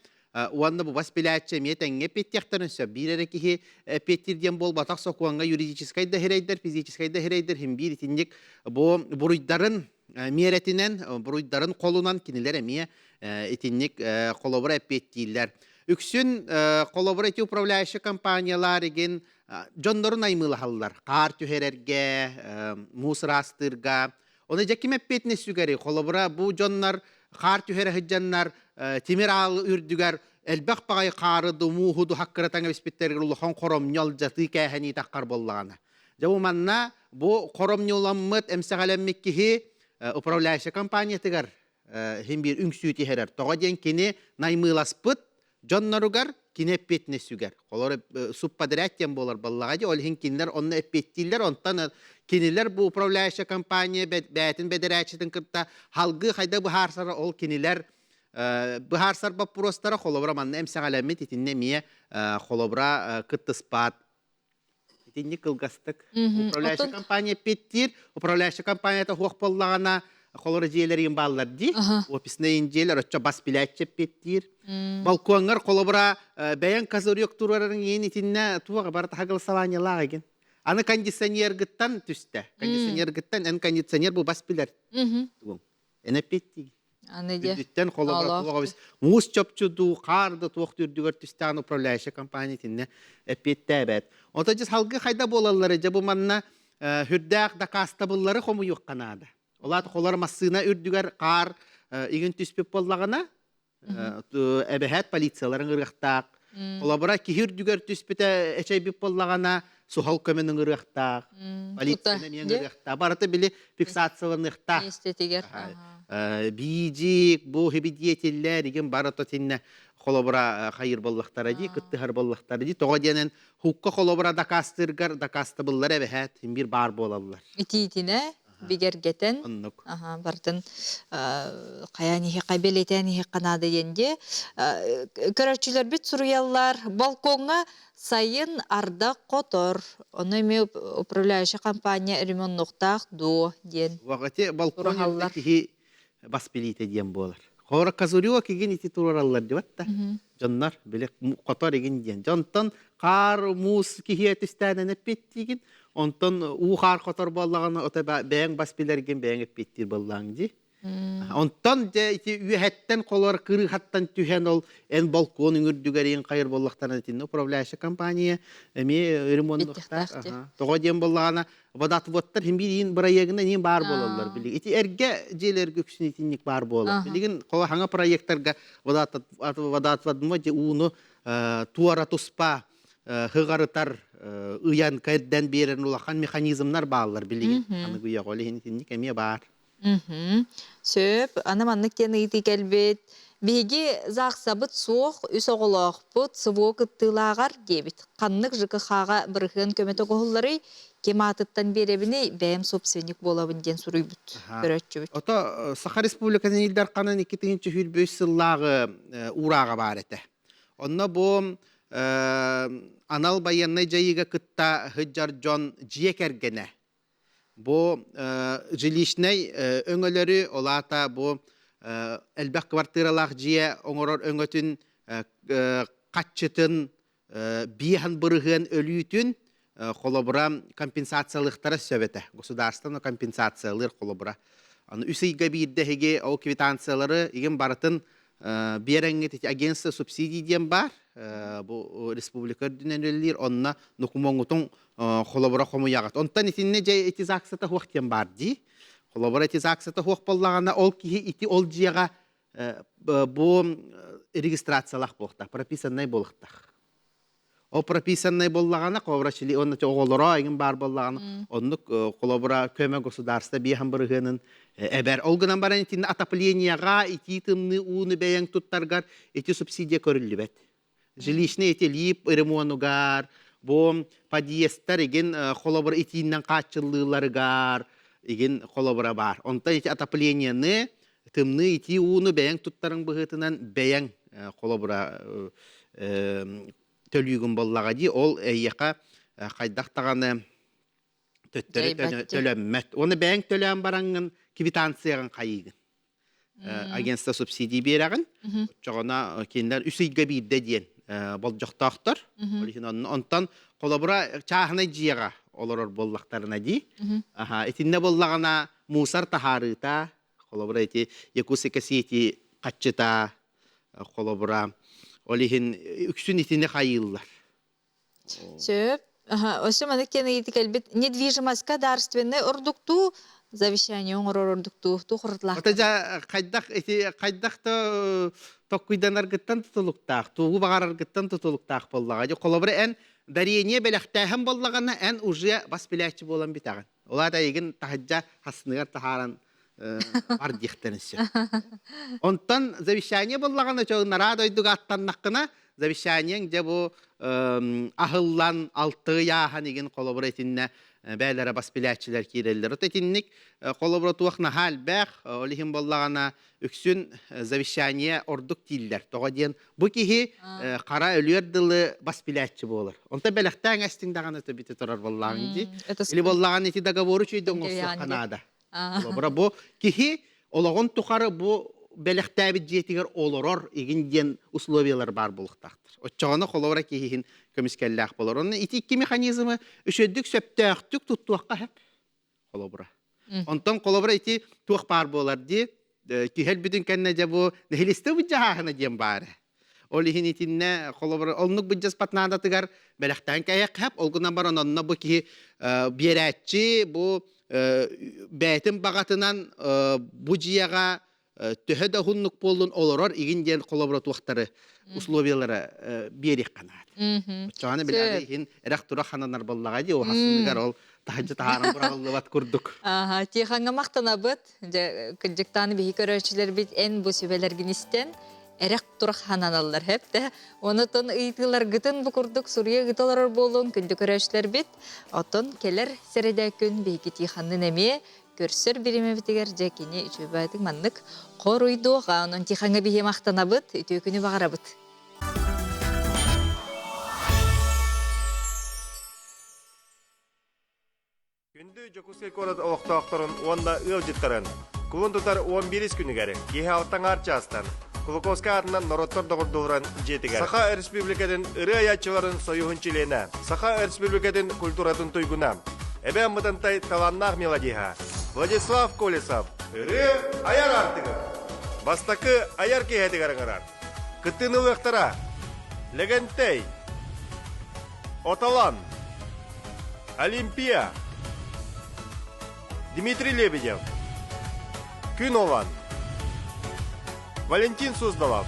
уонна бу бас билээччи эмиэ тэҥҥэ эппиэттиэхтэрин сөп. Биир эрэ киһи эппиэттиир диэн буолбатах сокуоҥҥа юридическай да сирэйдэр, физическай да сирэйдэр иһин биир итинник бу буруйдарын миэрэтинэн, буруйдарын холунан кинилэр эмиэ итинник холобура эппиэттииллэр. Үксүн холобура ити управляющая компаниялар игин дьоннорун аймыылаһаллар. Хаар түһэрэргэ, муус ыраастыырга. Оны дьэ ким эппиэтинэс сүгэри? Холобура, бу дьоннор хаар түһэрэ сылдьаннар тимир аал үрдүгэр элбэх баҕайы хаары ду мууһу ду хаккыратан эбиспиттэригэр улахан хоромньу алдьатыы кээһэнии таххар буоллаҕына. Дьэ бу манна бу хоромньуламмыт, эмсэҕэлэммит киһи управляющая компаниятыгар иһин биир үҥсүү түһэрэр. Тоҕо диэн кини наймыыласпыт дьонноругар кини эппиэтинэс сүгэр. Холор субподряд диэн буолар баллаҕа дии, ол иһин кинилэр онно эппиэттииллэр, онтон кинилэр бу управляющая компания бэйэтин бэдэрээччитин кытта халгыы хайда быһаарсара ол кинилэр быһаарсар боппуруостара холобура манна эмсэҕэлэммит итиннэ эмиэ холобура кыттыспат Итинник кылгастык. Управляющая компания эппиэттиир. Управляющая компанията суох буоллаҕына, холоро дьиэлэрин бааллар дии. Офиснай дьиэлэр оччо бас билээччи эппиэттиир. Балкоҥҥар холобура бэйэҥ козырек туруорарыҥ иһин итиннэ туох барыта согласованиелаах игин. Аны кондиционергыттан түстэ. Кондиционергыттан эн кондиционер бу бас билэр. Эн эппиэттиигин. Аны дьэ. Үрдүттэн холобура туох эбис муус чопчу дуу, хаар да туох үрдүгэр түстээн управляющая компания итиннэ эппиэттээбэт. Ото дьэ салгыы хайда буолаллары дьэ бу манна хүрдээх дакаастабыллары хомуйуохха наада. Ол аата холор массыына үрдүгэр хаар игин түспүт буоллаҕына эбэһээт полицияларын ырыахтаах. Холобура киһи үрдүгэр түспүтэ эчэйбит буоллаҕына суһал көмөнү ыҥырыахтаах, полицияны эмиэ ыҥырыахтаах. Барыта били фиксацияланыахтаах. Миэстэтигэр. Биидьик, бу хибидиэтиллэр, игин барыта тиннэ холобура хайыр боллахтара дии, кыттыһар боллахтара дии. Тоҕо диэнэн хукка холобура дакаастыыргар дакаастабыллар эбэһээт бир баар буолаллар. Итиитинэ бигэргэтэн барытын хайаан иһиэххэ бэлиэтээн иһиэххэ наада диэн дии. Көрөөччүлэрбит суруйаллар, балкоҥҥа сайын ардах хотор, ону эмиэ управляющая компания ремоннуохтаах дуо диэн Ити балкон үрдэ киһи бас билиитэ диэн буолар. Хора козырек игин ити туруораллар диэбэт да. Дьоннор били хотор игин диэн. Дьонтон хаар муус киһи түстээнэн эппиэттиигин. Онтон уу хаар хотор буоллаҕына ото бэйэҥ бас билэргин бэйэҥ эппиэттиир буоллаҕыҥ дии. Онтон дьэ ити үөһэттэн холор кырыыһаттан түһэн ол эн балкон үҥүрдүгэр иин хайыр буоллахтарына итиннэ управляющая компания эмиэ ремоннуохтаах. Тоҕо диэн буоллаҕына водоотводтар хим биир иин бырайыагынан иин баар буолаллар билигин. Ити эргэ дьиэлэргэ үксүн итинник баар буолар. Билигин хаҥа проекттарга водоотводмо дьэ ууну туора туспа хыгарытар ыйан кэрдэн биэрэн улахан механизмнар бааллар билигин. Аныгы үйэҕэ ол иһин итинник эмиэ баар. Сөп. Аны маннык диэн ыйытыы кэлбит. Биһиги ЗАГСабыт суох, үс оҕолоохпут, СВО кыттыылааҕар диэбит. Ханнык ЖКХ-ҕа бырыһыан көмөтө оҥоһулларый? Ким аатыттан биэрэбиний, бэйэм собственник буолабын диэн суруйбут көрөөччүбүт. Ото Саха Республикатын Ил Дарханын 2023 сыллааҕы уурааҕа баар этэ. Онно бу анал байыаннай дьайыыга кытта сылдьар дьон дьиэ кэргэнэ Бу жилищнай өҥөлөрү, ол аата бу элбэх квартиралаах дьиэ оҥорор өҥөтүн хаччытын биэһэн бырыһыан өлүүтүн холобура компенсациялыахтара сөп этэ. Государствоны компенсациялыыр холобура. Аны үс ыйга биирдэ эһиги ол квитанциялары игин барытын биэрэҥҥит ити агентство субсидий диэн баар. Бу республика үрдүнэн үлэлиир. Онно докумуоҥҥутун холобура хомуйаҕыт. Онтон итиннэ дьэ ити ЗАГСата суох диэн баар дии. Холобура ити ЗАГСата суох буоллаҕына ол киһи ити ол дьиэҕэ бу регистрациялаах буолуохтаах, прописаннай буолуохтаах. Ол прописаннай буоллаҕына, холобура чили онно оҕолоро эҥин баар буоллаҕына, оннук холобура көмө государство биэһэн бырыһыанын эбэр. Ол гынан баран итиннэ отопленияҕа итии тымныы ууну бэйэҥ туттаргар ити субсидия көрүллүбэт. Жилищный эти лип ремонугар, бу подъездтар игин холобур итииннэн хааччыллыыларыгар игин холобура баар. Онтон ити отопленияны тымныы итии ууну бэйэҥ туттарыҥ быһыытынан бэйэҥ холобура төлүүгүн буоллаҕа дии. Ол эйиэхэ хайдах даҕаны төттөрү төлөммөт. Уонна бэйэҥ төлөөн бараҥҥын квитанцияҕын хайыыгын. Агентство субсидий биэрэҕин. Оччоҕуна кинилэр үс ыйга биирдэ диэн болдьохтоохтор. Ол иһин онтон холобура чааһынай дьиэҕэ олорор буоллахтарына дии. Аха, итиннэ буоллаҕына мусор таһаарыыта, холобура ити Якутска сити хаччыта, холобура ол иһин үксүн итини хайыыллар. Сөп. Өссө маннык диэн ыйытыы кэлбит. Недвижимостька дарственнай ордуктуу, завещание оҥорор ордуктуу, туох уратылаах? Ата дьэ хайдах ити хайдах да токкуйданаргыттан тутулуктаах, тугу баҕараргыттан тутулуктаах буоллаҕа. Дьэ холобура эн дарение бэлэхтээһин буоллаҕына эн уже бас билээччи буолан бүтэҕин. Ол аата эйигин таһырдьа хасыныгар таһааран бар диэхтэрин сөп. Онтон завещание буоллаҕына чоҥнараа дойдуга аттаннаххына завещаниеҥ дьэ бу аһыллан алтыы ааһан игин холобура итиннэ бээлэрэ бас билээччилэр киирэллэр. От итинник холобура туох наһаа элбэх, ол иһин буоллаҕына үксүн завещание ордук дииллэр. Тоҕо диэн бу киһи хара өлүөр дылы бас билээччи буолар. Онто бэлэхтээн эстиҥ даҕаны төбүтэ турар буоллаҕыҥ дии. Или буоллаҕын ити договору үчүгэй оҥорсуохха наада. Холобура бу киһи олоҕун тухары бу бэлэхтээбит дьиэтигэр олорор игин диэн условиялар баар буолуохтаахтар. Оччоҕуна холобура киһиһин көмүскэллээх болор. Онно ити икки механизмы үчүгэйдик сөптөөхтүк туттуохха сөп. Холобура. Онтон холобура ити туох баар буолар дии киһи өлбүтүн кэннэ дьэ бу нэһилиэстэ быдьаһааһына диэн баар. Ол иһин итиннэ холобура оннук быдьаспат наадатыгар бэлэхтээн кээйэххэп ол гынан баран онно бу киһи биэрээччи бу бэйэтин баҕатынан бу дьиэҕэ төһө да уһуннук буоллун олорор игин диэн холобура туохтары условиялары биэриэххэ наада. Оччоҕуна билээри иһин эрэх-турах хананар буоллаҕа дии, уһассыныгар ол таһырдьа таһааран быраҕыллыбат курдук. Аха, Тихоҥҥа махтанабыт. Дьэ, кырдьыктаан биһи көрөөччүлэрбит эн бу сүбэлэргин истэн эрэх-турах хананаллар хэп да. Онотон ыйытыыларгытын бу курдук суруйа ыыта олорор буолуон күндү көрөөччүлэрбит. Оттон кэлэр сэрэдэ күн биһиги Тихоннын эмиэ көрсөр бириэмэбитигэр дьэ кини үчүгэйдик маннык хоруйдуоҕа. Онон Тихоҥҥа биһи махтанабыт, үтүө күнү баҕарабыт. Күндү Дьокуускай куорат олохтоохторун уонна ыалдьыттарын кулун тутар 11 күнүгэр киэһэ алтаҥаар чаастан Кулаковскай аатынан норуоттар доҕордууларын дьиэтигэр Саха Республикатын ырыа айааччыларын союһун чилиэнэ, Саха Республикатын культуратын туйгуна, Эбэ Аммытантай талааннаах мелодиһа Владислав Колесов ырыа айар аартыгар бастакы айар киэһэтигэр ыҥырар. Кыттыыны ылыахтара Лэгэнтэй, Оталан, Олимпия, Дмитрий Лебедев, Күн Олан, Валентин Суздалов,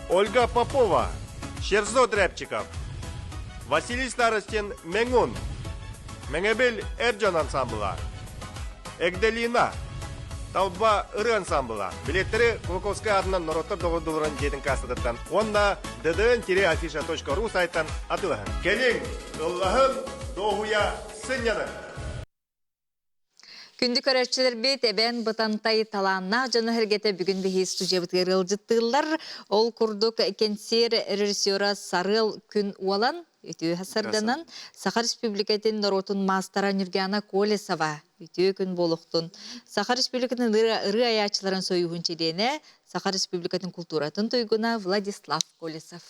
Ольга Попова, Шерзод Рябчиков, Василий Старостин Мэҥун, Мэҥэбил эр дьон ансаамбыла. Эгделина Талба ырыа ансамбла билеттэри Кулаковскай аатынан норуоттар доҕордууларын дьиэтин кассатыттан уонна ddn-afisha.ru сайтан атыылаһыҥ. Кэлиҥ, ыллаһын, дуоһуйа сынньаныҥ! Күндү көрөөччүлэрбит, Эбэн Бытантай талааннаах дьоно-сэргэтэ бүгүн биһи студиябытыгар ыалдьыттыыллар. Ол курдук кэнсиэр режиссера Сарыал Күн Уолан үтүө сарданан Саха Республикатын норуотун маастара Нюргиана Колесова үтүө күн буолуохтун. Саха Республикатын ырыа айааччыларын сойууһун чилиэнэ, Саха Республикатын култууратын туйгуна Владислав Колесов.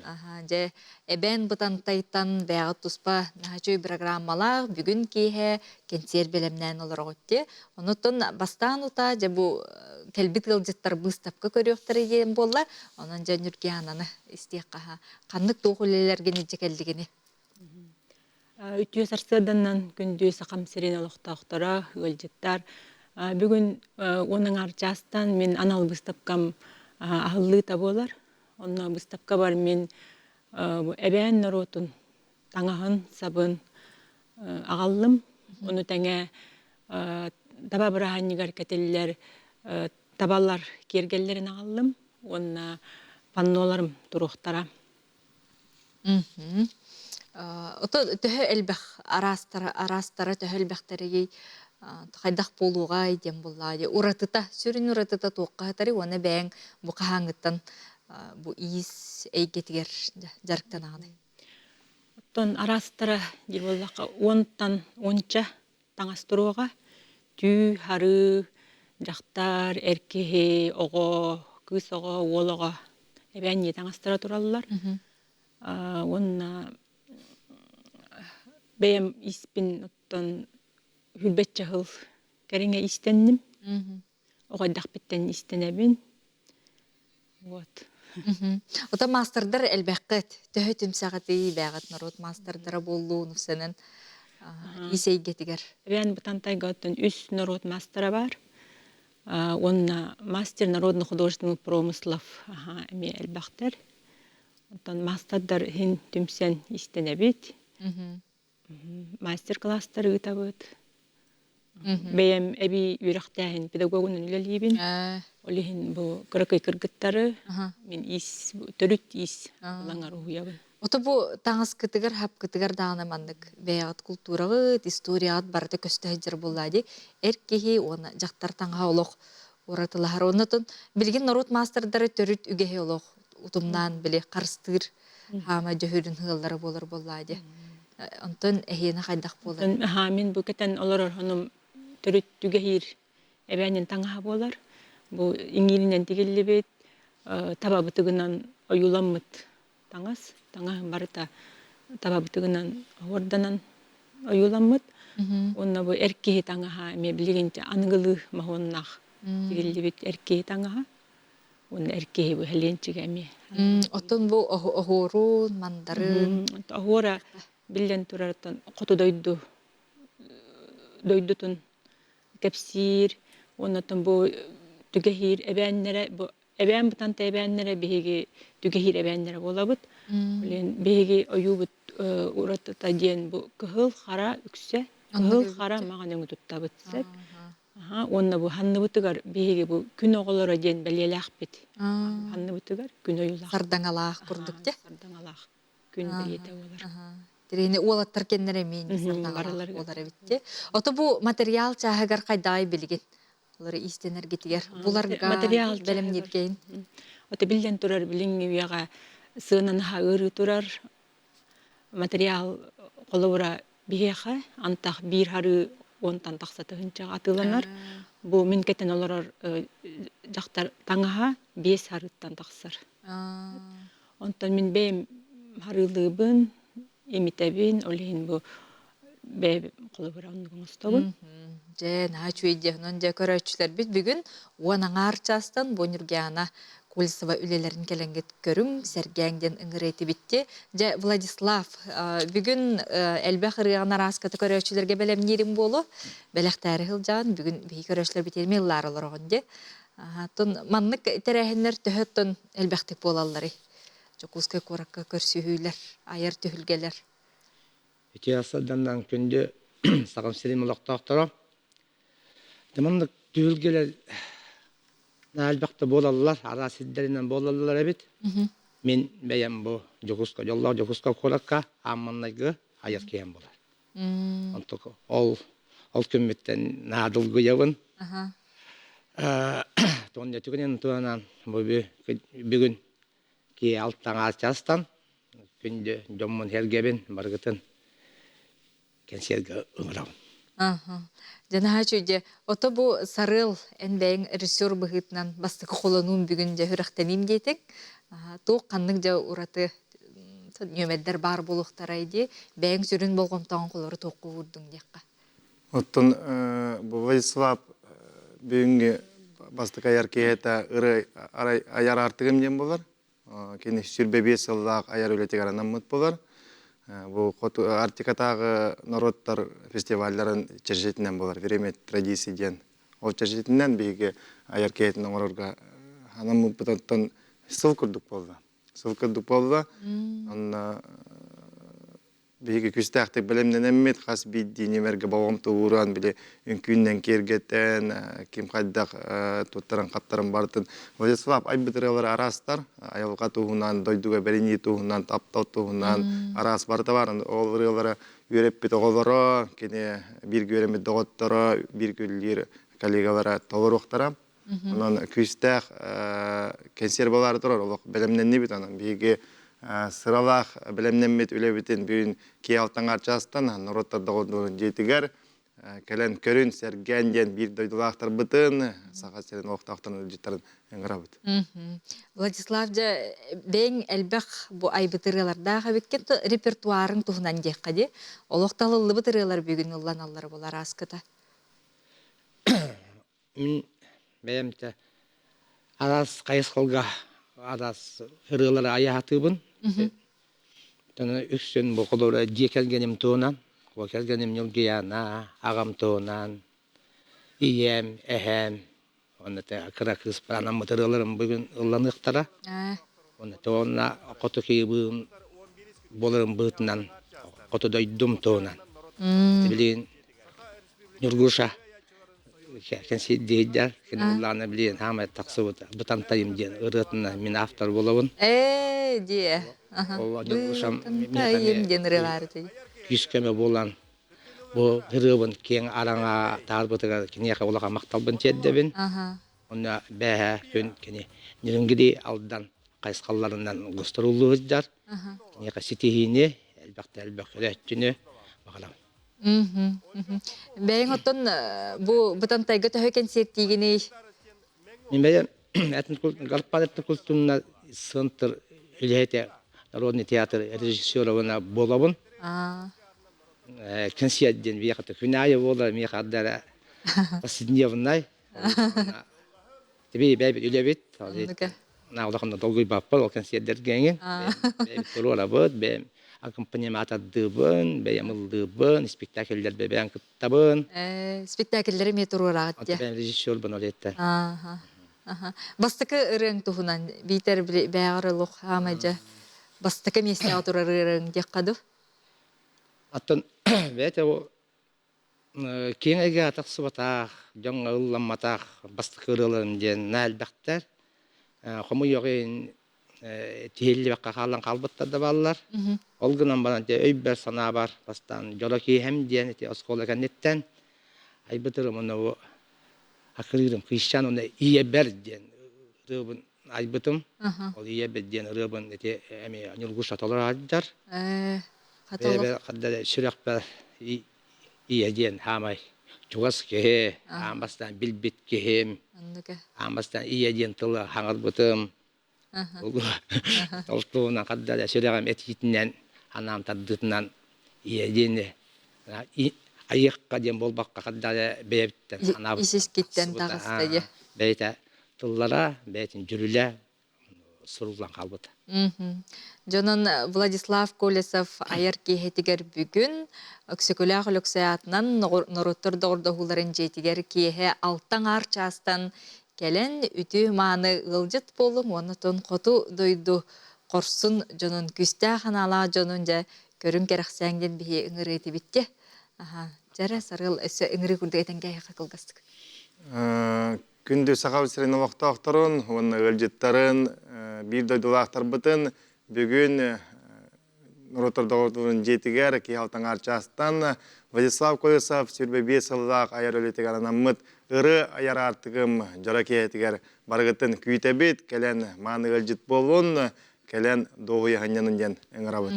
Аха, дьэ, Эбээн Бытантайтан бэйэҕит туспа наһаа үчүгэй программалаах бүгүн киэһэ кэнсиэр бэлэмнээн олороҕут дии. Онуттан бастаан утаа дьэ бу кэлбит ыалдьыттар быыстапка көрүөхтэрэ диэн буолла. Онон дьэ Ньургиананы истиэххэ аха. Ханнык туох үлэлэргин илдьэ кэллигини? Үтүө сарсыарданан күндү Сахам сирин олохтоохторо, ыалдьыттар. Бүгүн уон аҥаар чаастан мин анал быыстапкам аһыллыыта буолар. Онно быыстапкабар мин эбээн норуотун таҥаһын, сабын аҕаллым. Ону тэҥэ таба бырааһынньыгар кэтиллэр табалар киэргэллэрин аҕаллым уонна панноларым туруохтара. Ото төһө элбэх араастара араастара төһө элбэхтэрий хайдах буолуоҕай диэн буоллаҕа дии. Уратыта, сүрүн уратыта туохха сытарый уонна бэйэҥ бу хаһааҥҥыттан бу иис эйгэтигэр дьарыктанаҕыный? Оттон араастара диир буоллахха уонтан уонча таҥас туруоҕа. Түү, харыы, дьахтар, эр киһи, оҕо, кыыс оҕо, уол оҕо эбээннии таҥастара тураллар. Уонна бэйэм испин оттон үрбэччэ сыл кэриҥэ истэнним. Оҕо эрдэхпиттэн истэнэбин. Вот. Ото маастардар элбэххит. Төһө түмсэҕитий, бэйэҕит норуот маастардара буоллун, үксэнэн ис эйгэтигэр. Эбээн Бытантайга оттон үс норуот маастара баар. Уонна мастер народных художественных промыслов эмиэ элбэхтэр. Оттон маастардар иһин түмсэн истэнэбит. Мастер-класстар ыытабыт. Бэйэм эбии үөрэхтээһин педагогунан үлэлиибин. Ол иһин бу кыракый кыргыттары мин иис төрүт иис ылаҥар уһуйабын. Ото бу таҥаскытыгар, хапкытыгар даҕаны маннык бэйэҕит култуураҕыт, историяҕыт барыта көстө сылдьар буоллаа дии. Эр киһи уонна дьахтар таҥаһа олох уратылаһар. Оннотон билигин норуот маастардара төрүт үгэһи олох утумнаан били харыстыыр хаама дьөһүрүн ыаллара буолар буоллаа дии. Онтон эһиэнэ хайдах буолар? Аһаа, мин бу кэтэн олорор хонум төрүт түгэһиир эбээнин таҥаһа буолар. Бу иҥииринэн тигиллибит, табабытыгынан ойууламмыт таҥас. Таҥаһым барыта табабытыгынан оһуорданан ойууламмыт. Уонна бу эр киһи таҥаһа эмиэ билигин аныгылыы моһуоннаах тигиллибит эр киһи таҥаһа. Уонна эр киһи бу һэлиэнчигэ эмиэ. Оттон бу оһуорун, мандарын? Оһуора биллэн турарыттан хоту дойду дойдутун кэпсиир уонна оттон бу түгэһиир эбээннэрэ бу эбээн бытанта эбээннэрэ биһиги түгэһиир эбээннэрэ буолабыт. Блин биһиги ойуубут уратыта диэн бу кыһыл хара үксэ кыһыл хара маҕан өҥү туттабыт сөп. Уонна бу ханныбытыгар биһиги бу күн оҕолоро диэн бэлиэлээхпит. Ханныбытыгар күн ойуулаах. Сардаҥалаах курдук дьэ. Сардаҥалаах күн бэлиэтэ буолар. Тирини уолаттар кэннэр эмиэ сардаҥалаах буолар эбит дии. Ото бу материал чааһыгар хайдаҕай билигин? Олары иистэнэргитигэр буларга материал бэлэмнииргейин. Ото биллэн турар билиҥҥи үйэҕэ сыанан ыарыы турар Материал холобура биһиэхэ антах биир харыы уонтан тахса тыһыынчаҕа атыыланар. Бу мин кэтэн олорор дьахтар таҥаһа биэс харыыттан тахсар. Онтон мин бэйэм харыылыыбын, имитэбин, ол иһин бу бэйэм холобура оннук оҥостобун. Дьэ, наһаа үчүгэй дии. Онон дьэ көрөөччүлэрбит бүгүн уон аҥаар чаастан бу Ньургиана Кульсова үлэлэрин кэлэҥҥит көрүҥ, сэргээҥ диэн ыҥырыы этибитти. Дьэ, Владислав, бүгүн элбэх ырыаҕын арааската көрөөччүлэргэ бэлэмниирим буолуо. Бэлэхтээри сылдьаҕын, бүгүн биһиги көрөөччүлэрбит эмиэ ыллаары олороҕун дии. Оттон маннык тэрээһиннэр төһө элбэхтик буолалларый? Дьокуускай куоракка көрсүһүүлэр, айар түһүлгэлэр. Ити сылданнан күндү Сахам сирин олохтоохторо. Маннык түһүлгэлэр элбэхтэ буолаллар, араас сирдэринэн буолаллар эбит. Мин бэйэм бу Дьокуускай, дьоллоох Дьокуускай куоракка аан маҥнайгы айар киһим буолар. Онтук ол ол күммүттэн наадылгыйабын. Туон түгэнин туонан бу бүгүн ки алтаҥаа чаастан күндү дьоммун сэргэбин барыгытын кэнсиэргэ ыҥырабын. Дьэ наһаа үчүгэй. Ото бу Сарыал эн бэйэҥ режиссер быһыытынан бастакы холонуум бүгүн дьэ сүрэхтэниим диэтиҥ. Туох ханнык дьэ ураты нүөмэрдэр баар буолуохтарай дии. Бэйэҥ сүрүн болҕомтоҕун холору туохха уурдуҥ диэххэ. Оттон бу Владислав бүгүҥҥү бастакы айар киһитэ ырыа айар аартыгым диэн буолар. Кини 25 сыллаах айар үлэтигэр анаммыт буолар. Бу хоту Арктикатааҕы норуоттар фестивалларын чэрчитинэн буолар «Время традиций» диэн. Ол чэрчитинэн биһиги айар киһитин оҥорорго анаммыппытыттан сыл курдук буолла. Сыл курдук буолла. Онно биһиги күүстээхтик бэлэмнэнэммит, хас биирдии нүөмэргэ болҕомто ууран, били үҥкүүннэн киэргэтэн, ким хайдах туттаран-хаптаран барытын Владислав айбыт ырыалара араастар, айылҕа туһунан, дойдуга бэринии туһунан, таптал туһунан араас барыта бар. Ол ырыалары үөрэппит оҕолоро, кини бииргэ үөрэммит доҕотторо, бииргэ үлэлиир коллегалара толоруохтара. Онон күүстээх кэнсиэр буолаары турар, олох бэлэмнэннибит. Онон биһиги сыралаах бэлэмнэммит үлэбитин бүгүн киэһэ алтаҥар чаастан норуоттар доҕордоһуутун дьиэтигэр кэлэн көрүн, сэргээн диэн биир дойдулаахтарбытын, Саха сирин олохтоохторун ыалдьыттарын ыҥырабыт. Владислав, дьэ, бэйэҥ элбэх бу айбыт ырыалардаах эбиккин репертуарыҥ туһунан диэххэ дии. Олох талыллыбыт ырыалар бүгүн ылланаллара буолар ааскыта. Мин бэйэм те араас хайысхалга араас ырыалары айаатыыбын. Тана үксүн бу холобура дьиэ кэргэним туһунан, бу кэргэним Ньургуйаана, аҕам туһунан, ийэм, эһээм, уонна те кыра кыыспар анаммыт ырыаларым бүгүн ылланыахтара. Уонна те уонна хоту киһибыын буоларым быһыытынан хоту дойдум туһунан. Билигин Ньургуша кэнсиэрдиһийдэр кини ыллаана билигин хаамай тахсыбыт Бытантайым диэн ырыатына мин автор буолабын. Ээ диэ. Ол Ньургушам Бытантайым диэн ырыалаары дии. күүс көмө буолан бу ырыабын киэҥ араҥа таарбытыгар киниэхэ улахан махталбын тиэрдэбин. Онно бээһэ күн кини Ньирингири Алдан хайысхалларынан гастроллуу сылдьар. Киниэхэ ситиһиини, элбэхтэ элбэх көрөөччүнү баҕарабын. Бэйэҥ оттон бу Бытантайга төһө кэнсиэртиигиний? Мин бэйэм Гарпан этнокультурный центр үлэһитэ народный театр режиссеровна буолабын. Кэнсиэр диэн биэхэ күн аайы буолар, миэхэ ардара повседневнай. Тебе бэйбит үлэбит. Улаханна долгуйбаппын ол кэнсиэрдэргэ эҥин. Бэйэбит туруорабыт, бэйэм аккомпанематардыыбын, бэйэм ыллыыбын, спектакльлэрбэ бэйэм кыттабын. Спектакльлэри эмиэ туруораҕыт дии. Бэйэм режиссербун ол иһиттэн. Бастакы ырыаҥ туһунан биитэр бээҕэр олох хаамай дьэ бастакы миэстэҕэ турар ырыаҥ диэххэ дуу? Оттон бэйэтэ Киэҥ эйгэҕэ тахсыбатах, дьоҥҥо ылламматах бастакы ырыаларым диэн наһаа элбэхтэр. Хомуйуох иһин тиһиллибэккэ хаалан хаалбыттар да бааллар. Ол гынан баран ити өйбөр-санаабар бастаан дьоро киэһэм диэн ити оскуола кэнниттэн айбыт ырыам уонна бу акырыырым кыысчаан уонна ийэбэр диэн ырыабын айбытым. Ол ийэбэр диэн ырыабын ити эмиэ Ньургуша толоро сылдьар. Хатылы. Бэйэбэр сүрэхпэр ийэ диэн хаамай чугас киһи, аан бастаан билбит киһим, аан бастаан ийэ диэн тылы хаҥырбытым. Ол туһунан хардара сүрэҕим этиитинэн, анаам тардыытынан ийэ диэни айыахха диэн буолбакка хардара бэйэбиттэн анаабыт Исискиттэн таҕыста дии. Бэйэтэ тыллара, бэйэтин дьүрүлэ суруллан хаалбыта. Дьонун Владислав Колесов айар киэһэтигэр бүгүн Өксөкүлээх Өлөксөй аатынан норуоттар доҕордоһууларын дьиэтигэр киэһэ алта аҥаар чаастан кэлэн үтүө-мааны ыалдьыт буоллуҥ уонна тон хоту дойду хорсун дьонун күүстээх анаалаах дьонун дьэ көрүҥ кэрэхсээҥ диэн биһи ыҥырыы этибит дии. Аха, дьэрэ сарыал өссө ыҥырыы курдук этэн кээһиэхэ кылгастык. Күндү Саха сирин олохтоохторун уонна ыалдьыттарын, биир дойдулаахтарбытын бүгүн норуоттар доҕордууларын дьиэтигэр киһи алтаҥаар чаастан Владислав Колесов 25 сыллаах айар үлэтигэр анаммыт ыры айар аартыгым дьоро киэһэтигэр барыгытын күүтэбит, кэлэн мааны ыалдьыт буолун, кэлэн дуоһуйа сынньанын диэн ыҥырабыт.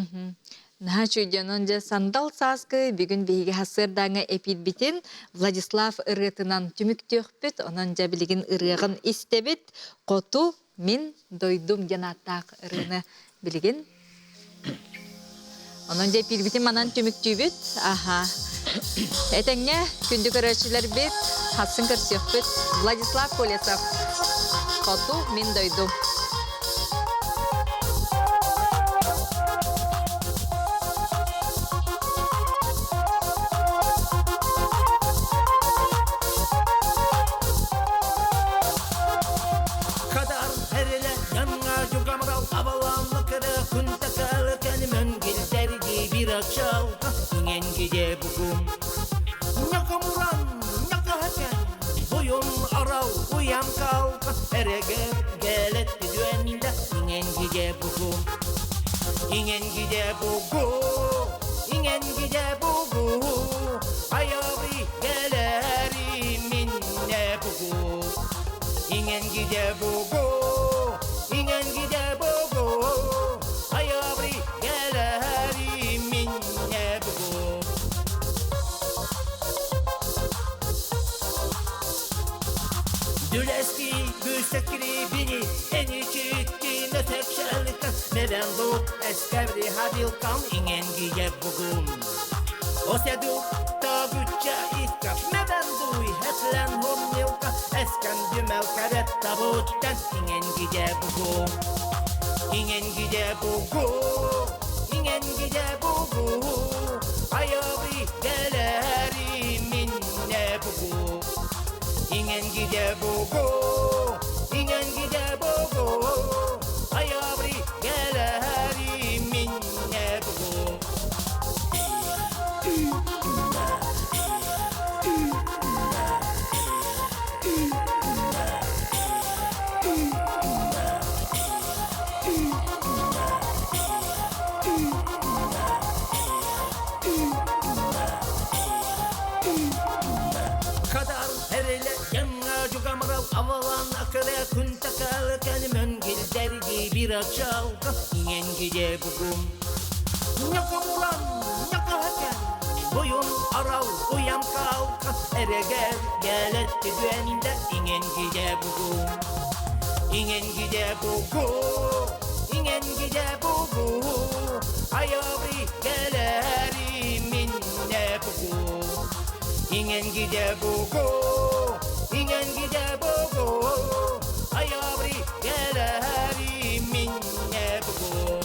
Наһаа үчүгэй дьэ сандал сааскы бүгүн биһиги сарсыардааҥҥы эпиирбитин Владислав ырыатынан түмүктүөхпүт. Онон дьэ билигин ырыаҕын истэбит. Хоту мин дойдум диэн ааттаах ырыаны билигин. Онон дьэ эпиирбитин манан түмүктүүбүт. Аха. Этэҥҥэ күндү көрөөччүлэрбит хассын көрсүөхпүт. Владислав Колесов. Хоту мин дойдум. Kadar herele yanına jugamral avalanlı kırı kuntakal kenmen gilderdi bir akşam ingen gide bugum Nakamuran nakahaken boyun arav uyam kalka erege geletti düende ingen gide bugum ingen gide bugu ingen gide bugu ayavri geleri minne bugu ingen gide bugu ingen gide bugu ayavri geleri minne bugu Düleski büsekri bini eniçitki nötekşelka Mevenlu eskevri hadilkan ingen gide bugum Osedu tagucha itka Mevenduy hetlen homnilka Esken dümel karet tabutten ingen gide bugum ingen gide bugu ingen gide bugu Ayavri geleri minne bugu ingen gide bugu ingen gide bugu Ayavri geleri minne bugu Kadar herele yanına cugamral avalan akıra kuntakal kanımön gilderdi bir akşal ingen gide bugum Nakamuran nakahaken boyun arav uyam kalka ereger geletti düende ingen gide bugum ingen gide bugu ingen gide bugu ayavri geleri minne bugu ingen gide bugu ingen gide bugu ayavri geleri minne bugu.